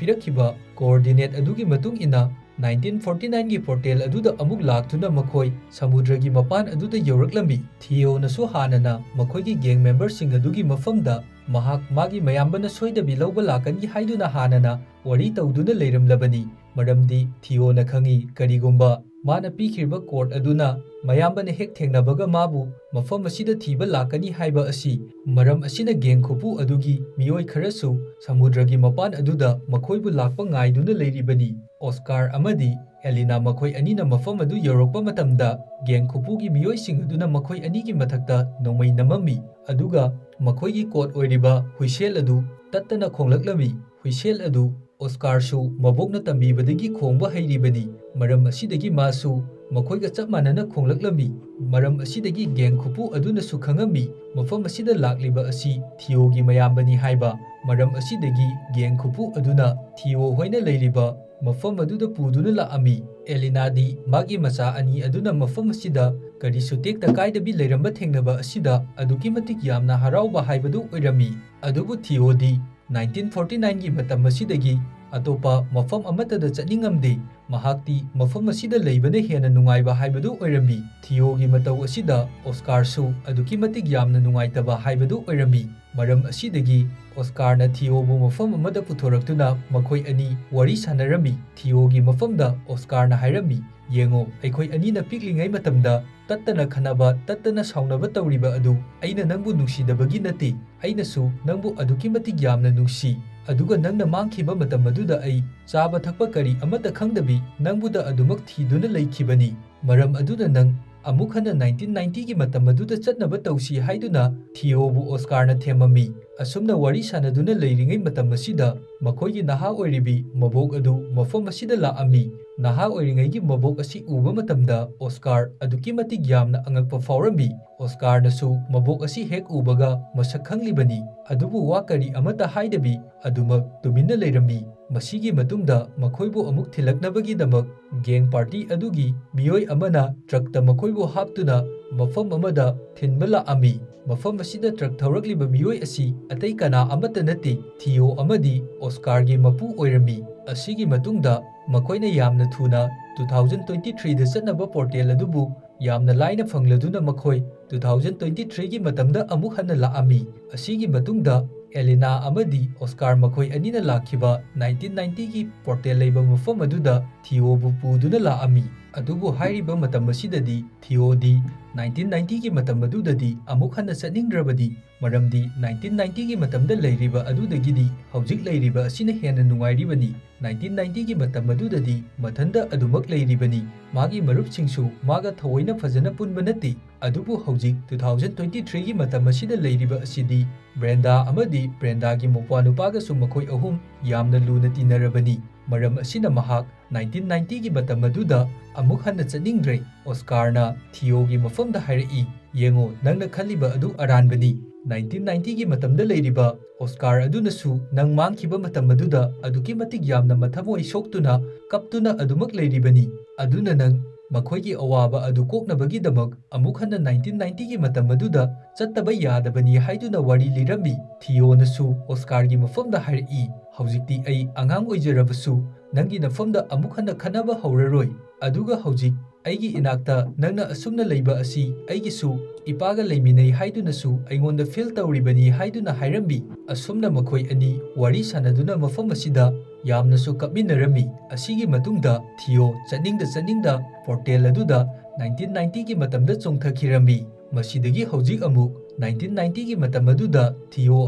ꯄꯤꯔꯛꯈꯤꯕ ꯀꯣꯑꯣꯔꯗꯤꯅꯦꯠ ꯑꯗꯨꯒꯤ ꯃꯇꯨꯡ ꯏꯟꯅ, ꯅꯥꯏꯟꯇꯤꯟ ꯐꯣꯔꯇꯤ ꯅꯥꯏꯟꯒꯤ ꯄꯣꯔꯇꯦꯜ ꯑꯗꯨꯗ ꯑꯃꯨꯛ ꯂꯥꯛꯇꯨꯅ ꯃꯈꯣꯏ ꯁꯃꯨꯗ꯭ꯔꯒꯤ ꯃꯄꯥꯟ ꯑꯗꯨꯗ ꯌꯧꯔꯛꯂꯝꯃꯤ꯫ ꯊꯤꯑꯣꯅꯁꯨ ꯍꯥꯟꯅꯅ ꯃꯈꯣꯏꯒꯤ ꯒꯦꯡ ꯃꯦꯝꯕꯔꯁꯤꯡ ꯑꯗꯨꯒꯤ ꯃꯐꯝꯗ ꯃꯍꯥꯛ ꯃꯥꯒꯤ ꯃꯌꯥꯝꯕꯅ ꯁꯣꯏꯗꯕꯤ ꯂꯧꯕ ꯂꯥꯛꯀꯅꯤ ꯍꯥꯏꯗꯨꯅ ꯍꯥꯟꯅꯅ ꯋꯥꯔꯤ ꯇꯧꯗꯨꯅ ꯂꯩꯔꯝꯂꯕꯅꯤ꯫ ꯃꯔꯝꯗꯤ ꯊꯤꯑꯣꯅ ꯈꯪꯏ, ꯀꯔꯤꯒꯨꯝꯕ ꯃꯥꯅ ꯄꯤꯈ꯭ꯔꯤꯕ ꯀꯣꯗ ꯑꯗꯨꯅ ꯃꯌꯥꯝꯕꯅ ꯍꯦꯛ ꯊꯦꯡꯅꯕꯒ ꯃꯥꯕꯨ ꯃꯐꯝ ꯑꯁꯤꯗ ꯊꯤꯕ ꯂꯥꯛꯀꯅꯤ ꯍꯥꯏꯕ ꯑꯁꯤ꯫ ꯃꯔꯝ ꯑꯁꯤꯅ ꯒꯦꯡ ꯈꯨꯄꯨ ꯑꯗꯨꯒꯤ ꯃꯤꯑꯣꯏ ꯈꯔꯁꯨ ꯁꯃꯨꯗ꯭ꯔꯒꯤ ꯃꯄꯥꯟ ꯑꯗꯨꯗ ꯃꯈꯣꯏꯕꯨ ꯂꯥꯛꯄ ꯉꯥꯏꯗꯨꯅ ꯂꯩꯔꯤꯕꯅꯤ꯫ ꯑꯣꯁꯀꯥꯔ ꯑꯃꯗꯤ ꯑꯦꯂꯤꯅꯥ ꯃꯈꯣꯏ ꯑꯅꯤꯅ ꯃꯐꯝ ꯑꯗꯨ ꯌꯧꯔꯛꯄ ꯃꯇꯝꯗ, ꯒꯦꯡ ꯈꯨꯄꯨꯒꯤ ꯃꯤꯑꯣꯏꯁꯤꯡ ꯑꯗꯨꯅ ꯃꯈꯣꯏ ꯑꯅꯤꯒꯤ ꯃꯊꯛꯇ ꯅꯣꯡꯃꯩ ꯅꯝꯃꯝꯃꯤ, ꯑꯗꯨꯒ ꯃꯈꯣꯏꯒꯤ ꯀꯣꯗ ꯑꯣꯏꯔꯤꯕ ꯍꯨꯏꯁꯦꯜ ꯑꯗꯨ ꯇꯠꯇꯅ ꯈꯣꯡꯂꯛꯂꯝꯃꯤ꯫ ꯍꯨꯏꯁꯦꯜ ꯑꯗꯨ ꯑꯣꯁꯀꯥꯔꯁꯨ ꯃꯕꯣꯛꯅ ꯇꯝꯕꯤꯕꯗꯒꯤ ꯈꯣꯡꯕ ꯍꯩꯔꯤꯕꯅꯤ꯫ ꯃꯔꯝ ꯑꯁꯤꯗꯒꯤ ꯃꯥꯁꯨ ꯃꯈꯣꯏꯒ ꯆꯞ ꯃꯥꯟꯅꯅ ꯈꯣꯡꯂꯛꯂꯝꯃꯤ꯫ ꯃꯔꯝ ꯑꯁꯤꯗꯒꯤ ꯒꯦꯡ ꯈꯨꯄꯨ ꯑꯗꯨꯅꯁꯨ ꯈꯪꯉꯝꯃꯤ, ꯃꯐꯝ ꯑꯁꯤꯗ ꯂꯥꯛꯂꯤꯕ ꯑꯁꯤ ꯊꯤꯑꯣꯒꯤ ꯃꯌꯥꯝꯕꯅꯤ ꯍꯥꯏꯕ꯫ ꯃꯔꯝ ꯑꯁꯤꯗꯒꯤ ꯒꯦꯡ ꯈꯨꯄꯨ ꯑꯗꯨꯅ ꯊꯤꯑꯣ ꯍꯣꯏꯅ ꯂꯩꯔꯤꯕ ꯃꯐꯝ ꯑꯗꯨꯗ ꯄꯨꯗꯨꯅ ꯂꯥꯛꯑꯝꯃꯤ꯫ ꯑꯦꯂꯤꯅꯥꯗꯤ ꯃꯥꯒꯤ ꯃꯆꯥ ꯑꯅꯤ ꯑꯗꯨꯅ ꯃꯐꯝ ꯑꯁꯤꯗ ꯀꯔꯤꯁꯨ ꯇꯦꯛꯇ ꯀꯥꯏꯗꯕꯤ ꯂꯩꯔꯝꯕ ꯊꯦꯡꯅꯕ ꯑꯁꯤꯗ ꯑꯗꯨꯛꯀꯤ ꯃꯇꯤꯛ ꯌꯥꯝꯅ ꯍꯔꯥꯎꯕ ꯍꯥꯏꯕꯗꯨ ꯑꯣꯏꯔꯝꯃꯤ꯫ ꯑꯗꯨꯕꯨ ꯊꯤꯑꯣꯗꯤ ꯅꯥꯏꯟꯇꯤꯟ ꯐꯣꯔꯇꯤ ꯅꯥꯏꯟꯒꯤ ꯃꯇꯝ ꯑꯁꯤꯗꯒꯤ ꯑꯇꯣꯞꯄ ꯃꯐꯝ ꯑꯃꯠꯇꯗ ꯆꯠꯅꯤꯡꯉꯝꯗꯦ꯫ ꯃꯍꯥꯛꯇꯤ ꯃꯐꯝ ꯑꯁꯤꯗ ꯂꯩꯕꯅ ꯍꯦꯟꯅ ꯅꯨꯡꯉꯥꯏꯕ ꯍꯥꯏꯕꯗꯨ ꯑꯣꯏꯔꯝꯃꯤ꯫ ꯊꯤꯑꯣꯒꯤ ꯃꯇꯧ ꯑꯁꯤꯗ ꯑꯣꯁꯀꯥꯔꯁꯨ ꯑꯗꯨꯛꯀꯤ ꯃꯇꯤꯛ ꯌꯥꯝꯅ ꯅꯨꯡꯉꯥꯏꯇꯕ ꯍꯥꯏꯕꯗꯨ ꯑꯣꯏꯔꯝꯃꯤ꯫ ꯃꯔꯝ ꯑꯁꯤꯗꯒꯤ ꯑꯣꯁꯀꯥꯔꯅ ꯊꯤꯑꯣꯕꯨ ꯃꯐꯝ ꯑꯃꯗ ꯄꯨꯊꯣꯔꯛꯇꯨꯅ ꯃꯈꯣꯏ ꯑꯅꯤ ꯋꯥꯔꯤ ꯁꯥꯟꯅꯔꯝꯃꯤ꯫ ꯊꯤꯑꯣꯒꯤ ꯃꯐꯝꯗ ꯑꯣꯁꯀꯥꯔꯅ ꯍꯥꯏꯔꯝꯃꯤ, "ꯌꯦꯡꯉꯣ, ꯑꯩꯈꯣꯏ ꯑꯅꯤꯅ ꯄꯤꯛꯂꯤꯉꯩ ꯃꯇꯝꯗ ꯇꯠꯇꯅ ꯈꯟꯅꯕ, ꯇꯠꯇꯅ ꯁꯥꯎꯅꯕ ꯇꯧꯔꯤꯕ ꯑꯗꯨ ꯑꯩꯅ ꯅꯪꯕꯨ ꯅꯨꯡꯁꯤꯗꯕꯒꯤ ꯅꯠꯇꯦ꯫ ꯑꯩꯅꯁꯨ ꯅꯪꯕꯨ ꯑꯗꯨꯛꯀꯤ ꯃꯇꯤꯛ ꯌꯥꯝꯅ ꯅꯨꯡꯁꯤ꯫ ꯑꯗꯨꯒ ꯅꯪꯅ ꯃꯥꯡꯈꯤꯕ ꯃꯇꯝ ꯑꯗꯨꯗ ꯑꯩ ꯆꯥꯕ ꯊꯛꯄ ꯀꯔꯤ ꯑꯃꯠꯇ ꯈꯪꯗꯕꯤ ꯅꯪꯕꯨꯗ ꯑꯗꯨꯃꯛ ꯊꯤꯗꯨꯅ ꯂꯩꯈꯤꯕꯅꯤ꯫ ꯃꯔꯝ ꯑꯗꯨꯅ ꯅꯪ ꯑꯃꯨꯛ ꯍꯟꯅ ꯅꯥꯏꯟꯇꯤꯟ ꯅꯥꯏꯟꯇꯤꯒꯤ ꯃꯇꯝ ꯑꯗꯨꯗ ꯆꯠꯅꯕ ꯇꯧꯁꯤ" ꯍꯥꯏꯗꯨꯅ ꯊꯤꯑꯣꯕꯨ ꯑꯣꯁꯀꯥꯔꯅ ꯊꯦꯝꯃꯝꯃꯤ꯫ ꯑꯁꯨꯝꯅ ꯋꯥꯔꯤ ꯁꯥꯟꯅꯗꯨꯅ ꯂꯩꯔꯤꯉꯩ ꯃꯇꯝ ꯑꯁꯤꯗ ꯃꯈꯣꯏꯒꯤ ꯅꯍꯥ ꯑꯣꯏꯔꯤꯕꯤ ꯃꯕꯣꯛ ꯑꯗꯨ ꯃꯐꯝ ꯑꯁꯤꯗ ꯂꯥꯛꯑꯝꯃꯤ꯫ ꯅꯍꯥ ꯑꯣꯏꯔꯤꯉꯩꯒꯤ ꯃꯕꯣꯛ ꯑꯁꯤ ꯎꯕ ꯃꯇꯝꯗ ꯑꯣꯁꯀꯥꯔ ꯑꯗꯨꯛꯀꯤ ꯃꯇꯤꯛ ꯌꯥꯝꯅ ꯑꯉꯛꯄ ꯐꯥꯎꯔꯝꯃꯤ꯫ ꯑꯣꯁꯀꯥꯔꯅꯁꯨ ꯃꯕꯣꯛ ꯑꯁꯤ ꯍꯦꯛ ꯎꯕꯒ ꯃꯁꯛ ꯈꯪꯂꯤꯕꯅꯤ, ꯑꯗꯨꯕꯨ ꯋꯥ ꯀꯔꯤ ꯑꯃꯠꯇ ꯍꯥꯏꯗꯕꯤ ꯑꯗꯨꯃꯛ ꯇꯨꯃꯤꯟꯅ ꯂꯩꯔꯝꯃꯤ꯫ ꯃꯁꯤꯒꯤ ꯃꯇꯨꯡꯗ ꯃꯈꯣꯏꯕꯨ ꯑꯃꯨꯛ ꯊꯤꯜꯂꯛꯅꯕꯒꯤꯗꯃꯛ ꯒꯦꯡ ꯄꯥꯔꯇꯤ ꯑꯗꯨꯒꯤ ꯃꯤꯑꯣꯏ ꯑꯃꯅ ꯇ꯭ꯔꯛꯇ ꯃꯈꯣꯏꯕꯨ ꯍꯥꯞꯇꯨꯅ ꯃꯐꯝ ꯑꯃꯗ ꯊꯤꯟꯕ ꯂꯥꯛꯑꯝꯃꯤ꯫ ꯃꯐꯝ ꯑꯁꯤꯗ ꯇ꯭ꯔꯛ ꯊꯧꯔꯛꯂꯤꯕ ꯃꯤꯑꯣꯏ ꯑꯁꯤ ꯑꯇꯩ ꯀꯅꯥ ꯑꯃꯠꯇ ꯅꯠꯇꯦ, ꯊꯤꯑꯣ ꯑꯃꯗꯤ ꯑꯣꯁꯀꯥꯔꯒꯤ ꯃꯄꯨ ꯑꯣꯏꯔꯝꯃꯤ꯫ ꯑꯁꯤꯒꯤ ꯃꯇꯨꯡꯗ ꯃꯈꯣꯏꯅ ꯌꯥꯝꯅ ꯊꯨꯅ ꯇꯨ ꯊꯥꯎꯖꯟ ꯇ꯭ꯋꯦꯟꯇꯤ ꯊ꯭ꯔꯤꯗ ꯆꯠꯅꯕ ꯄꯣꯔꯇꯦꯜ ꯑꯗꯨꯕꯨ ꯌꯥꯝꯅ ꯂꯥꯏꯅ ꯐꯪꯂꯗꯨꯅ ꯃꯈꯣꯏ ꯇꯨ ꯊꯥꯎꯖꯟ ꯇ꯭ꯋꯦꯟꯇꯤ ꯊ꯭ꯔꯤꯒꯤ ꯃꯇꯝꯗ ꯑꯃꯨꯛ ꯍꯟꯅ ꯂꯥꯛꯑꯝꯃꯤ꯫ ꯑꯁꯤꯒꯤ ꯃꯇꯨꯡꯗ ꯑꯦꯂꯤꯅꯥ ꯑꯃꯗꯤ ꯑꯣꯁꯀꯥꯔ ꯃꯈꯣꯏ ꯑꯅꯤꯅ ꯂꯥꯛꯈꯤꯕ ꯅꯥꯏꯟꯇꯤꯟ ꯅꯥꯏꯟꯇꯤꯒꯤ ꯄꯣꯔꯇꯦꯜ ꯂꯩꯕ ꯃꯐꯝ ꯑꯗꯨꯗ ꯊꯤꯑꯣꯕꯨ ꯄꯨꯗꯨꯅ ꯂꯥꯛꯑꯝꯃꯤ꯫ ꯑꯗꯨꯕꯨ ꯍꯥꯏꯔꯤꯕ ꯃꯇꯝ ꯑꯁꯤꯗꯗꯤ ꯊꯤꯑꯣꯗꯤ ꯅꯥꯏꯟꯇꯤꯟ ꯅꯥꯏꯟꯇꯤꯒꯤ ꯃꯇꯝ ꯑꯗꯨꯗꯗꯤ ꯑꯃꯨꯛ ꯍꯟꯅ ꯆꯠꯅꯤꯡꯗ꯭ꯔꯕꯅꯤ, ꯃꯔꯝꯗꯤ ꯅꯥꯏꯟꯇꯤꯟ ꯅꯥꯏꯟꯇꯤꯒꯤ ꯃꯇꯝꯗ ꯂꯩꯔꯤꯕ ꯑꯗꯨꯗꯒꯤꯗꯤ ꯍꯧꯖꯤꯛ ꯂꯩꯔꯤꯕ ꯑꯁꯤꯅ ꯍꯦꯟꯅ ꯅꯨꯡꯉꯥꯏꯔꯤꯕꯅꯤ꯫ ꯅꯥꯏꯟꯇꯤꯟ ꯅꯥꯏꯟꯇꯤꯒꯤ ꯃꯇꯝ ꯑꯗꯨꯗꯗꯤ ꯃꯊꯟꯇ ꯑꯗꯨꯃꯛ ꯂꯩꯔꯤꯕꯅꯤ, ꯃꯥꯒꯤ ꯃꯔꯨꯞꯁꯤꯡꯁꯨ ꯃꯥꯒ ꯊꯑꯣꯏꯅ ꯐꯖꯅ ꯄꯨꯟꯕ ꯅꯠꯇꯦ꯫ ꯑꯗꯨꯕꯨ ꯍꯧꯖꯤꯛ ꯇꯨ ꯊꯥꯎꯖꯟ ꯇ꯭ꯋꯦꯟꯇꯤ ꯊ꯭ꯔꯤꯒꯤ ꯃꯇꯝ ꯑꯁꯤꯗ ꯂꯩꯔꯤꯕ ꯑꯁꯤꯗꯤ ꯕ꯭ꯔꯦꯟꯗꯥ ꯑꯃꯗꯤ ꯕ꯭ꯔꯦꯟꯗꯥꯒꯤ ꯃꯧꯄ꯭ꯋꯥꯅꯨꯄꯥꯒꯁꯨ ꯃꯈꯣꯏ ꯑꯍꯨꯝ ꯌꯥꯝꯅ ꯂꯨꯅ ꯇꯤꯟꯅꯔꯕꯅꯤ꯫ ꯃꯔꯝ ꯑꯁꯤꯅ ꯃꯍꯥꯛ ꯅꯥꯏꯟꯇꯤꯟ ꯅꯥꯏꯟꯇꯤꯒꯤ ꯃꯇꯝ ꯑꯗꯨꯗ ꯑꯃꯨꯛ ꯍꯟꯅ ꯆꯠꯅꯤꯡꯗ꯭ꯔꯦ꯫ ꯑꯣꯁꯀꯥꯔꯅ ꯊꯤꯑꯣꯒꯤ ꯃꯐꯝꯗ ꯍꯥꯏꯔꯛꯏ, "ꯌꯦꯡꯉꯣ, ꯅꯪꯅ ꯈꯜꯂꯤꯕ ꯑꯗꯨ ꯑꯔꯥꯟꯕꯅꯤ꯫ ꯅꯥꯏꯟꯇꯤꯟ ꯅꯥꯏꯟꯇꯤꯒꯤ ꯃꯇꯝꯗ ꯂꯩꯔꯤꯕ ꯑꯣꯁꯀꯥꯔ ꯑꯗꯨꯅꯁꯨ ꯅꯪ ꯃꯥꯡꯈꯤꯕ ꯃꯇꯝ ꯑꯗꯨꯗ ꯑꯗꯨꯛꯀꯤ ꯃꯇꯤꯛ ꯌꯥꯝꯅ ꯃꯊꯃꯣꯏ ꯁꯣꯛꯇꯨꯅ ꯀꯞꯇꯨꯅ ꯑꯗꯨꯃꯛ ꯂꯩꯔꯤꯕꯅꯤ꯫ ꯑꯗꯨꯅ ꯅꯪ ꯃꯈꯣꯏꯒꯤ ꯑꯋꯥꯕ ꯑꯗꯨ ꯀꯣꯛꯅꯕꯒꯤꯗꯃꯛ ꯑꯃꯨꯛ ꯍꯟꯅ ꯅꯥꯏꯟꯇꯤꯟ ꯅꯥꯏꯟꯇꯤꯒꯤ ꯃꯇꯝ ꯑꯗꯨꯗ ꯆꯠꯇꯕ ꯌꯥꯗꯕꯅꯤ ꯍꯥꯏꯗꯨꯅ ꯋꯥꯔꯤ ꯂꯤꯔꯝꯃꯤ꯫ ꯊꯤꯑꯣꯅꯁꯨ ꯑꯣꯁꯀꯥꯔꯒꯤ ꯃꯐꯝꯗ ꯍꯥꯏꯔꯛꯏ, "ꯍꯧꯖꯤꯛꯇꯤ ꯑꯩ ꯑꯉꯥꯡ ꯑꯣꯏꯖꯔꯕꯁꯨ ꯅꯪꯒꯤ ꯅꯐꯝꯗ ꯑꯃꯨꯛ ꯍꯟꯅ ꯈꯠꯅꯕ ꯍꯧꯔꯔꯣꯏ꯫ ꯑꯗꯨꯒ ꯍꯧꯖꯤꯛ ꯑꯩꯒꯤ ꯏꯅꯥꯛꯇ ꯅꯪꯅ ꯑꯁꯨꯝꯅ ꯂꯩꯕ ꯑꯁꯤ ꯑꯩꯒꯤꯁꯨ ꯏꯄꯥꯒ ꯂꯩꯃꯤꯟꯅꯩ ꯍꯥꯏꯗꯨꯅꯁꯨ ꯑꯩꯉꯣꯟꯗ ꯐꯤꯜ ꯇꯧꯔꯤꯕꯅꯤ" ꯍꯥꯏꯗꯨꯅ ꯍꯥꯏꯔꯝꯃꯤ꯫ ꯑꯁꯨꯝꯅ ꯃꯈꯣꯏ ꯑꯅꯤ ꯋꯥꯔꯤ ꯁꯥꯟꯅꯗꯨꯅ ꯃꯐꯝ ꯑꯁꯤꯗ ꯌꯥꯝꯅꯁꯨ ꯀꯞꯃꯤꯟꯅꯔꯝꯃꯤ꯫ ꯑꯁꯤꯒꯤ ꯃꯇꯨꯡꯗ ꯊꯤꯑꯣ ꯆꯠꯅꯤꯡꯗ ꯆꯠꯅꯤꯡꯗ ꯄꯣꯔꯇꯦꯜ ꯑꯗꯨꯗ ꯅꯥꯏꯟꯇꯤꯟ ꯅꯥꯏꯟꯇꯤꯒꯤ ꯃꯇꯝꯗ ꯆꯣꯡꯊꯈꯤꯔꯝꯃꯤ꯫ ꯃꯁꯤꯗꯒꯤ ꯍꯧꯖꯤꯛ ꯑꯃꯨꯛ ꯅꯥꯏꯟꯇꯤꯟ ꯅꯥꯏꯟꯇꯤꯒꯤ ꯃꯇꯝ ꯑꯗꯨꯗ ꯊꯤꯑꯣ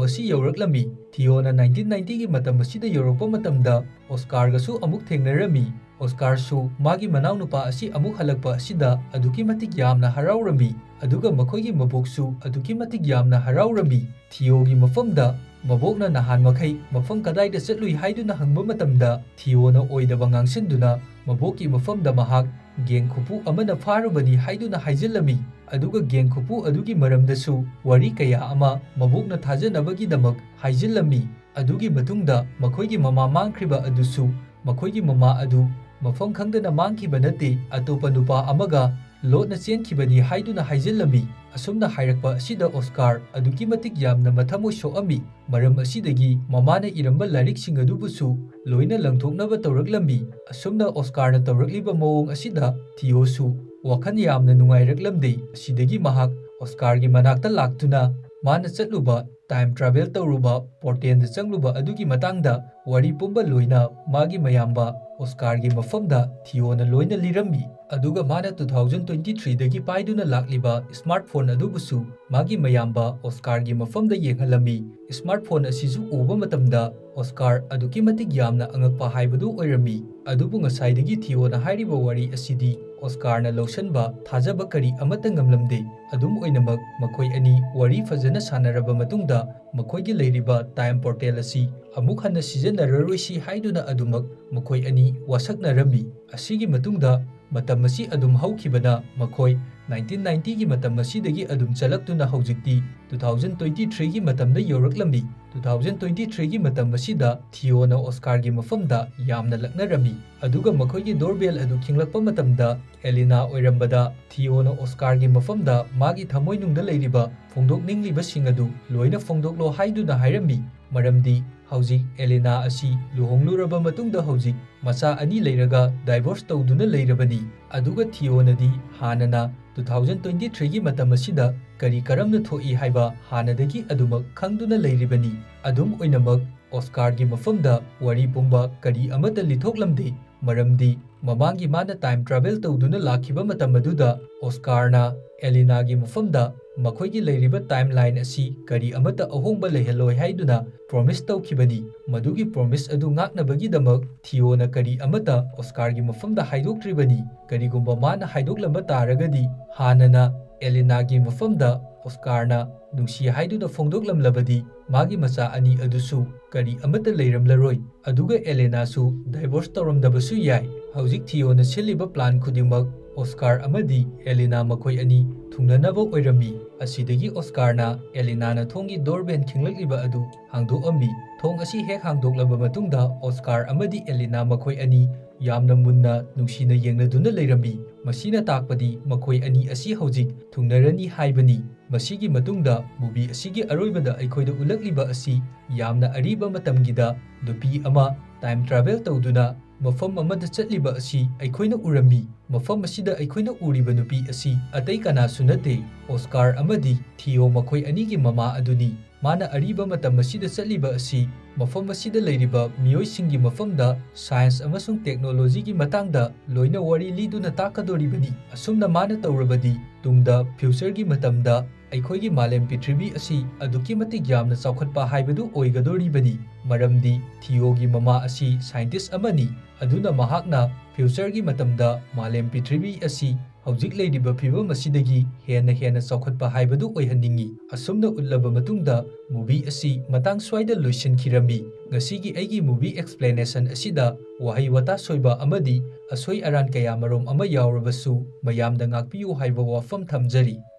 ꯑꯁꯤ ꯌꯧꯔꯛꯂꯝꯃꯤ꯫ ꯊꯤꯑꯣꯅ ꯅꯥꯏꯟꯇꯤꯟ ꯅꯥꯏꯟꯇꯤꯒꯤ ꯃꯇꯝ ꯑꯁꯤꯗ ꯌꯧꯔꯛꯄ ꯃꯇꯝꯗ ꯑꯣꯁꯀꯥꯔꯒꯁꯨ ꯑꯃꯨꯛ ꯊꯦꯡꯅꯔꯝꯃꯤ꯫ ꯑꯣꯁꯀꯥꯔꯁꯨ ꯃꯥꯒꯤ ꯃꯅꯥꯎꯅꯨꯄꯥ ꯑꯁꯤ ꯑꯃꯨꯛ ꯍꯜꯂꯛꯄ ꯑꯁꯤꯗ ꯑꯗꯨꯛꯀꯤ ꯃꯇꯤꯛ ꯌꯥꯝꯅ ꯍꯔꯥꯎꯔꯝꯃꯤ, ꯑꯗꯨꯒ ꯃꯈꯣꯏꯒꯤ ꯃꯕꯣꯛꯁꯨ ꯑꯗꯨꯛꯀꯤ ꯃꯇꯤꯛ ꯌꯥꯝꯅ ꯍꯔꯥꯎꯔꯝꯃꯤ꯫ ꯊꯤꯑꯣꯒꯤ ꯃꯐꯝꯗ ꯃꯕꯣꯛꯅ ꯅꯍꯥꯟ ꯃꯈꯩ ꯃꯐꯝ ꯀꯗꯥꯏꯗ ꯆꯠꯂꯨꯏ ꯍꯥꯏꯗꯨꯅ ꯍꯪꯕ ꯃꯇꯝꯗ, ꯊꯤꯑꯣꯅ ꯑꯣꯏꯗꯕ ꯉꯥꯡꯁꯤꯟꯗꯨꯅ ꯃꯕꯣꯛꯀꯤ ꯃꯐꯝꯗ ꯃꯍꯥꯛ ꯒꯦꯡ ꯈꯨꯄꯨ ꯑꯃꯅ ꯐꯥꯔꯨꯕꯅꯤ ꯍꯥꯏꯗꯨꯅ ꯍꯥꯏꯖꯤꯜꯂꯝꯃꯤ꯫ ꯑꯗꯨꯒ ꯒꯦꯡ ꯈꯨꯄꯨ ꯑꯗꯨꯒꯤ ꯃꯔꯝꯗꯁꯨ ꯋꯥꯔꯤ ꯀꯌꯥ ꯑꯃ ꯃꯕꯣꯛꯅ ꯊꯥꯖꯅꯕꯒꯤꯗꯃꯛ ꯍꯥꯏꯖꯤꯜꯂꯝꯃꯤ꯫ ꯑꯗꯨꯒꯤ ꯃꯇꯨꯡꯗ ꯃꯈꯣꯏꯒꯤ ꯃꯃꯥ ꯃꯥꯡꯈ꯭ꯔꯤꯕ ꯑꯗꯨꯁꯨ ꯃꯈꯣꯏꯒꯤ ꯃꯃꯥ ꯑꯗꯨ ꯃꯐꯝ ꯈꯪꯗꯅ ꯃꯥꯡꯈꯤꯕ ꯅꯠꯇꯦ, ꯑꯇꯣꯞꯄ ꯅꯨꯄꯥ ꯑꯃꯒ ꯂꯣꯠꯅ ꯆꯦꯟꯈꯤꯕꯅꯤ ꯍꯥꯏꯗꯨꯅ ꯍꯥꯏꯖꯤꯜꯂꯝꯃꯤ꯫ ꯑꯁꯨꯝꯅ ꯍꯥꯏꯔꯛꯄ ꯑꯁꯤꯗ ꯑꯣꯁꯀꯥꯔ ꯑꯗꯨꯛꯀꯤ ꯃꯇꯤꯛ ꯌꯥꯝꯅ ꯃꯊꯃꯣꯏ ꯁꯣꯛꯑꯝꯃꯤ꯫ ꯃꯔꯝ ꯑꯁꯤꯗꯒꯤ ꯃꯃꯥꯅ ꯏꯔꯝꯕ ꯂꯥꯏꯔꯤꯛꯁꯤꯡ ꯑꯗꯨꯕꯨꯁꯨ ꯂꯣꯏꯅ ꯂꯪꯊꯣꯛꯅꯕ ꯇꯧꯔꯛꯂꯝꯃꯤ꯫ ꯑꯁꯨꯝꯅ ꯑꯣꯁꯀꯥꯔꯅ ꯇꯧꯔꯛꯂꯤꯕ ꯃꯑꯣꯡ ꯑꯁꯤꯗ ꯊꯤꯑꯣꯁꯨ ꯋꯥꯈꯜ ꯌꯥꯝꯅ ꯅꯨꯡꯉꯥꯏꯔꯛꯂꯝꯗꯦ꯫ ꯑꯁꯤꯗꯒꯤ ꯃꯍꯥꯛ ꯑꯣꯁꯀꯥꯔꯒꯤ ꯃꯅꯥꯛꯇ ꯂꯥꯛꯇꯨꯅ ꯃꯥꯅ ꯆꯠꯂꯨꯕ, ꯇꯥꯏꯝ ꯇ꯭ꯔꯥꯚꯦꯜ ꯇꯧꯔꯨꯕ, ꯄꯣꯔꯇꯦꯜꯗ ꯆꯪꯂꯨꯕ ꯑꯗꯨꯒꯤ ꯃꯇꯥꯡꯗ ꯋꯥꯔꯤ ꯄꯨꯝꯕ ꯂꯣꯏꯅ ꯃꯥꯒꯤ ꯃꯌꯥꯝꯕ ꯑꯣꯁꯀꯥꯔꯒꯤ ꯃꯐꯝꯗ ꯊꯤꯑꯣꯅ ꯂꯣꯏꯅ ꯂꯤꯔꯝꯃꯤ꯫ ꯑꯗꯨꯒ ꯃꯥꯅ ꯇꯨ ꯊꯥꯎꯖꯟ ꯇ꯭ꯋꯦꯟꯇꯤ ꯊ꯭ꯔꯤꯗꯒꯤ ꯄꯥꯏꯗꯨꯅ ꯂꯥꯛꯂꯤꯕ ꯁ꯭ꯃꯥꯔꯠ ꯐꯣꯟ ꯑꯗꯨꯕꯨꯁꯨ ꯃꯥꯒꯤ ꯃꯌꯥꯝꯕ ꯑꯣꯁꯀꯥꯔꯒꯤ ꯃꯐꯝꯗ ꯌꯦꯡꯍꯜꯂꯝꯃꯤ꯫ ꯁ꯭ꯃꯥꯔꯠ ꯐꯣꯟ ꯑꯁꯤꯁꯨ ꯎꯕ ꯃꯇꯝꯗ ꯑꯣꯁꯀꯥꯔ ꯑꯗꯨꯛꯀꯤ ꯃꯇꯤꯛ ꯌꯥꯝꯅ ꯑꯉꯛꯄ ꯍꯥꯏꯕꯗꯨ ꯑꯣꯏꯔꯝꯃꯤ꯫ ꯑꯗꯨꯕꯨ ꯉꯁꯥꯏꯗꯒꯤ ꯊꯤꯑꯣꯅ ꯍꯥꯏꯔꯤꯕ ꯋꯥꯔꯤ ꯑꯁꯤꯗꯤ ꯑꯣꯁꯀꯥꯔꯅ ꯂꯧꯁꯟꯕ ꯊꯥꯖꯕ ꯀꯔꯤ ꯑꯃꯠꯇ ꯉꯝꯂꯝꯗꯦ꯫ ꯑꯗꯨꯝ ꯑꯣꯏꯅꯃꯛ, ꯃꯈꯣꯏ ꯑꯅꯤ ꯋꯥꯔꯤ ꯐꯖꯅ ꯁꯥꯟꯅꯔꯕ ꯃꯇꯨꯡꯗ ꯃꯈꯣꯏꯒꯤ ꯂꯩꯔꯤꯕ ꯇꯥꯏꯝ ꯄꯣꯔꯇꯦꯜ ꯑꯁꯤ ꯑꯃꯨꯛ ꯍꯟꯅ ꯁꯤꯖꯤꯟꯅꯔꯔꯣꯏꯁꯤ ꯍꯥꯏꯗꯨꯅ ꯑꯗꯨꯃꯛ ꯃꯈꯣꯏ ꯑꯅꯤ ꯋꯥꯁꯛꯅꯔꯝꯃꯤ꯫ ꯑꯁꯤꯒꯤ ꯃꯇꯨꯡꯗ ꯃꯇꯝ ꯑꯁꯤ ꯑꯗꯨꯝ ꯍꯧꯈꯤꯕꯅ ꯃꯈꯣꯏ ꯅꯥꯏꯟꯇꯤꯟ ꯅꯥꯏꯟꯇꯤꯒꯤ ꯃꯇꯝ ꯑꯁꯤꯗꯒꯤ ꯑꯗꯨꯝ ꯆꯠꯂꯛꯇꯨꯅ ꯍꯧꯖꯤꯛꯇꯤ ꯇꯨ ꯊꯥꯎꯖꯟ ꯇ꯭ꯋꯦꯟꯇꯤ ꯊ꯭ꯔꯤꯒꯤ ꯃꯇꯝꯗ ꯌꯧꯔꯛꯂꯝꯃꯤ꯫ ꯇꯨ ꯊꯥꯎꯖꯟ ꯇ꯭ꯋꯦꯟꯇꯤ ꯊ꯭ꯔꯤꯒꯤ ꯃꯇꯝ ꯑꯁꯤꯗ ꯊꯤꯑꯣꯅ ꯑꯣꯁꯀꯥꯔꯒꯤ ꯃꯐꯝꯗ ꯌꯥꯝꯅ ꯂꯛꯅꯔꯝꯃꯤ꯫ ꯑꯗꯨꯒ ꯃꯈꯣꯏꯒꯤ doorbell ꯑꯗꯨ ꯈꯤꯡꯂꯛꯄ ꯃꯇꯝꯗ ꯑꯦꯂꯤꯅꯥ ꯑꯣꯏꯔꯝꯕꯗ ꯊꯤꯑꯣꯅ ꯑꯣꯁꯀꯥꯔꯒꯤ ꯃꯐꯝꯗ ꯃꯥꯒꯤ ꯊꯃꯣꯏꯅꯨꯡꯗ ꯂꯩꯔꯤꯕ ꯐꯣꯡꯗꯣꯛꯅꯤꯡꯂꯤꯕꯁꯤꯡ ꯑꯗꯨ ꯂꯣꯏꯅ ꯐꯣꯡꯗꯣꯛꯂꯣ ꯍꯥꯏꯗꯨꯅ ꯍꯥꯏꯔꯝꯃꯤ꯫ ꯃꯔꯝꯗꯤ ꯍꯧꯖꯤꯛ ꯑꯦꯂꯤꯅꯥ ꯑꯁꯤ ꯂꯨꯍꯣꯡꯂꯨꯔꯕ ꯃꯇꯨꯡꯗ ꯍꯧꯖꯤꯛ ꯃꯆꯥ ꯑꯅꯤ ꯂꯩꯔꯒ divorce ꯇꯧꯗꯨꯅ ꯂꯩꯔꯕꯅꯤ꯫ ꯑꯗꯨꯒ ꯊꯤꯑꯣꯅꯗꯤ ꯍꯥꯟꯅꯅ ꯇꯨ ꯊꯥꯎꯖꯟ ꯇ꯭ꯋꯦꯟꯇꯤ ꯊ꯭ꯔꯤꯒꯤ ꯃꯇꯝ ꯑꯁꯤꯗ ꯀꯔꯤ ꯀꯔꯝꯅ ꯊꯣꯛꯏ ꯍꯥꯏꯕ ꯍꯥꯟꯅꯗꯒꯤ ꯑꯗꯨꯃꯛ ꯈꯪꯗꯨꯅ ꯂꯩꯔꯤꯕꯅꯤ꯫ ꯑꯗꯨꯝ ꯑꯣꯏꯅꯃꯛ, ꯑꯣꯁꯀꯥꯔꯒꯤ ꯃꯐꯝꯗ ꯋꯥꯔꯤ ꯄꯨꯝꯕ ꯀꯔꯤ ꯑꯃꯠꯇ ꯂꯤꯊꯣꯛꯂꯝꯗꯦ, ꯃꯔꯝꯗꯤ ꯃꯃꯥꯡꯒꯤ ꯃꯥꯅ time travel ꯇꯧꯗꯨꯅ ꯂꯥꯛꯈꯤꯕ ꯃꯇꯝ ꯑꯗꯨꯗ ꯑꯣꯁꯀꯥꯔꯅ ꯑꯦꯂꯤꯅꯥꯒꯤ ꯃꯐꯝꯗ ꯃꯈꯣꯏꯒꯤ ꯂꯩꯔꯤꯕ timeline ꯑꯁꯤ ꯀꯔꯤ ꯑꯃꯠꯇ ꯑꯍꯣꯡꯕ ꯂꯩꯍꯜꯂꯣꯏ ꯍꯥꯏꯗꯨꯅ promise ꯇꯧꯈꯤꯕꯅꯤ꯫ ꯃꯗꯨꯒꯤ promise ꯑꯗꯨ ꯉꯥꯛꯅꯕꯒꯤꯗꯃꯛ ꯊꯤꯑꯣꯅ ꯀꯔꯤ ꯑꯃꯠꯇ ꯑꯣꯁꯀꯥꯔꯒꯤ ꯃꯐꯝꯗ ꯍꯥꯏꯗꯣꯛꯇ꯭ꯔꯤꯕꯅꯤ꯫ ꯀꯔꯤꯒꯨꯝꯕ ꯃꯥꯅ ꯍꯥꯏꯗꯣꯛꯂꯝꯕ ꯇꯥꯔꯒꯗꯤ, ꯍꯥꯟꯅꯅ ꯑꯦꯂꯤꯅꯥꯒꯤ ꯃꯐꯝꯗ ꯑꯣꯁꯀꯥꯔꯅ ꯅꯨꯡꯁꯤ ꯍꯥꯏꯗꯨꯅ ꯐꯣꯡꯗꯣꯛꯂꯝꯂꯕꯗꯤ, ꯃꯥꯒꯤ ꯃꯆꯥ ꯑꯅꯤ ꯑꯗꯨꯁꯨ ꯀꯔꯤ ꯑꯃꯠꯇ ꯂꯩꯔꯝꯂꯔꯣꯏ꯫ ꯑꯗꯨꯒ ꯑꯦꯂꯦꯅꯥꯁꯨ divorce ꯇꯧꯔꯝꯗꯕꯁꯨ ꯌꯥꯏ꯫ ꯍꯧꯖꯤꯛ ꯊꯤꯑꯣꯅ ꯁꯤꯜꯂꯤꯕ plan ꯈꯨꯗꯤꯡꯃꯛ ꯑꯣꯁꯀꯥꯔ ꯑꯃꯗꯤ ꯑꯦꯂꯦꯅꯥ ꯃꯈꯣꯏ ꯑꯅꯤ ꯊꯨꯡꯅꯅꯕ ꯑꯣꯏꯔꯝꯃꯤ꯫ ꯑꯁꯤꯗꯒꯤ ꯑꯣꯁꯀꯥꯔꯅ ꯑꯦꯂꯦꯅꯥꯅ ꯊꯣꯡꯒꯤ doorbell ꯈꯤꯡꯂꯛꯂꯤꯕ ꯑꯗꯨ ꯍꯥꯡꯗꯣꯛꯑꯝꯃꯤ꯫ ꯊꯣꯡ ꯑꯁꯤ ꯍꯦꯛ ꯍꯥꯡꯗꯣꯛꯂꯕ ꯃꯇꯨꯡꯗ ꯑꯣꯁꯀꯥꯔ ꯑꯃꯗꯤ ꯑꯦꯂꯦꯅꯥ ꯃꯈꯣꯏ ꯑꯅꯤ ꯌꯥꯝꯅ ꯃꯨꯟꯅ ꯅꯨꯡꯁꯤꯅ ꯌꯦꯡꯅꯗꯨꯅ ꯂꯩꯔꯝꯃꯤ꯫ ꯃꯁꯤꯅ ꯇꯥꯛꯄꯗꯤ ꯃꯈꯣꯏ ꯑꯅꯤ ꯑꯁꯤ ꯍꯧꯖꯤꯛ ꯊꯨꯡꯅꯔꯅꯤ ꯍꯥꯏꯕꯅꯤ꯫ ꯃꯁꯤꯒꯤ ꯃꯇꯨꯡꯗ movie ꯑꯁꯤꯒꯤ ꯑꯔꯣꯏꯕꯗ ꯑꯩꯈꯣꯏꯗ ꯎꯠꯂꯛꯂꯤꯕ ꯑꯁꯤ ꯌꯥꯝꯅ ꯑꯔꯤꯕ ꯃꯇꯝꯒꯤꯗ ꯅꯨꯄꯤ ꯑꯃ time travel ꯇꯧꯗꯨꯅ ꯃꯐꯝ ꯑꯃꯗ ꯆꯠꯂꯤꯕ ꯑꯁꯤ ꯑꯩꯈꯣꯏꯅ ꯎꯔꯝꯃꯤ꯫ ꯃꯐꯝ ꯑꯁꯤꯗ ꯑꯩꯈꯣꯏꯅ ꯎꯔꯤꯕ ꯅꯨꯄꯤ ꯑꯁꯤ ꯑꯇꯩ ꯀꯅꯥꯁꯨ ꯅꯠꯇꯦ, ꯑꯣꯁꯀꯥꯔ ꯑꯃꯗꯤ ꯊꯤꯑꯣ ꯃꯈꯣꯏ ꯑꯅꯤꯒꯤ ꯃꯃꯥ ꯑꯗꯨꯅꯤ꯫ ꯃꯥꯅ ꯑꯔꯤꯕ ꯃꯇꯝ ꯑꯁꯤꯗ ꯆꯠꯂꯤꯕ ꯑꯁꯤ ꯃꯐꯝ ꯑꯁꯤꯗ ꯂꯩꯔꯤꯕ ꯃꯤꯑꯣꯏꯁꯤꯡꯒꯤ ꯃꯐꯝꯗ science ꯑꯃꯁꯨꯡ technologyꯒꯤ ꯃꯇꯥꯡꯗ ꯂꯣꯏꯅ ꯋꯥꯔꯤ ꯂꯤꯗꯨꯅ ꯇꯥꯛꯀꯗꯧꯔꯤꯕꯅꯤ꯫ ꯑꯁꯨꯝꯅ ꯃꯥꯅ ꯇꯧꯔꯕꯗꯤ ꯇꯨꯡꯗ futureꯒꯤ ꯃꯇꯝꯗ ꯑꯩꯈꯣꯏꯒꯤ ꯃꯥꯂꯦꯝ ꯄ꯭ꯔꯤꯊꯤꯕꯤ ꯑꯁꯤ ꯑꯗꯨꯛꯀꯤ ꯃꯇꯤꯛ ꯌꯥꯝꯅ ꯆꯥꯎꯈꯠꯄ ꯍꯥꯏꯕꯗꯨ ꯑꯣꯏꯒꯗꯣꯔꯤꯕꯅꯤ, ꯃꯔꯝꯗꯤ ꯊꯤꯌꯣꯒꯤ ꯃꯃꯥ ꯑꯁꯤ ꯁꯥꯏꯟꯇꯤꯁ ꯑꯃꯅꯤ, ꯑꯗꯨꯅ ꯃꯍꯥꯛꯅ ꯐ꯭ꯌꯨꯆꯔꯒꯤ ꯃꯇꯝꯗ ꯃꯥꯂꯦꯝ ꯄ꯭ꯔꯤꯊꯤꯕꯤ ꯑꯁꯤ ꯍꯧꯖꯤꯛ ꯂꯩꯔꯤꯕ ꯐꯤꯕꯝ ꯑꯁꯤꯗꯒꯤ ꯍꯦꯟꯅ ꯍꯦꯟꯅ ꯆꯥꯎꯈꯠꯄ ꯍꯥꯏꯕꯗꯨ ꯑꯣꯏꯍꯟꯅꯤꯡꯏ꯫ ꯑꯁꯨꯝꯅ ꯎꯠꯂꯕ ꯃꯇꯨꯡꯗ movie ꯑꯁꯤ ꯃꯇꯥꯡ ꯁ꯭ꯋꯥꯏꯗ ꯂꯣꯏꯁꯤꯟꯈꯤꯔꯝꯃꯤ꯫ ꯉꯁꯤꯒꯤ ꯑꯩꯒꯤ movie explanation ꯑꯁꯤꯗ ꯋꯥꯍꯩ ꯋꯥꯇꯥ ꯁꯣꯏꯕ ꯑꯃꯗꯤ ꯑꯁꯣꯏ ꯑꯔꯥꯟ ꯀꯌꯥ ꯃꯔꯨꯝ ꯑꯃ ꯌꯥꯎꯔꯕꯁꯨ ꯃꯌꯥꯝꯗ ꯉꯥꯛꯄꯤꯌꯨ ꯍꯥꯏꯕ ꯋꯥꯐꯝ ꯊꯝꯖꯔꯤ꯫